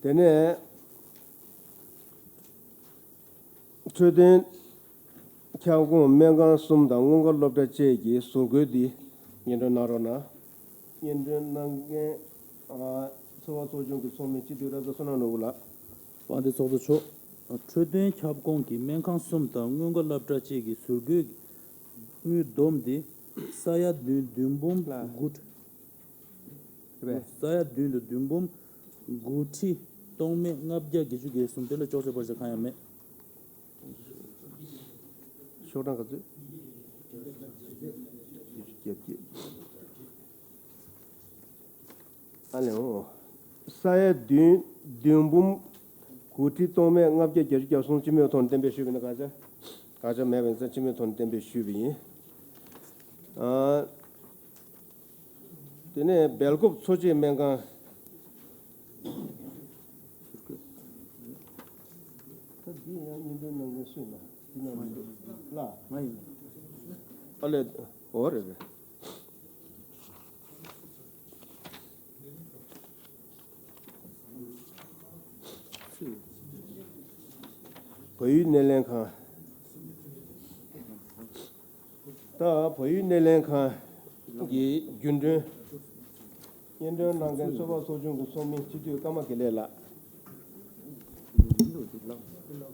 དེ་ནས་འཕྲོད་བསྟེན་ཁྱབ་ཁོངས་སྨན་ཁང་གསུམ་དང་སྔོན་འགོག་སློབ་གྲྭ་བཅས་ཀྱི་ཟུར་བཀོད་འདི་སྙན་སྒྲོན་གནང་རོགས་གནང་། སྙན་སྒྲོན་གནང་མཁན་ཨ་ཚོད་དཔག་ཚོགས་ཆུང་གི་ཚོགས་མི་སྤྱི་འཐུས་ར་ཛ་བསོད་ནམས་ནོར་བུ་ལགས། དཔལ་ལྡན་ཚོགས་གཙོ་མཆོག་འཕྲོད་བསྟེན་ཁྱབ་ཁོངས་ཀྱི་སྨན་ཁང་གསུམ་དང་སྔོན་འགོག་སློབ་གྲྭ་བཅས་ཀྱི་ཟུར་བཀོད་དངུལ་བསྡོམས་ཏེ་ས་ཡ་བདུན་བདུན་འབུམ་དགུ་ཁྲི། རེད་པས། ས་ཡ་བདུན་དང་བདུན་འབུམ་དགུ་ཁྲི་སྟོང་མེད་ལྔ་བརྒྱ་བརྒྱད་ཅུ་གྱ་གསུམ། དེ་ལ་ཅོག་ཆ་བོ་ཞིག་གང་ཡང་མེད། ཤོག་གྲངས་ག་ཚོད། བརྒྱད་ཅུ་གྱ་བརྒྱད། ཨ་ལེ་འོ། ས་ཡ་བདུན་བདུན་འབུམ་དགུ་ཁྲི་སྟོང་མེད་ལྔ་བརྒྱ་བརྒྱད་ཅུ་གྱ་གསུམ་སྤྱི་མོས་ཐོག་ནས་གཏན་འབེབས་ཞུས་པ་ཡིན་ན། དགག་བྱ། དགག་བྱ་མེད་པ་ཡིན་ཙང་སྤྱི་མོས་ཐོག་ནས་གཏན་འབེབས་ཞུས་པ་ཡིན། ཨ། དེ་ནས་སྦེལ་ཀོབ་འཚོ་བྱེད་སྨན་ཁང་། ད་འདི་ཡང་སྙན་སྒྲོན་གནང་མཁན་སུ་ཡིན་ན། འདི་ནང་མི་འདུག་ལ། ང་ཡིན། ཨ་ལེ། འོ་རེད་རེད། བལ་ཡུལ་སྣེ་ལེན་ཁང་། ད་བལ་ཡུལ་སྣེ་ལེན་ཁང་གི་རྒྱུན་གྲོན་སྙན་སྒྲོན་གནང་མཁན་ཚོད་དཔག་ཚོགས་ཆུང་གི་ཚོགས་མི་སྤྱི་འཐུས་ཀརྨ་དགེ་ལེགས་ལགས།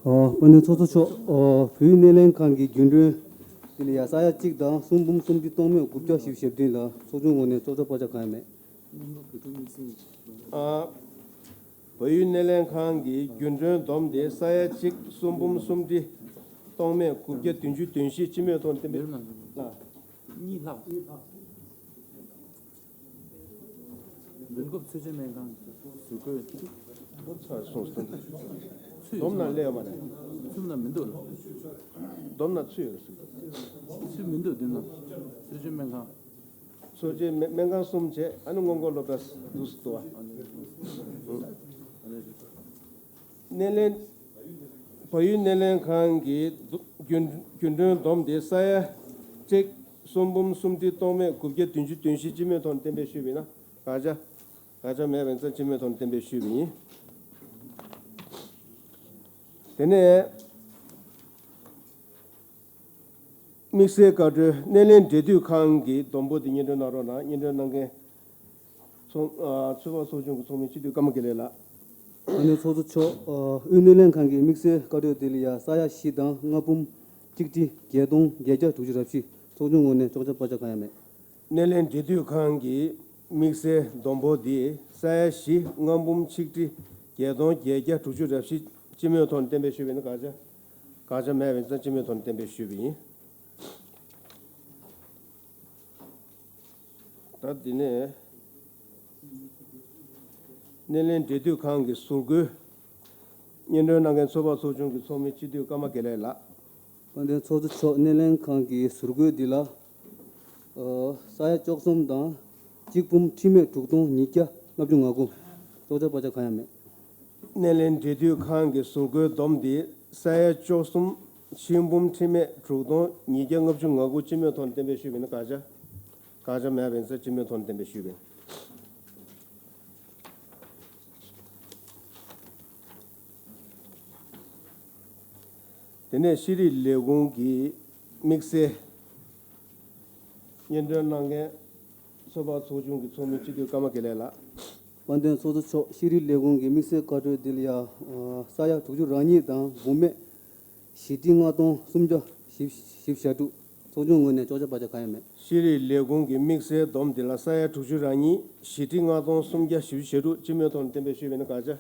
ཨོ། དཔལ་ལྡན་ཚོགས་གཙོ་མཆོག་ཨོ། བལ་ཡུལ་སྣེ་ལེན་ཁང་གི་རྒྱུན་གྲོན་དེ་ལ་ཡ་ས་ཡ་གཅིག་དང་གསུམ་འབུམ་སུམ་ཁྲི་སྟོང་མེད་དགུ་བརྒྱ་བཞི་བཅུ་ཞེ་བདུན་ལ་ཚོགས་ཆུང་ངོས་ནས་ཅོག་ཆ་བོ་ཞིག་གང་ཡང་མེད། ཨ། བལ་ཡུལ་སྣེ་ལེན་ཁང་གི་རྒྱུན་གྲོན་བསྡོམས་ཏེ་ས་ཡ་གཅིག་གསུམ་འབུམ་སུམ་ཁྲི་སྟོང་མེད་དགུ་བརྒྱ་བདུན་ཅུ་དོན་བཞི་སྤྱི་མོས་ཐོག་གཏན་འབེབས་ལ། གཉིས་ལྷག་མི་འགོབ་ཚུལ་ཆེན་སྨན་ཁང་ཟུར་བཀོད། ཚར་སོང་ཟིན། ཚུལ་བསྡོམས་ན་སླེབས་ཡོད་མ་རེད། ཚུལ་ན་མི་འདུག་ལ། བསྡོམས་ན་ཚུལ་ཡོད་ཟིན། ཚུལ་མི་འདུག་འདི་ན། ཚུལ་ཆེན་སྨན་ཁང་། ཚུལ་ཆེན་སྨན་ཁང་གསུམ་བྱས། ཨ་ནི་སྔོན་འགོག་སློབ་གྲྭ་འདུག་སེ་འདུག་བ། སྣེ་ལེན། བལ་ཡུལ་སྣེ་ལེན་ཁང་གི་རྒྱུན་རྒྱུན་གྲོན་བསྡོམས་ཏེ་ས་ཡ་གཅིག་གསུམ་འབུམ་སུམ་ཁྲི་སྟོང་མེད་དགུ་བརྒྱ་བདུན་ཅུ་དོན་བཞི་སྤྱི་མོས་ཐོག་གཏན་འབེབས་ཞུས་པ་ཡིན་ན། དགག་བྱ། དགག་བྱ་མེད་པ་ཡིན་ཙང་སྤྱི་མོས་ཐོག་གཏན་འབེབས་ཞུས་པ་ཡིན། དེ་ནས། དམིགས་བསལ་བཀའ་འཁྲོལ། སྣེ་ལེན་འབྲེལ་མཐུད་ཁང་གི་བསྡོམས་འབོར་དེ་སྙན་སྒྲོན་གནང་རོགས་གནང་། སྙན་སྒྲོན་གནང་མཁན་ཚོགས་ཨ་ཚོད་དཔག་ཚོགས་ཆུང་གི་ཚོགས་མི་སྤྱི་འཐུས་ཀརྨ་དགེ་ལེགས་ལགས། དབུས་སྣེ་ལེན་ཁང་གི་དམིགས་བསལ་བཀའ་འཁྲོལ་དེ་ལ་ཡ་ས་ཡ་བཞི་དང་ལྔ་འབུམ་གཅིག་ཁྲི་བརྒྱད་སྟོང་བརྒྱད་བརྒྱ་དྲུག་ཅུ་རེ་བཞི། ཚོགས་ཆུང་ངོས་ནས་ཆོག་མཆན་པ་ཆ་གང་ཡང་མེད། སྣེ་ལེན་འབྲེལ་མཐུད་ཁང་གི་དམིགས་བསལ་བསྡོམས་འབོར་དེ་ས་ཡ་བཞི་ལྔ་འབུམ་ཆིག་ཁྲི་བརྒྱད་སྟོང་བརྒྱད་བརྒྱ་དྲུག་ཅུ་རེ་བཞི་སྤྱི་མོས་ཐོག་གཏན་འབེབས་ཞུས་པ་ཡིན་ན། དགག་བྱ། དགག་བྱ་མེད་པ་ཡིན་ཙང་སྤྱི་མོས་ཐོག་གཏན་འབེབས་ཞུས་པ་ཡིན། ད་དེ་ནས་སྣེ་ལེན་འབྲེལ་མཐུད་ཁང་གི་ཟུར་བཀོད། སྙན་སྒྲོན་གནང་མཁན་ཚོད་དཔག་ཚོགས་ཆུང་གི་ཚོགས་མི་སྤྱི་འཐུས་ཀརྨ་དགེ་ལེགས་ལགས། དཔལ་ལྡན་ཚོགས་གཙོ་མཆོག་སྣེ་ལེན་ཁང་གི་ཟུར་བཀོད་འདི་ལ། ཨ་ས་ཡ་བཅུ་གསུམ་དང་གཅིག་འབུམ་ཁྲི་མེད་དྲུག་སྟོང་ཉིས་བརྒྱ་ལྔ་བཅུ་ང་དགུ། ཆོག་མཆན་པ་ཆ་གང་ཡང་མེད། སྣེ་ལེན་འབྲེལ་མཐུད་ཁང་གི་ཟུར་བཀོད་བསྡོམས་ཏེ་ས་ཡ་བཅུ་གསུམ་ཆིག་འབུམ་ཁྲི་མེད་དྲུག་སྟོང་ཉིས་བརྒྱ་ལྔ་བཅུ་ང་དགུ་སྤྱི་མོས་ཐོག་གཏན་འབེབས་ཞུས་པ་ཡིན་ན། དགག་བྱ། དགག་བྱ་མེད་པ་ཡིན་ཙང་སྤྱི་མོས་ཐོག་གཏན་འབེབས་ཞུས་པ་ཡིན། དེ་ནས་ཤེས་རིག་ལས་ཁུངས་ཀྱི་དམིགས་བསལ་སྙན་སྒྲོན་གནང་མཁན་ཚོད་དཔག་ཚོགས་ཆུང་གི་ཚོགས་མི་སྤྱི་འཐུས་ཀརྨ་དགེ་ལེགས་ལགས། དཔལ་ལྡན་ཚོགས་གཙོ་མཆོག་ཤེས་རིག་ལས་ཁུངས་ཀྱི་དམིགས་བསལ་བཀའ་འཁྲོལ་འདི་ལ་ཡ་ས་ཡ་དྲུག་ཅུ་རེ་གཉིས་དང་འབུམ་མེད་བཞི་ཁྲི་ལྔ་སྟོང་སུམ་བརྒྱ་བཞི་བཅུ་ཞེ་དྲུག། ཚོགས་ཆུང་ངོས་ནས་ཆོག་མཆན་པ་ཆ་གང་ཡང་མེད། ཤེས་རིག་ལས་ཁུངས་ཀྱི་དམིགས་བསལ་བསྡོམས་འདི་ལ་ས་ཡ་དྲུག་ཅུ་རེ་གཉིས་བཞི་ཁྲི་ལྔ་སྟོང་སུམ་བརྒྱ་བཞི་བཅུ་ཞེ་དྲུག་སྤྱི་མོས་ཐོག་གཏན་འབེབས་ཞུས་པ་ཡིན་ན། དགག་བྱ།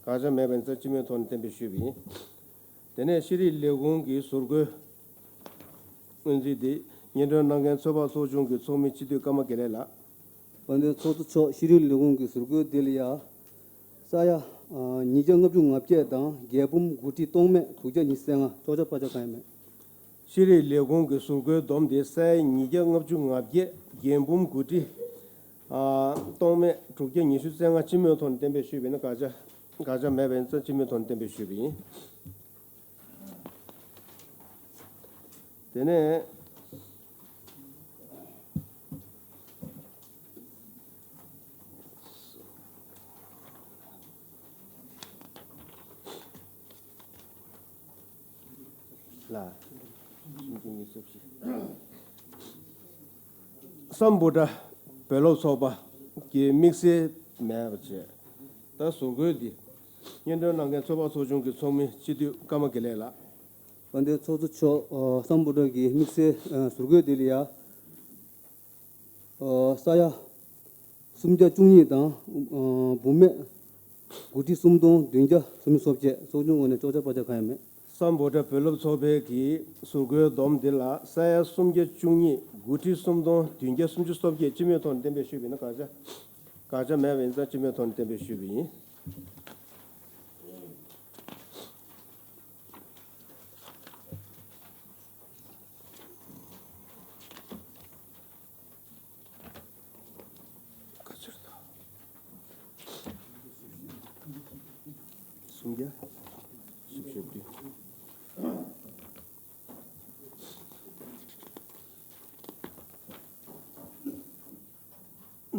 དགག་བྱ་མེད་པ་ཡིན་ཙང་སྤྱི་མོས་ཐོག་ནས་གཏན་འབེབས་ཞུས་པ་ཡིན། དེ་ནས་ཤེས་རིག་ལས་ཁུངས་ཀྱི་ཟུར་བཀོད་སྔོན་རྩིས་དེ་སྙན་སྒྲོན་གནང་མཁན་ཚོད་དཔག་ཚོགས་ཆུང་གི་ཚོགས་མི་སྤྱི་འཐུས་ཀརྨ་དགེ་ལེགས་ལགས། དཔལ་ལྡན་ཚོགས་གཙོ་མཆོག་ཤེས་རིག་ལས་ཁུངས་ཀྱི་ཟུར་བཀོད་དེ་ལ་ཡ། ས་ཡ་ཉིས་བརྒྱ་ལྔ་བཅུ་ང་བརྒྱད་དང་བརྒྱད་འབུམ་དགུ་ཁྲི་སྟོང་མེད་དྲུག་བརྒྱ་ཉི་ཤུ་རྩ་ལྔ། ཆོག་མཆན་པ་ཆ་གང་ཡང་མེད། ཤེས་རིག་ལས་ཁུངས་ཀྱི་ཟུར་བཀོད་བསྡོམས་ཏེ་ས་ཡ་ཉིས་བརྒྱ་ལྔ་བཅུ་ང་བརྒྱད་བརྒྱད་འབུམ་དགུ་ཁྲི་སྟོང་མེད་དྲུག་བརྒྱ་ཉི་ཤུ་རྩ་ལྔ་སྤྱི་མོས་ཐོག་ནས་གཏན་འབེབས་ཞུས་པ་ཡིན་ན། དགག་བྱ། དགག་བྱ་མེད་པ་ཡིན་ཙང་སྤྱི་མོས་ཐོག་ནས་གཏན་འབེབས་ཞུས་པ་ཡིན། དེ་ནས། ལ། སམ་བྷོ་ཊ་བོད་སློབ་ཚོགས་པ་གི་དམིགས་བསལ་མེད་པ་བྱས། ད་ཟུར་བཀོད་འདི་སྙན་སྒྲོན་གནང་མཁན་ཚོད་དཔག་ཚོགས་ཆུང་གི་ཚོགས་མི་སྤྱི་འཐུས་ཀརྨ་དགེ་ལེགས་ལགས། དཔལ་ལྡན་ཚོགས་གཙོ་མཆོག་ཨ་སམ་བྷོ་ཊ་གི་དམིགས་བསལ་ཨ་ཟུར་བཀོད་འདི་ལ་ཡ། ཨ་ས་ཡ་སུམ་བརྒྱ་བཅུ་གཉིས་དང་ཨ་འབུམ་མེད་དགུ་ཁྲི་སུམ་སྟོང་བདུན་བརྒྱ་སུམ་ཅུ་སོ་བརྒྱད། ཚོགས་ཆུང་ངོས་ནས་ཆོག་མཆན་པ་ཆ་གང་ཡང་མེད། སམ་བྷོ་ཊ་བོད་སློབ་ཚོགས་པའི་གི་ཟུར་བཀོད་བསྡོམས་འདི་ལ་ས་ཡ་སུམ་བརྒྱ་བཅུ་གཉིས་དགུ་ཁྲི་སུམ་སྟོང་བདུན་བརྒྱ་སུམ་ཅུ་སོ་བརྒྱད་སྤྱི་མོས་ཐོག་ནས་གཏན་འབེབས་ཞུས་པ་ཡིན་ན། དགག་བྱ། དགག་བྱ་མེད་པ་ཡིན་ཙང་སྤྱི་མོས་ཐོག་ནས་གཏན་འབེབས་ཞུས་པ་ཡིན། ག་ཚོད་རེད། སུམ་བརྒྱ་བཞི་བཅུ་ཞེ་བདུན།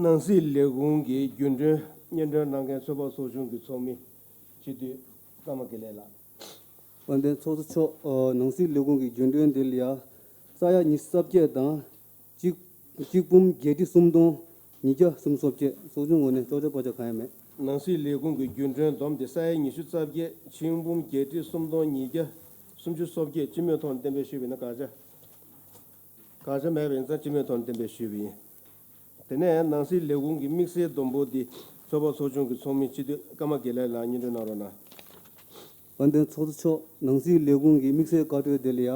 ནང་སྲིད་ལས་ཁུངས་ཀྱི་རྒྱུན་གྲོན་སྙན་སྒྲོན་གནང་མཁན་ཚོད་དཔག་ཚོགས་ཆུང་གི་ཚོགས་མི་སྤྱི་འཐུས་ཀརྨ་དགེ་ལེགས་ལགས། དཔལ་ལྡན་ཚོགས་གཙོ་མཆོག་ཨ་ནང་སྲིད་ལས་ཁུངས་ཀྱི་རྒྱུན་གྲོན་དེ་ལ་ཡ་ས་ཡ་ཉི་ཤུ་རྩ་བརྒྱད་དང་གཅིག་གཅིག་འབུམ་བརྒྱད་ཁྲི་སུམ་སྟོང་ཉིས་བརྒྱ་སུམ་ཅུ་སོ་བརྒྱད། ཚོགས་ཆུང་ངོས་ནས་ཆོག་མཆན་པ་ཆ་གང་ཡང་མེད། ནང་སྲིད་ལས་ཁུངས་ཀྱི་རྒྱུན་གྲོན་བསྡོམས་ཏེ་ས་ཡ་ཉི་ཤུ་རྩ་བརྒྱད་ཆིག་འབུམ་བརྒྱད་ཁྲི་སུམ་སྟོང་ཉིས་བརྒྱ་སུམ་ཅུ་སོ་བརྒྱད་སྤྱི་མོས་ཐོག་ནས་གཏན་འབེབས་ཞུས་པ་ཡིན་ན། དགག་བྱ། དགག་བྱ་མེད་པ་ཡིན་ཙང་སྤྱི་མོས་ཐོག་ནས་གཏན་འབེབས་ཞུས་པ་ཡིན། དེ་ནས་ནང་སྲིད་ལས་ཁུངས་ཀྱི་དམིགས་བསལ་བསྡོམས་འབོར་འདི་ ཚོགས་པ་ཚོགས་ཆུང་གི་ཚོགས་མི་སྤྱི་འཐུས་ཀརྨ་དགེ་ལེགས་ལགས་སྙན་སྒྲོན་གནང་རོགས་གནང་། དཔལ་ལྡན་ཚོགས་གཙོ་མཆོག་ནང་སྲིད་ལས་ཁུངས་ཀྱི་དམིགས་བསལ་བཀའ་འཁྲོལ་དེ་ལ་ཡ།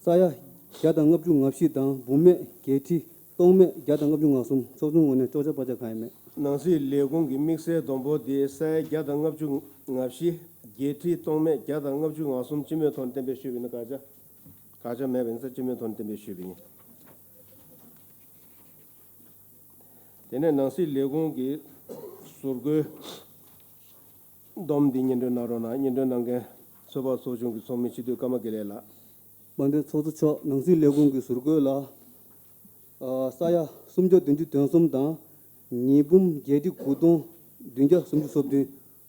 ས་ཡ་བརྒྱ་དང་ལྔ་བཅུ་ང་བཞི་དང་འབུམ་མེད་བརྒྱད་ཁྲི་སྟོང་མེད་བརྒྱ་དང་ལྔ་བཅུ་ང་གསུམ། ཚོགས་ཆུང་ངོས་ནས་ལྕོགས་བྱ་བར་ཆད་གང་ཡང་མེད། ནང་སྲིད་ལས་ཁུངས་ཀྱི་དམིགས་བསལ་བསྡོམས་འབོར་དེ་ས་ཡ་བརྒྱ་དང་ལྔ་བཅུ་ང་བཞི་བརྒྱད་ཁྲི་སྟོང་མེད་བརྒྱ་དང་ལྔ་བཅུ་ང་གསུམ། སྤྱི་མོས་ཐོག་ནས་གཏན་འབེབས་ཞུས་པ་ཡིན་ན། དགག་བྱ། དགག་བྱ་མེད་པ་ཡིན་ཙང་སྤྱི་མོས་ཐོག་ནས་གཏན་འབེབས་ཞུས་པ་ཡིན། དེ་ནས་ནང་སྲིད་ལས་ཁུངས་ཀྱི་ཟུར་བཀོད་བསྡོམས་འདི་སྙན་སྒྲོན་གནང་རོགས་གནང་། སྙན་སྒྲོན་གནང་མཁན་ཚོགས་པ་ཚོགས་ཆུང་གི་ཚོགས་མི་སྤྱི་འཐུས་ཀརྨ་དགེ་ལེགས་ལགས། དཔལ་ལྡན་ཚོགས་གཙོ་མཆོག་ནང་སྲིད་ལས་ཁུངས་ཀྱི་ཟུར་བཀོད་ལ། ཨ། ས་ཡ་སུམ་བརྒྱ་བདུན་ཅུ་དོན་གསུམ་དང་། ཉིས་འབུམ་བརྒྱད་ཁྲི་དགུ་སྟོང་བདུན་བརྒྱ་སུམ་ཅུ་སོ་བདུན།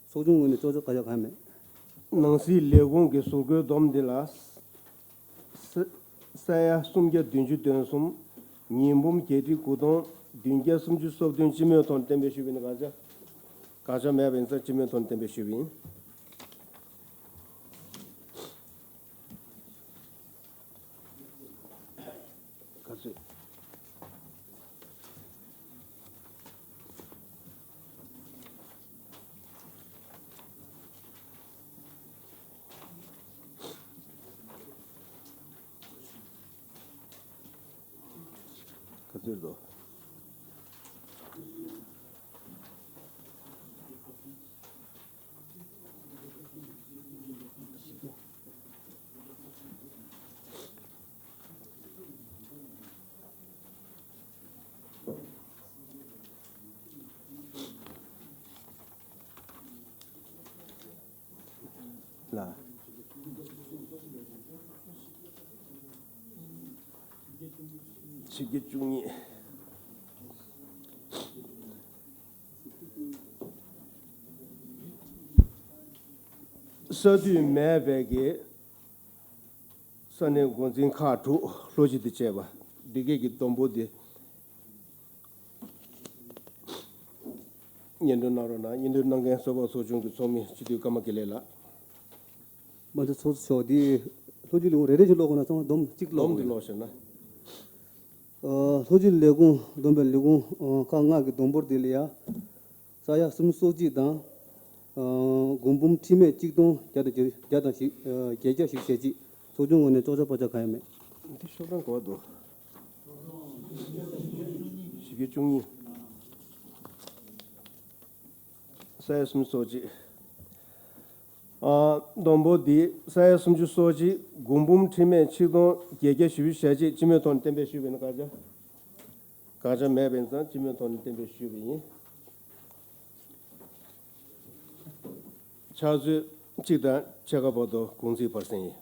ཚོགས་ཆུང་ངོས་ནས་ལྕོགས་བྱ་བཀག་ཆ་གང་ཡང་མེད། ནང་སྲིད་ལས་ཁུངས་ཀྱི་ཟུར་བཀོད་བསྡོམས་འདི་ལ། ས་ས་ཡ་སུམ་བརྒྱ་བདུན་ཅུ་དོན་གསུམ། ཉིས་འབུམ་བརྒྱད་ཁྲི་དགུ་སྟོང་བདུན་བརྒྱ་སུམ་ཅུ་སོ་བདུན། སྤྱི་མོས་ཐོག་ནས་གཏན་འབེབས་ཞུས་པ་ཡིན་ན། དགག་བྱ། དགག་བྱ་མེད་པ་ཡིན་ཙང་སྤྱི་མོས་ཐོག་ནས་གཏན་འབེབས་ཞུས་པ་ཡིན། ག་ཚོད། ག་ཚོད་རེད་དོ། ལ། ཆིག་བརྒྱ་བཅུ་གཉིས། ས་འཐུས་མེད་པའི་གི་ས་གནས་འགོ་འཛིན་ཁག་དྲུག་ལྷོ་སྤྱི་དང་བཅས་པ་འདི་གས་ཀྱི་བསྡོམས་འབོར་དེ་སྙན་སྒྲོན་གནང་རོགས་གནང་། སྙན་སྒྲོན་གནང་མཁན་ཚོགས་པ་ཚོགས་ཆུང་གི་ཚོགས་མི་སྤྱི་འཐུས་ཀརྨ་དགེ་ལེགས་ལགས། དཔལ་ལྡན་ཚོགས་གཙོ་མཆོག་འདི་ལྷོ་སྤྱི་ལས་ཁུངས་རེ་རེ་བཞིན་ཀློག་དགོས་ན་ཚང་མ་བསྡོམས་གཅིག་ཀློག་དགོས། བསྡོམས་འདི་ཀློག་ཤོག་ན། ཨ། ལྷོ་སྤྱི་ལས་ཁུངས་བསྡོམས་པའི་ལས་ཁུངས་ཁག་ལྔ་གི་བསྡོམས་འབོར་དེ་ལ་ཡ། ས་ཡ་སུམ་ཅུ་སོ་གཅིག་དང་། ཨ། དགུ་འབུམ་ཁྲི་མེད་གཅིག་སྟོང་བརྒྱ་དང་བརྒྱད་ཅུ་ཞེ་བརྒྱད་ཅུ་ཞེ་གཅིག། ཚོགས་ཆུང་ངོས་ནས་ལྕོགས་བྱ་བཀག་ཆ་གང་ཡང་མེད། འདི་ཤོག་གྲངས་ག་པར་འདུག། བཞི་བཅུ་གཉིས། ས་ཡ་སུམ་ཅུ་སོ་གཅིག། ཨ། བསྡོམས་འབོར་འདི་ས་ཡ་སུམ་ཅུ་སོ་གཅིག། དགུ་འབུམ་ཁྲི་མེད་ཆིག་སྟོང་བརྒྱད་བརྒྱ་བཞི་བཅུ་ཞེ་གཅིག། སྤྱི་མོས་ཐོག་ནས་གཏན་འབེབས་ཞུས་པ་ཡིན་ན། དགག་བྱ། དགག་བྱ་མེད་པ་ཡིན་ཙང་སྤྱི་མོས་ཐོག་ནས་གཏན་འབེབས་ཞུས་པ་ཡིན། ཕྱག་ཚོད་གཅིག་དང་ཕྱེད་ཀ་བར་དུ་དགུང་ཚིགས་བར་གསེང་ཡིན།